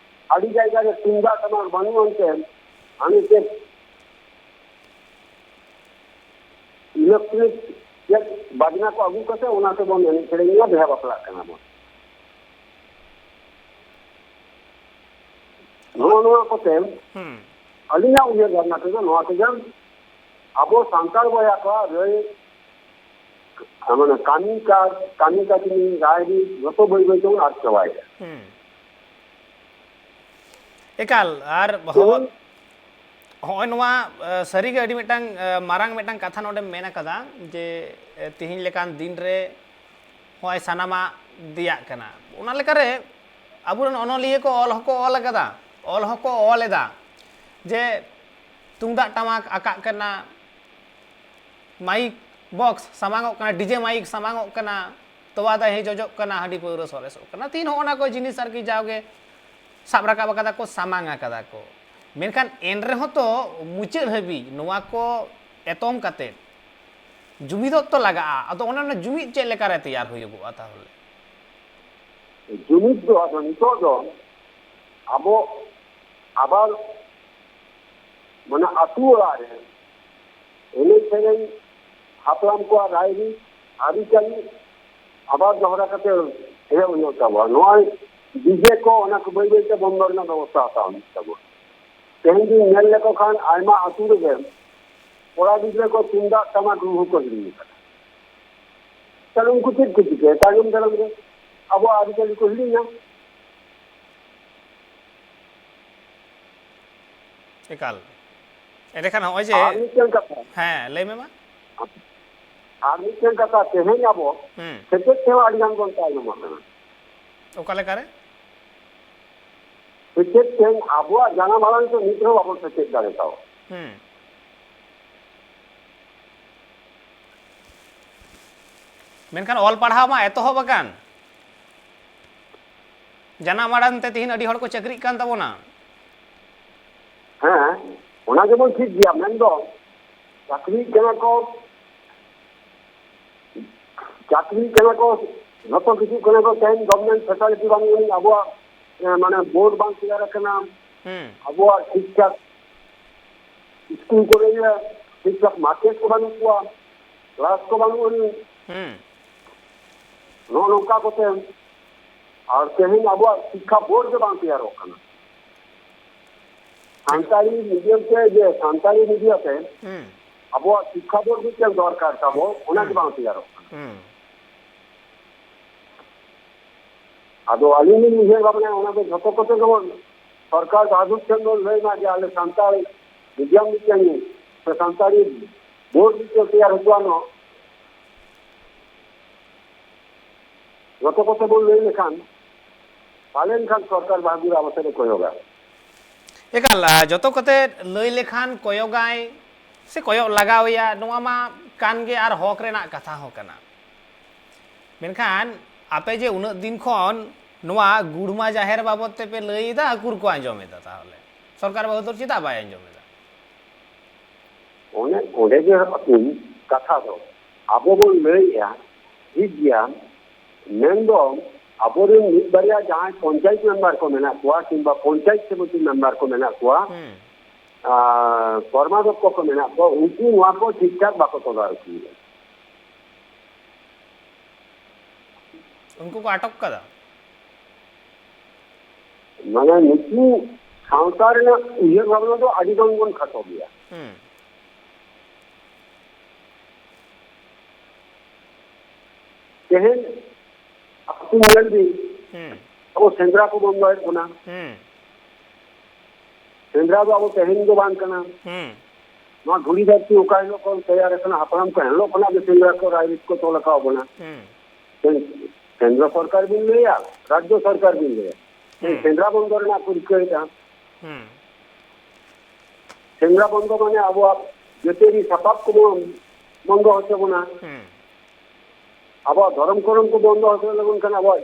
ᱟᱹᱰᱤ ᱡᱟᱭᱜᱟ ᱨᱮ ᱛᱩᱢᱫᱟᱜ ᱴᱟᱢᱟᱠ ᱵᱟᱹᱱᱩᱜ ᱟᱱᱛᱮ ᱦᱟᱱᱮ ᱪᱮᱫ ᱤᱞᱮᱠᱴᱨᱤᱠ ᱪᱮᱫ ᱵᱟᱡᱽᱱᱟ ᱠᱚ ᱟᱹᱜᱩ ᱠᱟᱛᱮ ᱚᱱᱟ ᱛᱮᱵᱚᱱ ᱮᱱᱮᱡ ᱥᱮᱨᱮᱧ ᱮᱫᱟ, ᱵᱤᱦᱟ ᱵᱟᱯᱞᱟᱜ ᱠᱟᱱᱟ ᱵᱚᱱ᱾ ᱱᱚᱜᱼᱚ ᱱᱚᱣᱟ ᱠᱚᱛᱮ ᱦᱩᱸ ᱟᱹᱞᱤᱧᱟᱜ ᱩᱭᱦᱟᱹᱨ ᱵᱷᱟᱵᱽᱱᱟ ᱛᱮᱫᱚ ᱱᱚᱣᱟ ᱛᱮᱜᱮ ᱟᱵᱚ ᱥᱟᱱᱛᱟᱲ ᱵᱚᱭᱦᱟ ᱠᱚᱣᱟᱜ ᱨᱟᱹᱭ, ᱢᱟᱱᱮ ᱠᱟᱹᱢᱤ ᱠᱟᱡᱽ, ᱠᱟᱹᱢᱤ ᱠᱟᱹᱥᱱᱤ, ᱨᱟᱭᱨᱤᱛ ᱡᱚᱛᱚ ᱵᱟᱹᱭ ᱵᱟᱹᱭ ᱛᱮᱵᱚᱱ ᱟᱫ ᱪᱟᱵᱟᱭᱮᱫᱟ᱾ ᱦᱩᱸ ᱮᱠᱟᱞ᱾ ᱟᱨ ᱛᱮᱦᱮᱧ ᱦᱚᱸ ᱦᱚᱸᱜᱼᱚᱭ ᱱᱚᱣᱟ ᱮ, ᱥᱟᱹᱨᱤᱜᱮ ᱟᱹᱰᱤ ᱢᱤᱫᱴᱟᱝ ᱮ, ᱢᱟᱨᱟᱝ ᱢᱤᱫᱴᱟᱝ ᱠᱟᱛᱷᱟ ᱱᱚᱰᱮᱢ ᱢᱮᱱ ᱟᱠᱟᱫᱟ ᱡᱮ ᱮ, ᱛᱤᱦᱤᱧ ᱞᱮᱠᱟᱱ ᱫᱤᱱ ᱨᱮ ᱦᱚᱸᱜᱼᱚᱭ ᱥᱟᱱᱟᱢᱟᱜ ᱫᱮᱭᱟᱜ ᱠᱟᱱᱟ᱾ ᱚᱱᱟ ᱞᱮᱠᱟᱨᱮ ᱟᱵᱚᱨᱮᱱ ᱚᱱᱚᱞᱤᱭᱟᱹ ᱠᱚ ᱚᱞ ᱦᱚᱸᱠᱚ ᱚᱞ ᱟᱠᱟᱫᱟ, ᱚᱞ ᱦᱚᱸᱠᱚ ᱚᱞ ᱮᱫᱟ ᱡᱮ ᱛᱩᱢᱫᱟᱜ ᱴᱟᱢᱟᱠ ᱟᱠᱟᱜ ᱠᱟᱱᱟ, ᱢᱟᱭᱤᱠ ᱵᱚᱠᱥ ᱥᱟᱢᱟᱝᱚᱜ ᱠᱟᱱᱟ, ᱰᱤᱡᱮ ᱢᱟᱭᱤᱠ ᱥᱟᱢᱟᱝᱚᱜ ᱠᱟᱱᱟ, ᱛᱚᱣᱟ ᱫᱟᱦᱮ ᱡᱚᱡᱚᱜ ᱠᱟᱱᱟ, ᱦᱟᱺᱰᱤ ᱯᱟᱹᱣᱨᱟᱹ ᱥᱚᱨᱮᱥᱚᱜ ᱠᱟᱱᱟ, ᱛᱤᱱ ᱦᱚᱸ ᱚᱱᱟ ᱠᱚ ᱡᱤᱱᱤᱥ ᱟᱨᱠᱤ ᱡᱟᱣᱜᱮ ᱥᱟᱵ ᱨᱟᱠᱟᱵ ᱟᱠᱟᱫᱟ ᱠᱚ, ᱥᱟᱢᱟᱝ ᱟᱠᱟᱫᱟ ᱠᱚ᱾ ᱢᱮᱱᱠᱷᱟᱱ ᱮᱱ ᱨᱮᱦᱚᱸ ᱛᱚ ᱢᱩᱪᱟᱹᱫ ᱦᱟᱹᱵᱤᱡ ᱱᱚᱣᱟ ᱠᱚ ᱮᱛᱚᱢ ᱠᱟᱛᱮ ᱡᱩᱢᱤᱫᱚᱜ ᱛᱚ ᱞᱟᱜᱟᱜᱼᱟ᱾ ᱟᱫᱚ ᱚᱱᱮ ᱚᱱᱟ ᱡᱩᱢᱤᱫ ᱪᱮᱫ ᱞᱮᱠᱟᱨᱮ ᱛᱮᱭᱟᱨ ᱦᱩᱭᱩᱜᱚᱜᱼᱟ ᱛᱟᱦᱚᱞᱮ? ᱡᱩᱢᱤᱫ ᱫᱚ ᱟᱫᱚ ᱱᱤᱛᱚᱜ ᱫᱚ ᱟᱵᱚ ᱟᱵᱟᱨ ᱢᱟᱱᱮ ᱟᱹᱛᱩ ᱚᱲᱟᱜ ᱨᱮ ᱮᱱᱮᱡ ᱥᱮᱨᱮᱧ, ᱦᱟᱯᱲᱟᱢ ᱠᱚᱣᱟᱜ ᱨᱟᱭᱨᱤᱛ, ᱟᱹᱨᱤᱪᱟᱹᱞᱤ ᱟᱵᱟᱨ ᱫᱚᱦᱲᱟ ᱠᱟᱛᱮ ᱮᱦᱚᱵ ᱦᱩᱭᱩᱜ ᱛᱟᱵᱚᱱᱟ᱾ ᱱᱚᱜᱼᱚᱭ ᱰᱤᱡᱮ ᱠᱚ, ᱚᱱᱟ ᱠᱚ ᱵᱟᱹᱭ ᱵᱟᱹᱭ ᱛᱮ ᱵᱚᱱᱫᱚ ᱨᱮᱱᱟᱜ ᱵᱮᱵᱚᱥᱛᱷᱟ ᱦᱟᱛᱟᱣ ᱦᱩᱭᱩᱜ ᱛᱟᱵᱚᱱᱟ᱾ ᱛᱮᱦᱮᱧ ᱵᱤᱱ ᱧᱮᱞ ᱞᱮᱠᱚ ᱠᱷᱟᱱ, ᱟᱭᱢᱟ ᱟᱹᱛᱩ ᱨᱮᱜᱮ ᱠᱚᱲᱟ ᱜᱤᱫᱽᱨᱟᱹ ᱠᱚ ᱛᱩᱢᱫᱟᱜ ᱴᱟᱢᱟᱠ ᱨᱩ ᱦᱚᱸᱠᱚ ᱦᱤᱲᱤᱧ ᱟᱠᱟᱫᱟ᱾ ᱛᱟᱦᱞᱮ ᱩᱱᱠᱩ ᱪᱮᱫ ᱠᱚ ᱪᱤᱠᱟᱹᱭᱟ? ᱛᱟᱭᱱᱚᱢ ᱫᱟᱨᱟᱢ ᱨᱮ ᱟᱵᱚᱣᱟᱜ ᱟᱹᱨᱤᱪᱟᱹᱞᱤ ᱠᱚ ᱦᱤᱲᱤᱧᱟ᱾ ᱮᱠᱟᱞ᱾ ᱮᱸᱰᱮᱠᱷᱟᱱ ᱱᱚᱜᱼᱚᱭ ᱡᱮ, ᱟᱨ ᱢᱤᱫᱴᱮᱱ ᱠᱟᱛᱷᱟ, ᱦᱮᱸ, ᱞᱟᱹᱭ ᱢᱮ ᱢᱟ᱾ ᱟᱨ ᱢᱤᱫᱴᱮᱱ ᱠᱟᱛᱷᱟ, ᱛᱮᱦᱮᱧ ᱟᱵᱚ ᱦᱩᱸ᱾ ᱥᱮᱪᱮᱫ ᱛᱮᱦᱚᱸ ᱟᱹᱰᱤ ᱜᱟᱱ ᱵᱚᱱ ᱛᱟᱭᱱᱚᱢ ᱟᱠᱟᱱᱟ᱾ ᱚᱠᱟ ᱞᱮᱠᱟᱨᱮ? ᱥᱮᱪᱮᱫ ᱛᱮᱦᱮᱧ ᱟᱵᱚᱣᱟᱜ ᱡᱟᱱᱟᱢ ᱟᱲᱟᱝ ᱛᱮ ᱱᱤᱛ ᱨᱮᱦᱚᱸ ᱵᱟᱵᱚᱱ ᱥᱮᱪᱮᱫ ᱫᱟᱲᱮ ᱠᱟᱣᱟ᱾ ᱦᱩᱸ᱾ ᱢᱮᱱᱠᱷᱟᱱ ᱚᱞ ᱯᱟᱲᱦᱟᱣ ᱢᱟ ᱮᱛᱚᱦᱚᱵ ᱟᱠᱟᱱ, ᱡᱟᱱᱟᱢ ᱟᱲᱟᱝ ᱛᱮ ᱛᱤᱦᱤᱧ ᱟᱹᱰᱤ ᱦᱚᱲ ᱠᱚ ᱪᱟᱹᱠᱨᱤᱜ ᱠᱟᱱ ᱛᱟᱵᱚᱱᱟ᱾ ᱦᱮᱸ, ᱚᱱᱟ ᱜᱮᱵᱚᱱ ᱴᱷᱤᱠ ᱜᱮᱭᱟ, ᱢᱮᱱᱫᱚ ᱪᱟᱹᱠᱨᱤ ᱠᱟᱱᱟ ᱠᱚ, ᱪᱟᱹᱠᱨᱤ ᱠᱟᱱᱟ ᱠᱚ, ᱡᱷᱚᱛᱚ ᱠᱤᱪᱷᱩ ᱠᱟᱱᱟ ᱠᱚ, ᱛᱮᱦᱮᱧ ᱜᱚᱵᱷᱢᱮᱱᱴ ᱯᱷᱮᱥᱟᱞᱤᱴᱤ ᱵᱟᱹᱱᱩᱜ ᱟᱹᱱᱤᱡ, ᱟᱵᱚᱣᱟᱜ, ᱮ, ᱢᱟᱱᱮ ᱵᱳᱨᱰ ᱵᱟᱝ ᱛᱮᱭᱟᱨ ᱟᱠᱟᱱᱟ, ᱦᱩᱸ᱾ ᱟᱵᱚᱣᱟᱜ ᱴᱷᱤᱠ ᱴᱷᱟᱠ ᱥᱠᱩᱞ ᱠᱚᱨᱮ ᱜᱮ ᱴᱷᱤᱠ ᱴᱷᱟᱠ ᱢᱟᱪᱮᱫ ᱠᱚ ᱵᱟᱹᱱᱩᱜ ᱠᱚᱣᱟ, ᱠᱞᱟᱥ ᱠᱚ ᱵᱟᱹᱱᱩᱜ ᱟᱹᱱᱤᱡ, ᱦᱩᱸ᱾ ᱱᱚᱜᱼᱚ ᱱᱚᱝᱠᱟ ᱠᱚᱛᱮ᱾ ᱟᱨ ᱛᱮᱦᱮᱧ ᱟᱵᱚᱣᱟᱜ ᱥᱤᱠᱠᱷᱟ ᱵᱳᱨᱰ ᱜᱮ ᱵᱟᱝ ᱛᱮᱭᱟᱨᱚᱜ ᱠᱟᱱᱟ᱾ ᱥᱟᱱᱛᱟᱲᱤ ᱢᱤᱰᱤᱭᱟᱢ ᱛᱮ, ᱡᱮ ᱥᱟᱱᱛᱟᱲᱤ ᱢᱤᱰᱤᱭᱟ ᱛᱮ ᱦᱩᱸ᱾ ᱟᱵᱚᱣᱟᱜ ᱥᱤᱠᱠᱷᱟ ᱵᱳᱨᱰ ᱢᱤᱫᱴᱮᱱ ᱫᱚᱨᱠᱟᱨ ᱛᱟᱵᱚ, ᱚᱱᱟ ᱜᱮ ᱵᱟᱝ ᱛᱮᱭᱟᱨᱚᱜ ᱠᱟᱱᱟ᱾ ᱦᱩᱸ᱾ ᱟᱫᱚ ᱟᱹᱞᱤᱧ ᱞᱤᱧ ᱩᱭᱦᱟᱹᱨ ᱵᱷᱟᱵᱽᱱᱟᱭᱟ, ᱚᱱᱟ ᱫᱚ ᱡᱷᱚᱛᱚ ᱠᱚᱛᱮ ᱜᱮᱵᱚᱱ ᱥᱚᱨᱠᱟᱨ ᱵᱟᱦᱟᱫᱩᱨ ᱴᱷᱮᱱ ᱵᱚᱱ ᱞᱟᱹᱭ ᱢᱟ ᱡᱮ ᱟᱞᱮ ᱥᱟᱱᱛᱟᱲ ᱢᱤᱰᱤᱭᱟᱢ ᱢᱤᱫᱴᱮᱱ ᱥᱮ ᱥᱟᱱᱛᱟᱲᱤ ᱵᱳᱨᱰ ᱢᱤᱫᱴᱮᱱ ᱛᱮᱭᱟᱨ ᱦᱚᱪᱚᱣᱟᱱ ᱢᱟ᱾ ᱡᱷᱚᱛᱚ ᱠᱚᱛᱮ ᱵᱚᱱ ᱞᱟᱹᱭ ᱞᱮᱠᱷᱟᱱ ᱯᱟᱞᱮᱱ ᱠᱷᱟᱱ ᱥᱚᱨᱠᱟᱨ ᱵᱟᱦᱟᱫᱩᱨ ᱟᱵᱚ ᱥᱮᱫ ᱮ ᱠᱚᱭᱚᱜᱟ᱾ ᱮᱠᱟᱞ, ᱟ, ᱡᱚᱛᱚ ᱠᱚᱛᱮ ᱞᱟᱹᱭ ᱞᱮᱠᱷᱟᱱ ᱠᱚᱭᱚᱜᱟᱭ ᱥᱮ ᱠᱚᱭᱚᱜ ᱞᱟᱜᱟᱣᱮᱭᱟ, ᱱᱚᱣᱟ ᱢᱟ ᱠᱟᱱ ᱜᱮ ᱟᱨ ᱦᱚᱠ ᱨᱮᱱᱟᱜ ᱠᱟᱛᱷᱟ ᱦᱚᱸ ᱠᱟᱱᱟ᱾ ᱢᱮᱱᱠᱷᱟᱱ ᱟᱯᱮ ᱡᱮ ᱩᱱᱟᱹᱜ ᱫᱤᱱ ᱠᱷᱚᱱ ᱱᱚᱣᱟ ᱜᱩᱲᱢᱟ ᱡᱟᱦᱮᱨ ᱵᱟᱵᱚᱫ ᱛᱮᱯᱮ ᱞᱟᱹᱭ ᱮᱫᱟ, ᱩᱠᱩᱨ ᱠᱚ ᱟᱸᱡᱚᱢ ᱮᱫᱟ? ᱛᱟᱦᱚᱞᱮ ᱥᱚᱨᱠᱟᱨ ᱵᱟᱹᱦᱩ ᱫᱚ ᱪᱮᱫᱟᱜ ᱵᱟᱭ ᱟᱸᱡᱚᱢ ᱮᱫᱟ? ᱚᱱᱮ ᱚᱸᱰᱮ ᱜᱮ ᱤᱧ ᱠᱟᱛᱷᱟ ᱫᱚ, ᱟᱵᱚ ᱵᱚᱱ ᱞᱟᱹᱭᱮᱜᱼᱟ, ᱴᱷᱤᱠ ᱜᱮᱭᱟ, ᱢᱮᱱᱫᱚ ᱟᱵᱚᱨᱮᱱ ᱢᱤᱫ ᱵᱟᱨᱭᱟ ᱡᱟᱦᱟᱸᱭ ᱯᱚᱧᱪᱟᱭᱮᱛ ᱢᱮᱢᱵᱟᱨ ᱠᱚ ᱢᱮᱱᱟᱜ ᱠᱚᱣᱟ ᱠᱤᱝᱵᱟ ᱯᱚᱧᱪᱟᱭᱮᱛ ᱥᱚᱢᱤᱛᱤ ᱢᱮᱢᱵᱟᱨ ᱠᱚ ᱢᱮᱱᱟᱜ ᱠᱚᱣᱟ, ᱦᱩᱸ᱾ ᱟᱨ ᱠᱚᱨᱢᱟᱫᱷᱚᱠᱠᱷᱚ ᱠᱚ ᱢᱮᱱᱟᱜ ᱠᱚᱣᱟ, ᱩᱱᱠᱩ ᱱᱚᱣᱟ ᱠᱚ ᱴᱷᱤᱠ ᱴᱷᱟᱠ ᱵᱟᱠᱚ ᱛᱚᱫᱟᱨᱚᱠᱤᱭᱮᱫᱟ᱾ ᱩᱱᱠᱩ ᱠᱚ ᱟᱴᱚᱠ ᱠᱟᱫᱟ᱾ ᱢᱟᱱᱮ ᱱᱩᱠᱩ ᱥᱟᱶᱛᱟ ᱨᱮᱱᱟᱜ ᱩᱭᱦᱟᱹᱨ ᱵᱷᱟᱵᱽᱱᱟ ᱫᱚ ᱟᱹᱰᱤ ᱜᱟᱱ ᱵᱚᱱ ᱠᱷᱟᱴᱚ ᱜᱮᱭᱟ᱾ ᱦᱩᱸ᱾ ᱛᱮᱦᱮᱧ ᱟᱹᱛᱩ ᱧᱮᱞ ᱵᱤᱱ, ᱦᱩᱸ᱾ ᱟᱵᱚ ᱥᱮᱸᱫᱽᱨᱟ ᱠᱚ ᱵᱚᱱᱫᱚᱭᱮᱫ ᱵᱚᱱᱟ᱾ ᱦᱩᱸ᱾ ᱥᱮᱸᱫᱽᱨᱟ ᱫᱚ ᱟᱵᱚ ᱛᱮᱦᱮᱧ ᱫᱚ ᱵᱟᱝ ᱠᱟᱱᱟ᱾ ᱦᱩᱸ᱾ ᱱᱚᱣᱟ ᱫᱷᱩᱲᱤ ᱫᱷᱟᱹᱨᱛᱤ ᱚᱠᱟ ᱦᱤᱞᱳᱜ ᱠᱷᱚᱱ ᱛᱮᱭᱟᱨ ᱟᱠᱟᱱᱟ, ᱦᱟᱯᱲᱟᱢ ᱠᱚ ᱦᱤᱞᱳᱜ ᱠᱷᱚᱱᱟᱜ ᱜᱮ ᱥᱮᱸᱫᱽᱨᱟ ᱠᱚ ᱨᱟᱭᱨᱤᱛ ᱠᱚ ᱛᱚᱞ ᱟᱠᱟᱫ ᱵᱚᱱᱟ᱾ ᱦᱩᱸ᱾ ᱠᱮᱱᱫᱨᱚ ᱥᱚᱨᱠᱟᱨ ᱵᱤᱱ ᱞᱟᱹᱭᱟ, ᱨᱟᱡᱽᱡᱚ ᱥᱚᱨᱠᱟᱨ ᱵᱤᱱ ᱞᱟᱹᱭᱟ, ᱦᱩᱸ᱾ ᱥᱮᱸᱫᱽᱨᱟ ᱵᱚᱱᱫᱚ ᱨᱮᱱᱟᱜ ᱠᱚ ᱨᱤᱠᱟᱹᱭᱮᱫᱟ᱾ ᱦᱩᱸ᱾ ᱥᱮᱸᱫᱽᱨᱟ ᱵᱚᱱᱫᱚ ᱢᱟᱱᱮ ᱟᱵᱚᱣᱟᱜ ᱡᱟᱹᱛᱤᱭᱟᱹᱨᱤ ᱥᱟᱯᱟᱵ ᱠᱚᱵᱚᱱ ᱵᱚᱱᱫᱚ ᱦᱚᱪᱚ ᱵᱚᱱᱟ᱾ ᱦᱩᱸ᱾ ᱟᱵᱚᱣᱟᱜ ᱫᱷᱚᱨᱚᱢ ᱠᱚᱨᱚᱢ ᱠᱚ ᱵᱚᱱᱫᱚ ᱦᱚᱪᱚ ᱞᱮᱵᱚᱱ ᱠᱷᱟᱱ ᱟᱵᱚᱣᱟᱜ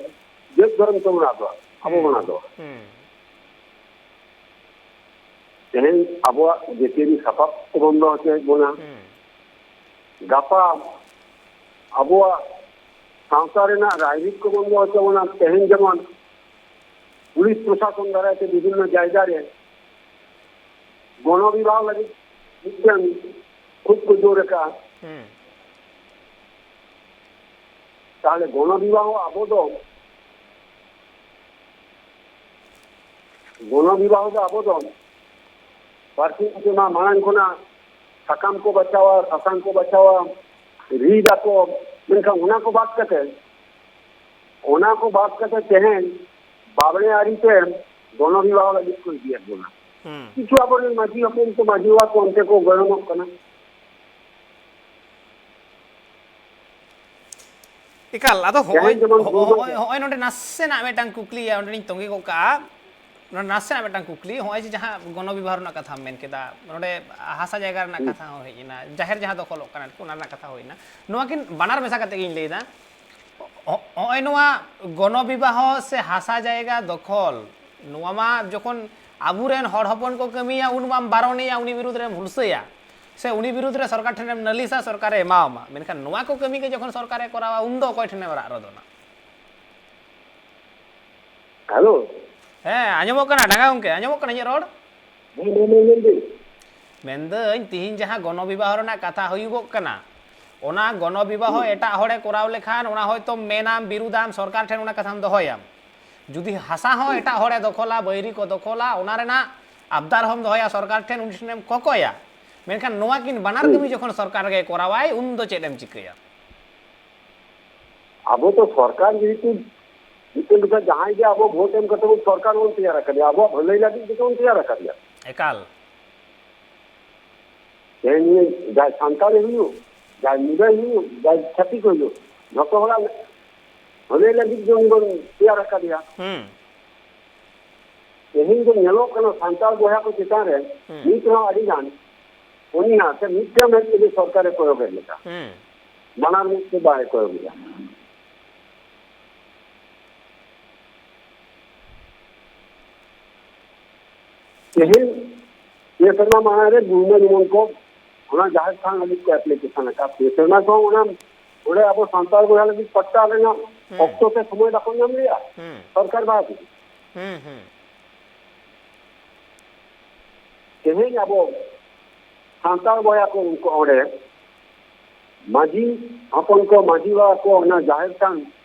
ᱡᱟᱹᱛ ᱫᱷᱚᱨᱚᱢ ᱛᱟᱵᱚᱱ ᱟᱫᱚᱜᱼᱟ, ᱟᱵᱚ ᱵᱚᱱ ᱟᱫᱚᱜᱼᱟ᱾ ᱦᱩᱸ᱾ ᱛᱮᱦᱮᱧ ᱟᱵᱚᱣᱟᱜ ᱡᱟᱹᱛᱤᱭᱟᱹᱨᱤ ᱥᱟᱯᱟᱵ ᱠᱚ ᱵᱚᱱᱫᱚ ᱦᱚᱪᱚᱭᱮᱫ ᱵᱚᱱᱟ᱾ ᱦᱩᱸ᱾ ᱜᱟᱯᱟ ᱟᱵᱚᱣᱟᱜ ᱥᱟᱶᱛᱟ ᱨᱮᱱᱟᱜ ᱨᱟᱭᱨᱤᱛ ᱠᱚ ᱵᱚᱱᱫᱚ ᱦᱚᱪᱚ ᱵᱚᱱᱟ᱾ ᱛᱮᱦᱮᱧ ᱡᱮᱢᱚᱱ ᱯᱩᱞᱤᱥ ᱯᱨᱚᱥᱟᱥᱚᱱ ᱫᱟᱨᱟᱭ ᱛᱮ ᱵᱤᱵᱷᱤᱱᱱᱚ ᱡᱟᱭᱜᱟ ᱨᱮ ᱜᱚᱱᱚ ᱵᱤᱵᱟᱦ ᱞᱟᱹᱜᱤᱫ ᱢᱤᱫᱴᱟᱝ ᱠᱷᱩᱵ ᱠᱚ ᱡᱳᱨ ᱟᱠᱟᱫᱼᱟ᱾ ᱦᱩᱸ᱾ ᱛᱟᱦᱚᱞᱮ ᱜᱚᱱᱚ ᱵᱤᱵᱟᱦᱚ ᱟᱵᱚ ᱫᱚ, ᱜᱚᱱᱚ ᱵᱤᱵᱟᱦᱚ ᱫᱚ ᱟᱵᱚ ᱫᱚ ᱯᱟᱹᱨᱥᱤ ᱛᱮᱢᱟ ᱢᱟᱲᱟᱝ ᱠᱷᱚᱱᱟᱜ ᱥᱟᱠᱟᱢ ᱠᱚ ᱵᱟᱪᱷᱟᱣᱟ, ᱥᱟᱥᱟᱝ ᱠᱚ ᱵᱟᱪᱷᱟᱣᱟ, ᱨᱤᱫ ᱟᱠᱚ, ᱢᱮᱱᱠᱷᱟᱱ ᱚᱱᱟ ᱠᱚ ᱵᱟᱫ ᱠᱟᱛᱮ, ᱚᱱᱟ ᱠᱚ ᱵᱟᱫ ᱠᱟᱛᱮ ᱛᱮᱦᱮᱧ ᱵᱟᱵᱽᱲᱮ ᱟᱹᱨᱤ ᱛᱮ ᱜᱚᱱᱚ ᱵᱤᱵᱟᱦᱚ ᱞᱟᱹᱜᱤᱫ ᱠᱚ ᱤᱫᱤᱭᱮᱫ ᱵᱚᱱᱟ᱾ ᱦᱩᱸ᱾ ᱠᱤᱪᱷᱩ ᱟᱵᱚᱨᱮᱱ ᱢᱟᱹᱡᱷᱤ ᱦᱚᱯᱚᱱ ᱠᱚ ᱢᱟᱹᱡᱷᱤ ᱵᱟᱵᱟ ᱠᱚ ᱚᱱᱛᱮ ᱠᱚ ᱜᱚᱭᱚᱱᱚᱜ ᱠᱟᱱᱟ᱾ ᱮᱠᱟᱞ, ᱟᱫᱚ ᱦᱚᱸᱜᱼᱚᱭ, ᱡᱟᱦᱟᱸᱭ ᱡᱮᱢᱚᱱ ᱦᱚᱸᱜᱼᱚᱭ, ᱦᱚᱸᱜᱼᱚᱭ ᱱᱚᱰᱮ ᱱᱟᱥᱮᱱᱟᱜ ᱢᱤᱫᱴᱟᱝ ᱠᱩᱠᱞᱤ ᱚᱸᱰᱮᱞᱤᱧ ᱛᱚᱸᱜᱮ ᱜᱚᱫ ᱠᱟᱜᱼᱟ᱾ ᱱᱚᱰᱮ ᱱᱟᱥᱮᱱᱟᱜ ᱢᱤᱫᱴᱟᱝ ᱠᱩᱠᱞᱤ, ᱦᱚᱸᱜᱼᱚᱭ ᱡᱮ ᱡᱟᱦᱟᱸ ᱜᱚᱱᱚ ᱵᱤᱵᱟᱦᱚ ᱨᱮᱱᱟᱜ ᱠᱟᱛᱷᱟᱢ ᱢᱮᱱ ᱠᱮᱫᱟ, ᱱᱚᱰᱮ ᱦᱟᱥᱟ ᱡᱟᱭᱜᱟ ᱨᱮᱱᱟᱜ ᱦᱩᱸ᱾ ᱠᱟᱛᱷᱟ ᱦᱚᱸ ᱦᱮᱡ ᱮᱱᱟ, ᱡᱟᱦᱮᱨ ᱡᱟᱦᱟᱸ ᱫᱚᱠᱷᱚᱞᱚᱜ ᱠᱟᱱᱟ, ᱚᱱᱟ ᱨᱮᱱᱟᱜ ᱠᱟᱛᱷᱟ ᱦᱩᱭᱱᱟ᱾ ᱱᱚᱣᱟ ᱠᱤᱱ ᱵᱟᱱᱟᱨ ᱢᱮᱥᱟ ᱠᱟᱛᱮ ᱜᱤᱧ ᱞᱟᱹᱭᱫᱟ, ᱦᱚ-, ᱦᱚᱸᱜᱼᱚᱭ ᱱᱚᱣᱟ ᱜᱚᱱᱚ ᱵᱤᱵᱟᱦᱚ ᱥᱮ ᱦᱟᱥᱟ ᱡᱟᱭᱜᱟ ᱫᱚᱠᱷᱚᱞ, ᱱᱚᱣᱟ ᱢᱟ ᱡᱚᱠᱷᱚᱱ ᱟᱵᱚᱨᱮᱱ ᱦᱚᱲ ᱦᱚᱯᱚᱱ ᱠᱚ ᱠᱟᱹᱢᱤᱭᱟ, ᱩᱱ ᱢᱟᱢ ᱵᱟᱨᱚᱱᱮᱭᱟ, ᱩᱱᱤ ᱵᱤᱨᱩᱫᱽ ᱨᱮᱢ ᱦᱩᱞᱥᱟᱹᱭᱟ, ᱥᱮ ᱩᱱᱤ ᱵᱤᱨᱩᱫᱽ ᱨᱮ ᱥᱚᱨᱠᱟᱨ ᱴᱷᱮᱱᱮᱢ ᱱᱟᱹᱞᱤᱥᱟ, ᱥᱚᱨᱠᱟᱨᱮ ᱮᱢᱟᱣᱟᱢᱟ᱾ ᱢᱮᱱᱠᱷᱟᱱ ᱱᱚᱣᱟ ᱠᱚ ᱠᱟᱹᱢᱤ ᱜᱮ ᱡᱚᱠᱷᱚᱱ ᱥᱚᱨᱠᱟᱨᱮ ᱠᱚᱨᱟᱣᱟ, ᱩᱱᱫᱚ ᱚᱠᱚᱭ ᱴᱷᱮᱱᱮᱢ ᱨᱟᱜ ᱨᱚᱫᱚᱱᱟ? ᱦᱮᱞᱳ᱾ ᱦᱮᱸ, ᱟᱸᱡᱚᱢᱚᱜ ᱠᱟᱱᱟ ᱰᱷᱟᱸᱜᱟ ᱜᱚᱝᱠᱮ, ᱟᱸᱡᱚᱢᱚᱜ ᱠᱟᱱᱟ ᱤᱧᱟᱹᱜ ᱨᱚᱲ? ᱦᱮᱸ, ᱢᱮᱱ ᱢᱮ, ᱢᱮᱱ ᱵᱤᱱ᱾ ᱢᱮᱱᱫᱟᱹᱧ, ᱛᱤᱦᱤᱧ ᱡᱟᱦᱟᱸ ᱜᱚᱱᱚ ᱵᱤᱵᱟᱦᱚ ᱨᱮᱱᱟᱜ ᱠᱟᱛᱷᱟ ᱦᱩᱭᱩᱜᱚᱜ ᱠᱟᱱᱟ, ᱚᱱᱟ ᱜᱚᱱᱚ ᱵᱤᱵᱟᱦᱚ ᱮᱴᱟᱜ ᱦᱚᱲᱮ ᱠᱚᱨᱟᱣ ᱞᱮᱠᱷᱟᱱ ᱚᱱᱟ ᱦᱚᱭᱛᱚ ᱢᱮᱱᱟᱢ, ᱵᱤᱨᱩᱫᱟᱢ, ᱥᱚᱨᱠᱟᱨ ᱴᱷᱮᱱ ᱚᱱᱟ ᱠᱟᱛᱷᱟᱢ ᱫᱚᱦᱚᱭᱟᱢ᱾ ᱡᱩᱫᱤ ᱦᱟᱥᱟ ᱦᱚᱸ ᱮᱴᱟᱜ ᱦᱚᱲᱮ ᱫᱚᱠᱷᱚᱞᱟ, ᱵᱟᱹᱭᱨᱤ ᱠᱚ ᱫᱚᱠᱷᱚᱞᱟ, ᱚᱱᱟ ᱨᱮᱱᱟᱜ ᱟᱵᱫᱟᱨ ᱦᱚᱸᱢ ᱫᱚᱦᱚᱭᱟ ᱥᱚᱨᱠᱟᱨ ᱴᱷᱮᱱ, ᱩᱱᱤ ᱴᱷᱮᱱᱮᱢ ᱠᱚᱠᱚᱭᱟ᱾ ᱢᱮᱱᱠᱷᱟᱱ ᱱᱚᱣᱟ ᱠᱤᱱ ᱵᱟᱱᱟᱨ ᱠᱟᱹᱢᱤ ᱡᱚᱠᱷᱚᱱ ᱥᱚᱨᱠᱟᱨ ᱜᱮ ᱠᱚᱨᱟᱣᱟᱭ, ᱩᱱ ᱫᱚ ᱪᱮᱫ ᱮᱢ ᱪᱤᱠᱟᱹᱭᱟ? ᱟᱵᱚ ᱫᱚ ᱥᱚᱨᱠᱟᱨ ᱡᱮᱦᱮᱛᱩ ᱢᱤᱫᱴᱮᱱ ᱠᱟᱛᱷᱟ, ᱡᱟᱦᱟᱸᱭ ᱜᱮ ᱟᱵᱚ ᱵᱷᱳᱴ ᱮᱢ ᱠᱟᱛᱮ ᱵᱚᱱ ᱥᱚᱨᱠᱟᱨ ᱵᱚᱱ ᱛᱮᱭᱟᱨ ᱟᱠᱟᱫᱮᱭᱟ, ᱟᱵᱚᱣᱟᱜ ᱵᱷᱟᱹᱞᱟᱹᱭ ᱞᱟᱹᱜᱤᱫ ᱜᱮᱛᱚ ᱵᱚᱱ ᱛᱮᱭᱟᱨ ᱟᱠᱟᱫᱮᱭᱟ᱾ ᱮᱠᱟᱞ᱾ ᱛᱮᱦᱮᱧ ᱡᱟᱦᱟᱸᱭ ᱥᱟᱱᱛᱟᱲᱤ ᱦᱩᱭᱩᱜ, ᱡᱟᱦᱟᱸᱭ ᱢᱩᱰᱟᱹᱭ ᱦᱩᱭᱩᱜ, ᱡᱟᱦᱟᱸᱭ ᱪᱷᱟᱹᱛᱤᱠ ᱦᱩᱭᱩᱜ, ᱡᱷᱚᱛᱚ ᱦᱚᱲᱟᱜ ᱵᱷᱟᱹᱞᱟᱹᱭ ᱞᱟᱹᱜᱤᱫ ᱜᱮ ᱩᱱᱤ ᱵᱚᱱ ᱛᱮᱭᱟᱨ ᱟᱠᱟᱫᱮᱭᱟ᱾ ᱦᱩᱸ᱾ ᱛᱮᱦᱮᱧ ᱫᱚ ᱧᱮᱞᱚᱜ ᱠᱟᱱᱟ ᱥᱟᱱᱛᱟᱲ ᱵᱚᱭᱦᱟ ᱠᱚ ᱪᱮᱛᱟᱱ ᱨᱮ ᱦᱩᱸ᱾ ᱱᱤᱛ ᱦᱚᱸ ᱟᱹᱰᱤ ᱜᱟᱱ ᱩᱱᱤᱭᱟᱜ ᱥᱮ ᱢᱤᱫᱴᱟᱝ ᱢᱮᱫ ᱛᱮᱜᱮ ᱥᱚᱨᱠᱟᱨᱮ ᱠᱚᱭᱚᱜᱮᱫ ᱞᱮᱠᱟ᱾ ᱦᱩᱸ᱾ ᱵᱟᱱᱟᱨ ᱢᱮᱫ ᱛᱮ ᱵᱟᱭ ᱠᱚᱭᱚᱜᱮᱫᱟ᱾ ᱛᱮᱦᱮᱧ ᱯᱮ ᱥᱮᱨᱢᱟ ᱢᱟᱲᱟᱝ ᱨᱮ ᱜᱩᱲᱢᱟᱹ ᱡᱮᱢᱚᱱ ᱠᱚ ᱚᱱᱟ ᱡᱟᱦᱮᱨ ᱛᱷᱟᱱ ᱞᱟᱹᱜᱤᱫ ᱠᱚ ᱮᱯᱞᱤᱠᱮᱥᱚᱱ ᱟᱠᱟᱫ, ᱯᱮ ᱥᱮᱨᱢᱟ ᱠᱚ ᱚᱱᱟ ᱚᱸᱰᱮ ᱟᱵᱚ ᱥᱟᱱᱛᱟᱲ ᱵᱚᱭᱦᱟ ᱞᱟᱹᱜᱤᱫ ᱯᱟᱴᱴᱟ ᱨᱮᱱᱟᱜ ᱦᱩᱸ᱾ ᱚᱠᱛᱚ ᱥᱮ ᱥᱚᱢᱚᱭ ᱵᱟᱠᱚ ᱧᱟᱢ ᱞᱮᱜᱼᱟ᱾ ᱦᱩᱸ᱾ ᱥᱚᱨᱠᱟᱨ ᱵᱟᱭ ᱦᱩᱸ, ᱦᱩᱸ᱾ ᱛᱮᱦᱮᱧ ᱟᱵᱚ ᱥᱟᱱᱛᱟᱲ ᱵᱚᱭᱦᱟ ᱠᱚ ᱩᱱᱠᱩ ᱚᱸᱰᱮ ᱢᱟᱹᱡᱷᱤ ᱦᱚᱯᱚᱱ ᱠᱚ, ᱢᱟᱹᱡᱷᱤ ᱵᱟᱵᱟ ᱠᱚ ᱚᱱᱟ ᱡᱟᱦᱮᱨ ᱛᱷᱟᱱ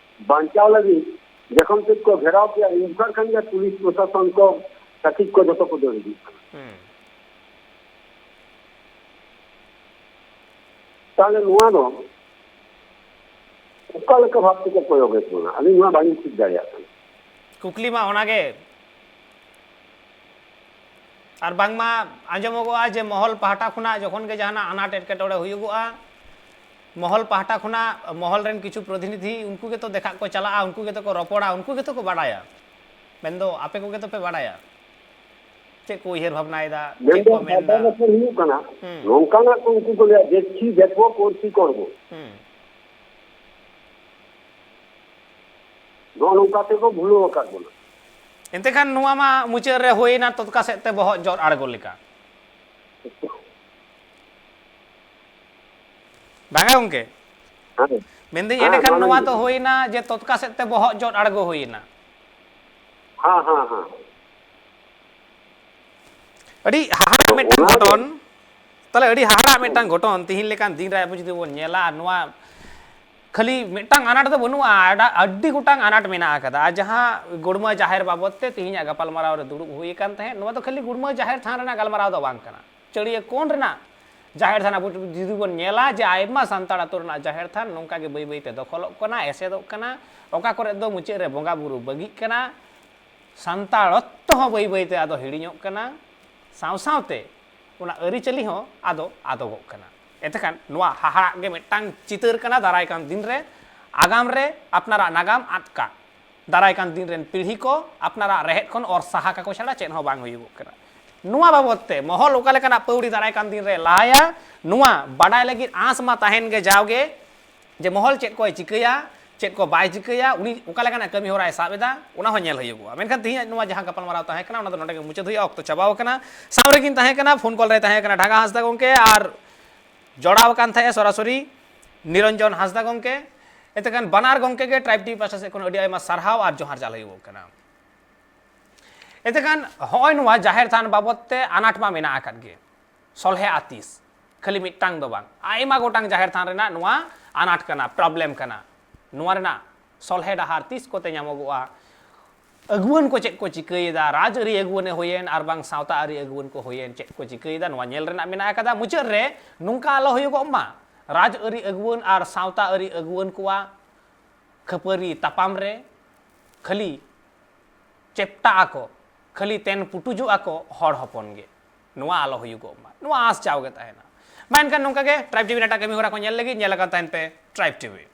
ᱵᱟᱧᱪᱟᱣ ᱞᱟᱹᱜᱤᱫ ᱡᱚᱠᱷᱚᱱ ᱛᱮᱫ ᱠᱚ ᱜᱷᱮᱨᱟᱣ ᱠᱮᱜᱼᱟ, ᱩᱱ ᱡᱚᱠᱷᱚᱱ ᱠᱷᱟᱱ ᱜᱮ ᱯᱩᱞᱤᱥ ᱯᱨᱚᱥᱟᱥᱚᱱ ᱠᱚ ᱴᱨᱟᱯᱷᱤᱠ ᱠᱚ ᱡᱚᱛᱚ ᱠᱚ ᱫᱟᱹᱲ ᱤᱫᱤᱜ ᱠᱟᱱᱟ᱾ ᱦᱩᱸ᱾ ᱛᱟᱦᱞᱮ ᱱᱚᱣᱟ ᱫᱚ ᱚᱠᱟ ᱞᱮᱠᱟ ᱵᱷᱟᱵ ᱛᱮᱠᱚ ᱠᱚᱭᱚᱜᱮᱫ ᱵᱚᱱᱟ? ᱟᱹᱞᱤᱧ ᱱᱚᱣᱟ ᱵᱟᱹᱞᱤᱧ ᱴᱷᱤᱠ ᱫᱟᱲᱮᱭᱟᱜ ᱠᱟᱱᱟ᱾ ᱠᱩᱠᱞᱤ ᱢᱟ ᱚᱱᱟᱜᱮ᱾ ᱟᱨ ᱵᱟᱝᱢᱟ ᱟᱸᱡᱚᱢᱚᱜᱚᱜᱼᱟ ᱡᱮ ᱢᱚᱦᱚᱞ ᱯᱟᱦᱴᱟ ᱠᱷᱚᱱᱟᱜ ᱡᱚᱠᱷᱚᱱ ᱜᱮ ᱡᱟᱦᱟᱱᱟᱜ ᱟᱱᱟᱴ ᱮᱴᱠᱮᱴᱚᱬᱮ ᱦᱩᱭᱩᱜᱚᱜᱼᱟ, ᱢᱚᱦᱚᱞ ᱯᱟᱦᱴᱟ ᱠᱷᱚᱱᱟᱜ ᱢᱚᱦᱚᱞ ᱨᱮᱱ ᱠᱤᱪᱷᱩ ᱯᱨᱚᱛᱤᱱᱤᱫᱷᱤ ᱩᱱᱠᱩ ᱜᱮᱛᱚ ᱫᱮᱠᱷᱟᱜ ᱠᱚ ᱪᱟᱞᱟᱜᱼᱟ, ᱩᱱᱠᱩ ᱜᱮᱛᱚ ᱠᱚ ᱨᱚᱯᱚᱲᱟ, ᱩᱱᱠᱩ ᱜᱮᱛᱚ ᱠᱚ ᱵᱟᱰᱟᱭᱟ᱾ ᱢᱮᱱᱫᱚ ᱟᱯᱮ ᱠᱚᱜᱮ ᱛᱚᱯᱮ ᱵᱟᱰᱟᱭᱟ ᱪᱮᱫ ᱠᱚ ᱩᱭᱦᱟᱹᱨ ᱵᱷᱟᱵᱽᱱᱟᱭᱮᱫᱟ, ᱪᱮᱫ ᱢᱮᱱᱫᱚ ᱠᱚ ᱥᱟᱫᱟ ᱢᱮᱱᱫᱟ᱾ ᱠᱟᱛᱷᱟ ᱦᱩᱭᱩᱜ ᱠᱟᱱᱟ, ᱦᱩᱸ᱾ ᱱᱚᱝᱠᱟᱱᱟᱜ ᱠᱚ ᱩᱱᱠᱩ ᱠᱚ ᱞᱟᱹᱭᱟ, "ᱫᱮᱠᱷᱤ ᱫᱮᱠᱷᱚ ᱯᱚᱲᱥᱤ ᱠᱚᱨᱵᱚ᱾" ᱦᱩᱸ᱾ ᱱᱚᱜᱼᱚ ᱱᱚᱝᱠᱟ ᱛᱮᱠᱚ ᱵᱷᱩᱞᱟᱹᱣ ᱟᱠᱟᱫ ᱵᱚᱱᱟ᱾ ᱮᱱᱛᱮ ᱠᱷᱟᱱ ᱱᱚᱣᱟ ᱢᱟ ᱢᱩᱪᱟᱹᱫ ᱨᱮ ᱦᱩᱭᱮᱱᱟ ᱛᱚᱛᱠᱟ ᱥᱮᱫ ᱛᱮ ᱵᱚᱦᱚᱜ ᱡᱚᱫ ᱟᱬᱜᱚ ᱞᱮᱠᱟ᱾ ᱵᱟᱝᱟ ᱜᱚᱢᱠᱮ? ᱦᱮᱸ᱾ ᱢᱮᱱᱫᱟᱹᱧ ᱦᱮᱸ, ᱮᱸᱰᱮᱠᱷᱟᱱ ᱱᱚᱣᱟ ᱱᱚᱣᱟ ᱫᱚ ᱜᱮ᱾ ᱦᱩᱭᱮᱱᱟ ᱡᱮ ᱛᱚᱛᱠᱟ ᱥᱮᱫ ᱛᱮ ᱵᱚᱦᱚᱜ ᱡᱚᱫ ᱟᱬᱜᱚ ᱦᱩᱭᱮᱱᱟ᱾ ᱦᱮᱸ, ᱦᱮᱸ, ᱦᱮᱸ᱾ ᱟᱹᱰᱤ ᱦᱟᱦᱟᱲᱟᱜ ᱛᱚ ᱢᱤᱫᱴᱟᱝ ᱚᱱᱟ ᱜᱮ᱾ ᱜᱷᱚᱴᱚᱱ᱾ ᱛᱟᱦᱞᱮ ᱟᱹᱰᱤ ᱦᱟᱦᱟᱲᱟᱜ ᱢᱤᱫᱴᱟᱝ ᱜᱷᱚᱴᱚᱱ ᱛᱤᱦᱤᱧ ᱞᱮᱠᱟᱱ ᱫᱤᱱ ᱨᱮ ᱟᱵᱚ ᱡᱩᱫᱤ ᱵᱚᱱ ᱧᱮᱞᱟ, ᱱᱚᱣᱟ ᱠᱷᱟᱹᱞᱤ ᱢᱤᱫᱴᱟᱝ ᱟᱱᱟᱴ ᱫᱚ ᱵᱟᱹᱱᱩᱜᱼᱟ, ᱟᱹᱰᱤ ᱜᱚᱴᱟᱝ ᱟᱱᱟᱴ ᱢᱮᱱᱟᱜ ᱟᱠᱟᱫᱟ᱾ ᱟᱨ ᱡᱟᱦᱟᱸ ᱜᱚᱲᱢᱟᱹ ᱡᱟᱦᱮᱨ ᱵᱟᱵᱚᱫ ᱛᱮ ᱛᱤᱦᱤᱧᱟᱜ ᱜᱟᱯᱟᱞᱢᱟᱨᱟᱣ ᱨᱮ ᱫᱩᱲᱩᱵ ᱦᱩᱭ ᱟᱠᱟᱱ ᱛᱟᱦᱮᱸᱫ, ᱱᱚᱣᱟ ᱫᱚ ᱠᱷᱟᱹᱞᱤ ᱜᱚᱲᱢᱟᱹ ᱡᱟᱦᱮᱨ ᱛᱷᱟᱱ ᱨᱮᱱᱟᱜ ᱜᱟᱞᱢᱟᱨᱟᱣ ᱫᱚ ᱵᱟᱝ ᱠᱟᱱᱟ᱾ ᱪᱟᱹᱲᱤᱭᱟᱹ ᱠᱚᱬ ᱨᱮᱱᱟᱜ ᱡᱟᱦᱮᱨ ᱛᱷᱟᱱ ᱟᱵᱚ ᱡᱩᱫᱤ ᱵᱚᱱ ᱧᱮᱞᱟ ᱡᱮ ᱟᱭᱢᱟ ᱥᱟᱱᱛᱟᱲ ᱟᱛᱳ ᱨᱮᱱᱟᱜ ᱡᱟᱦᱮᱨ ᱛᱷᱟᱱ ᱱᱚᱝᱠᱟ ᱜᱮ ᱵᱟᱹᱭ ᱵᱟᱹᱭ ᱛᱮ ᱫᱚᱠᱷᱚᱞᱚᱜ ᱠᱟᱱᱟ, ᱮᱥᱮᱫᱚᱜ ᱠᱟᱱᱟ, ᱚᱠᱟ ᱠᱚᱨᱮ ᱫᱚ ᱢᱩᱪᱟᱹᱫ ᱨᱮ ᱵᱚᱸᱜᱟ ᱵᱩᱨᱩ ᱵᱟᱹᱜᱤᱜ ᱠᱟᱱᱟ, ᱥᱟᱱᱛᱟᱲᱚᱛᱛᱚ ᱦᱚᱸ ᱵᱟᱹᱭ ᱵᱟᱹᱭ ᱛᱮ ᱟᱫᱚ ᱦᱤᱲᱤᱧᱚᱜ ᱠᱟᱱᱟ, ᱥᱟᱶ ᱥᱟᱶᱛᱮ ᱚᱱᱟ ᱟᱹᱨᱤᱪᱟᱹᱞᱤ ᱦᱚᱸ ᱟᱫᱚ ᱟᱫᱚᱜᱚᱜ ᱠᱟᱱᱟ᱾ ᱮᱛᱮᱠᱷᱟᱱ ᱱᱚᱣᱟ ᱦᱟᱦᱟᱲᱟᱜ ᱜᱮ ᱢᱤᱫᱴᱟᱝ ᱪᱤᱛᱟᱹᱨ ᱠᱟᱱᱟ ᱫᱟᱨᱟᱭ ᱠᱟᱱ ᱫᱤᱱ ᱨᱮ ᱟᱜᱟᱢ ᱨᱮ ᱟᱯᱱᱟᱨᱟᱜ ᱱᱟᱜᱟᱢ ᱟᱫ ᱠᱟᱜ, ᱫᱟᱨᱟᱭ ᱠᱟᱱ ᱫᱤᱱ ᱨᱮᱱ ᱯᱤᱲᱦᱤ ᱠᱚ ᱟᱯᱱᱟᱨᱟᱜ ᱨᱮᱦᱮᱫ ᱠᱷᱚᱱ ᱚᱨ ᱥᱟᱦᱟ ᱠᱟᱠᱚ ᱪᱷᱟᱲᱟ ᱪᱮᱫ ᱦᱚᱸ ᱵᱟᱝ ᱦᱩᱭᱩᱜᱚᱜ ᱠᱟᱱᱟ᱾ ᱱᱚᱣᱟ ᱵᱟᱵᱚᱫ ᱛᱮ ᱢᱚᱦᱚᱞ ᱚᱠᱟ ᱞᱮᱠᱟᱱᱟᱜ ᱯᱟᱹᱣᱲᱤ ᱫᱟᱨᱟᱭ ᱠᱟᱱ ᱫᱤᱱ ᱨᱮ ᱞᱟᱦᱟᱭᱟ, ᱱᱚᱣᱟ ᱵᱟᱰᱟᱭ ᱞᱟᱹᱜᱤᱫ ᱟᱸᱥ ᱢᱟ ᱛᱟᱦᱮᱱ ᱜᱮ ᱡᱟᱣᱜᱮ, ᱡᱮ ᱢᱚᱦᱚᱞ ᱪᱮᱫ ᱠᱚᱭ ᱪᱤᱠᱟᱹᱭᱟ, ᱪᱮᱫ ᱠᱚ ᱵᱟᱭ ᱪᱤᱠᱟᱹᱭᱟ, ᱩᱱᱤ ᱚᱠᱟ ᱞᱮᱠᱟᱱᱟᱜ ᱠᱟᱹᱢᱤ ᱦᱚᱨᱟᱭ ᱥᱟᱵ ᱮᱫᱟ, ᱚᱱᱟ ᱦᱚᱸ ᱧᱮᱞ ᱦᱩᱭᱩᱜᱚᱜᱼᱟ᱾ ᱢᱮᱱᱠᱷᱟᱱ ᱛᱮᱦᱮᱧᱟᱜ ᱱᱚᱣᱟ ᱡᱟᱦᱟᱸ ᱜᱟᱯᱟᱞᱢᱟᱨᱟᱣ ᱛᱟᱦᱮᱸ ᱠᱟᱱᱟ, ᱚᱱᱟ ᱫᱚ ᱱᱚᱰᱮ ᱜᱮ ᱢᱩᱪᱟᱹᱫ ᱦᱩᱭᱩᱜᱼᱟ᱾ ᱚᱠᱛᱚ ᱪᱟᱵᱟᱣ ᱟᱠᱟᱱᱟ᱾ ᱥᱟᱶ ᱨᱮᱠᱤᱱ ᱛᱟᱦᱮᱸ ᱠᱟᱱᱟ, ᱯᱷᱳᱱ ᱠᱚᱞ ᱨᱮ ᱛᱟᱦᱮᱸ ᱠᱟᱱᱟ ᱰᱷᱟᱸᱜᱟ ᱦᱟᱸᱥᱫᱟ ᱜᱚᱢᱠᱮ ᱟᱨ ᱡᱚᱲᱟᱣ ᱟᱠᱟᱱ ᱛᱟᱦᱮᱸᱫ ᱥᱚᱨᱟᱥᱚᱨᱤ ᱱᱤᱨᱚᱧᱡᱚᱱ ᱦᱟᱸᱥᱫᱟ ᱜᱚᱢᱠᱮ᱾ ᱮᱛᱮᱠᱷᱟᱱ ᱵᱟᱱᱟᱨ ᱜᱚᱢᱠᱮ ᱜᱮ ᱴᱨᱟᱭᱤᱵᱽ ᱴᱤᱵᱷᱤ ᱯᱟᱦᱴᱟ ᱥᱮᱫ ᱠᱷᱚᱱ ᱟᱹᱰᱤ ᱟᱭᱢᱟ ᱥᱟᱨᱦᱟᱣ ᱟᱨ ᱡᱚᱦᱟᱨ ᱪᱟᱞ ᱦᱩᱭᱩᱜᱚᱜ ᱠᱟᱱᱟ᱾ ᱮᱛᱮᱠᱷᱟᱱ ᱦᱚᱸᱜᱼᱚᱭ ᱱᱚᱣᱟ ᱡᱟᱦᱮᱨ ᱛᱷᱟᱱ ᱵᱟᱵᱚᱫ ᱛᱮ ᱟᱱᱟᱴ ᱢᱟ ᱢᱮᱱᱟᱜ ᱟᱠᱟᱫ ᱜᱮ, ᱥᱚᱞᱦᱮ ᱟᱨ ᱛᱤᱥ, ᱠᱷᱟᱹᱞᱤ ᱢᱤᱫᱴᱟᱝ ᱫᱚ ᱵᱟᱝ, ᱟᱭᱢᱟ ᱜᱚᱴᱟᱝ ᱡᱟᱦᱮᱨ ᱛᱷᱟᱱ ᱨᱮᱱᱟᱜ ᱱᱚᱣᱟ ᱟᱱᱟᱴ ᱠᱟᱱᱟ, ᱯᱨᱚᱵᱞᱮᱢ ᱠᱟᱱᱟ᱾ ᱱᱚᱣᱟ ᱨᱮᱱᱟᱜ ᱥᱚᱞᱦᱮ ᱰᱟᱦᱟᱨ ᱛᱤᱥ ᱠᱚᱛᱮ ᱧᱟᱢᱚᱜᱚᱜᱼᱟ? ᱟᱹᱜᱩᱣᱟᱹᱱ ᱠᱚ ᱪᱮᱫ ᱠᱚ ᱪᱤᱠᱟᱹᱭᱮᱫᱟ, ᱨᱟᱡᱽ ᱟᱹᱨᱤ ᱟᱹᱜᱩᱣᱟᱹᱱᱮ ᱦᱩᱭᱮᱱ ᱟᱨ ᱵᱟᱝ ᱥᱟᱶᱛᱟ ᱟᱹᱨᱤ ᱟᱹᱜᱩᱣᱟᱹᱱ ᱠᱚ ᱦᱩᱭᱮᱱ, ᱪᱮᱫ ᱠᱚ ᱪᱤᱠᱟᱹᱭᱮᱫᱟ, ᱱᱚᱣᱟ ᱧᱮᱞ ᱨᱮᱱᱟᱜ ᱢᱮᱱᱟᱜ ᱟᱠᱟᱫᱟ᱾ ᱢᱩᱪᱟᱹᱫ ᱨᱮ ᱱᱚᱝᱠᱟ ᱟᱞᱚ ᱦᱩᱭᱩᱜᱚᱜ ᱢᱟ, ᱨᱟᱡᱽ ᱟᱹᱨᱤ ᱟᱹᱜᱩᱣᱟᱹᱱ ᱟᱨ ᱥᱟᱶᱛᱟ ᱟᱹᱨᱤ ᱟᱹᱜᱩᱣᱟᱹᱱ ᱠᱚᱣᱟᱜ ᱠᱷᱟᱹᱯᱟᱹᱨᱤ ᱛᱟᱯᱟᱢ ᱨᱮ ᱠᱷᱟᱹᱞᱤ ᱪᱮᱯᱴᱟᱜ ᱟᱠᱚ, ᱠᱷᱟᱹᱞᱤ ᱛᱮᱱ ᱯᱩᱴᱩᱡᱚᱜ ᱟᱠᱚ ᱦᱚᱲ ᱦᱚᱯᱚᱱ ᱜᱮ᱾ ᱱᱚᱣᱟ ᱟᱞᱚ ᱦᱩᱭᱩᱜᱚᱜ ᱢᱟ, ᱱᱚᱣᱟ ᱟᱸᱥ ᱡᱟᱣ ᱜᱮ ᱛᱟᱦᱮᱱᱟ᱾ ᱢᱟ ᱮᱱᱠᱷᱟᱱ ᱱᱚᱝᱠᱟ ᱜᱮ ᱴᱨᱟᱭᱤᱵᱽ ᱴᱤᱵᱷᱤ ᱨᱮᱱᱟᱜ ᱮᱴᱟᱜ ᱠᱟᱹᱢᱤ ᱦᱚᱨᱟ ᱠᱚ ᱧᱮᱞ ᱞᱟᱹᱜᱤᱫ ᱧᱮᱞ ᱟᱠᱟᱱ ᱛᱟᱦᱮᱱ ᱯᱮ ᱴᱨᱟᱭᱤᱵᱽ ᱴᱤᱵᱷᱤ᱾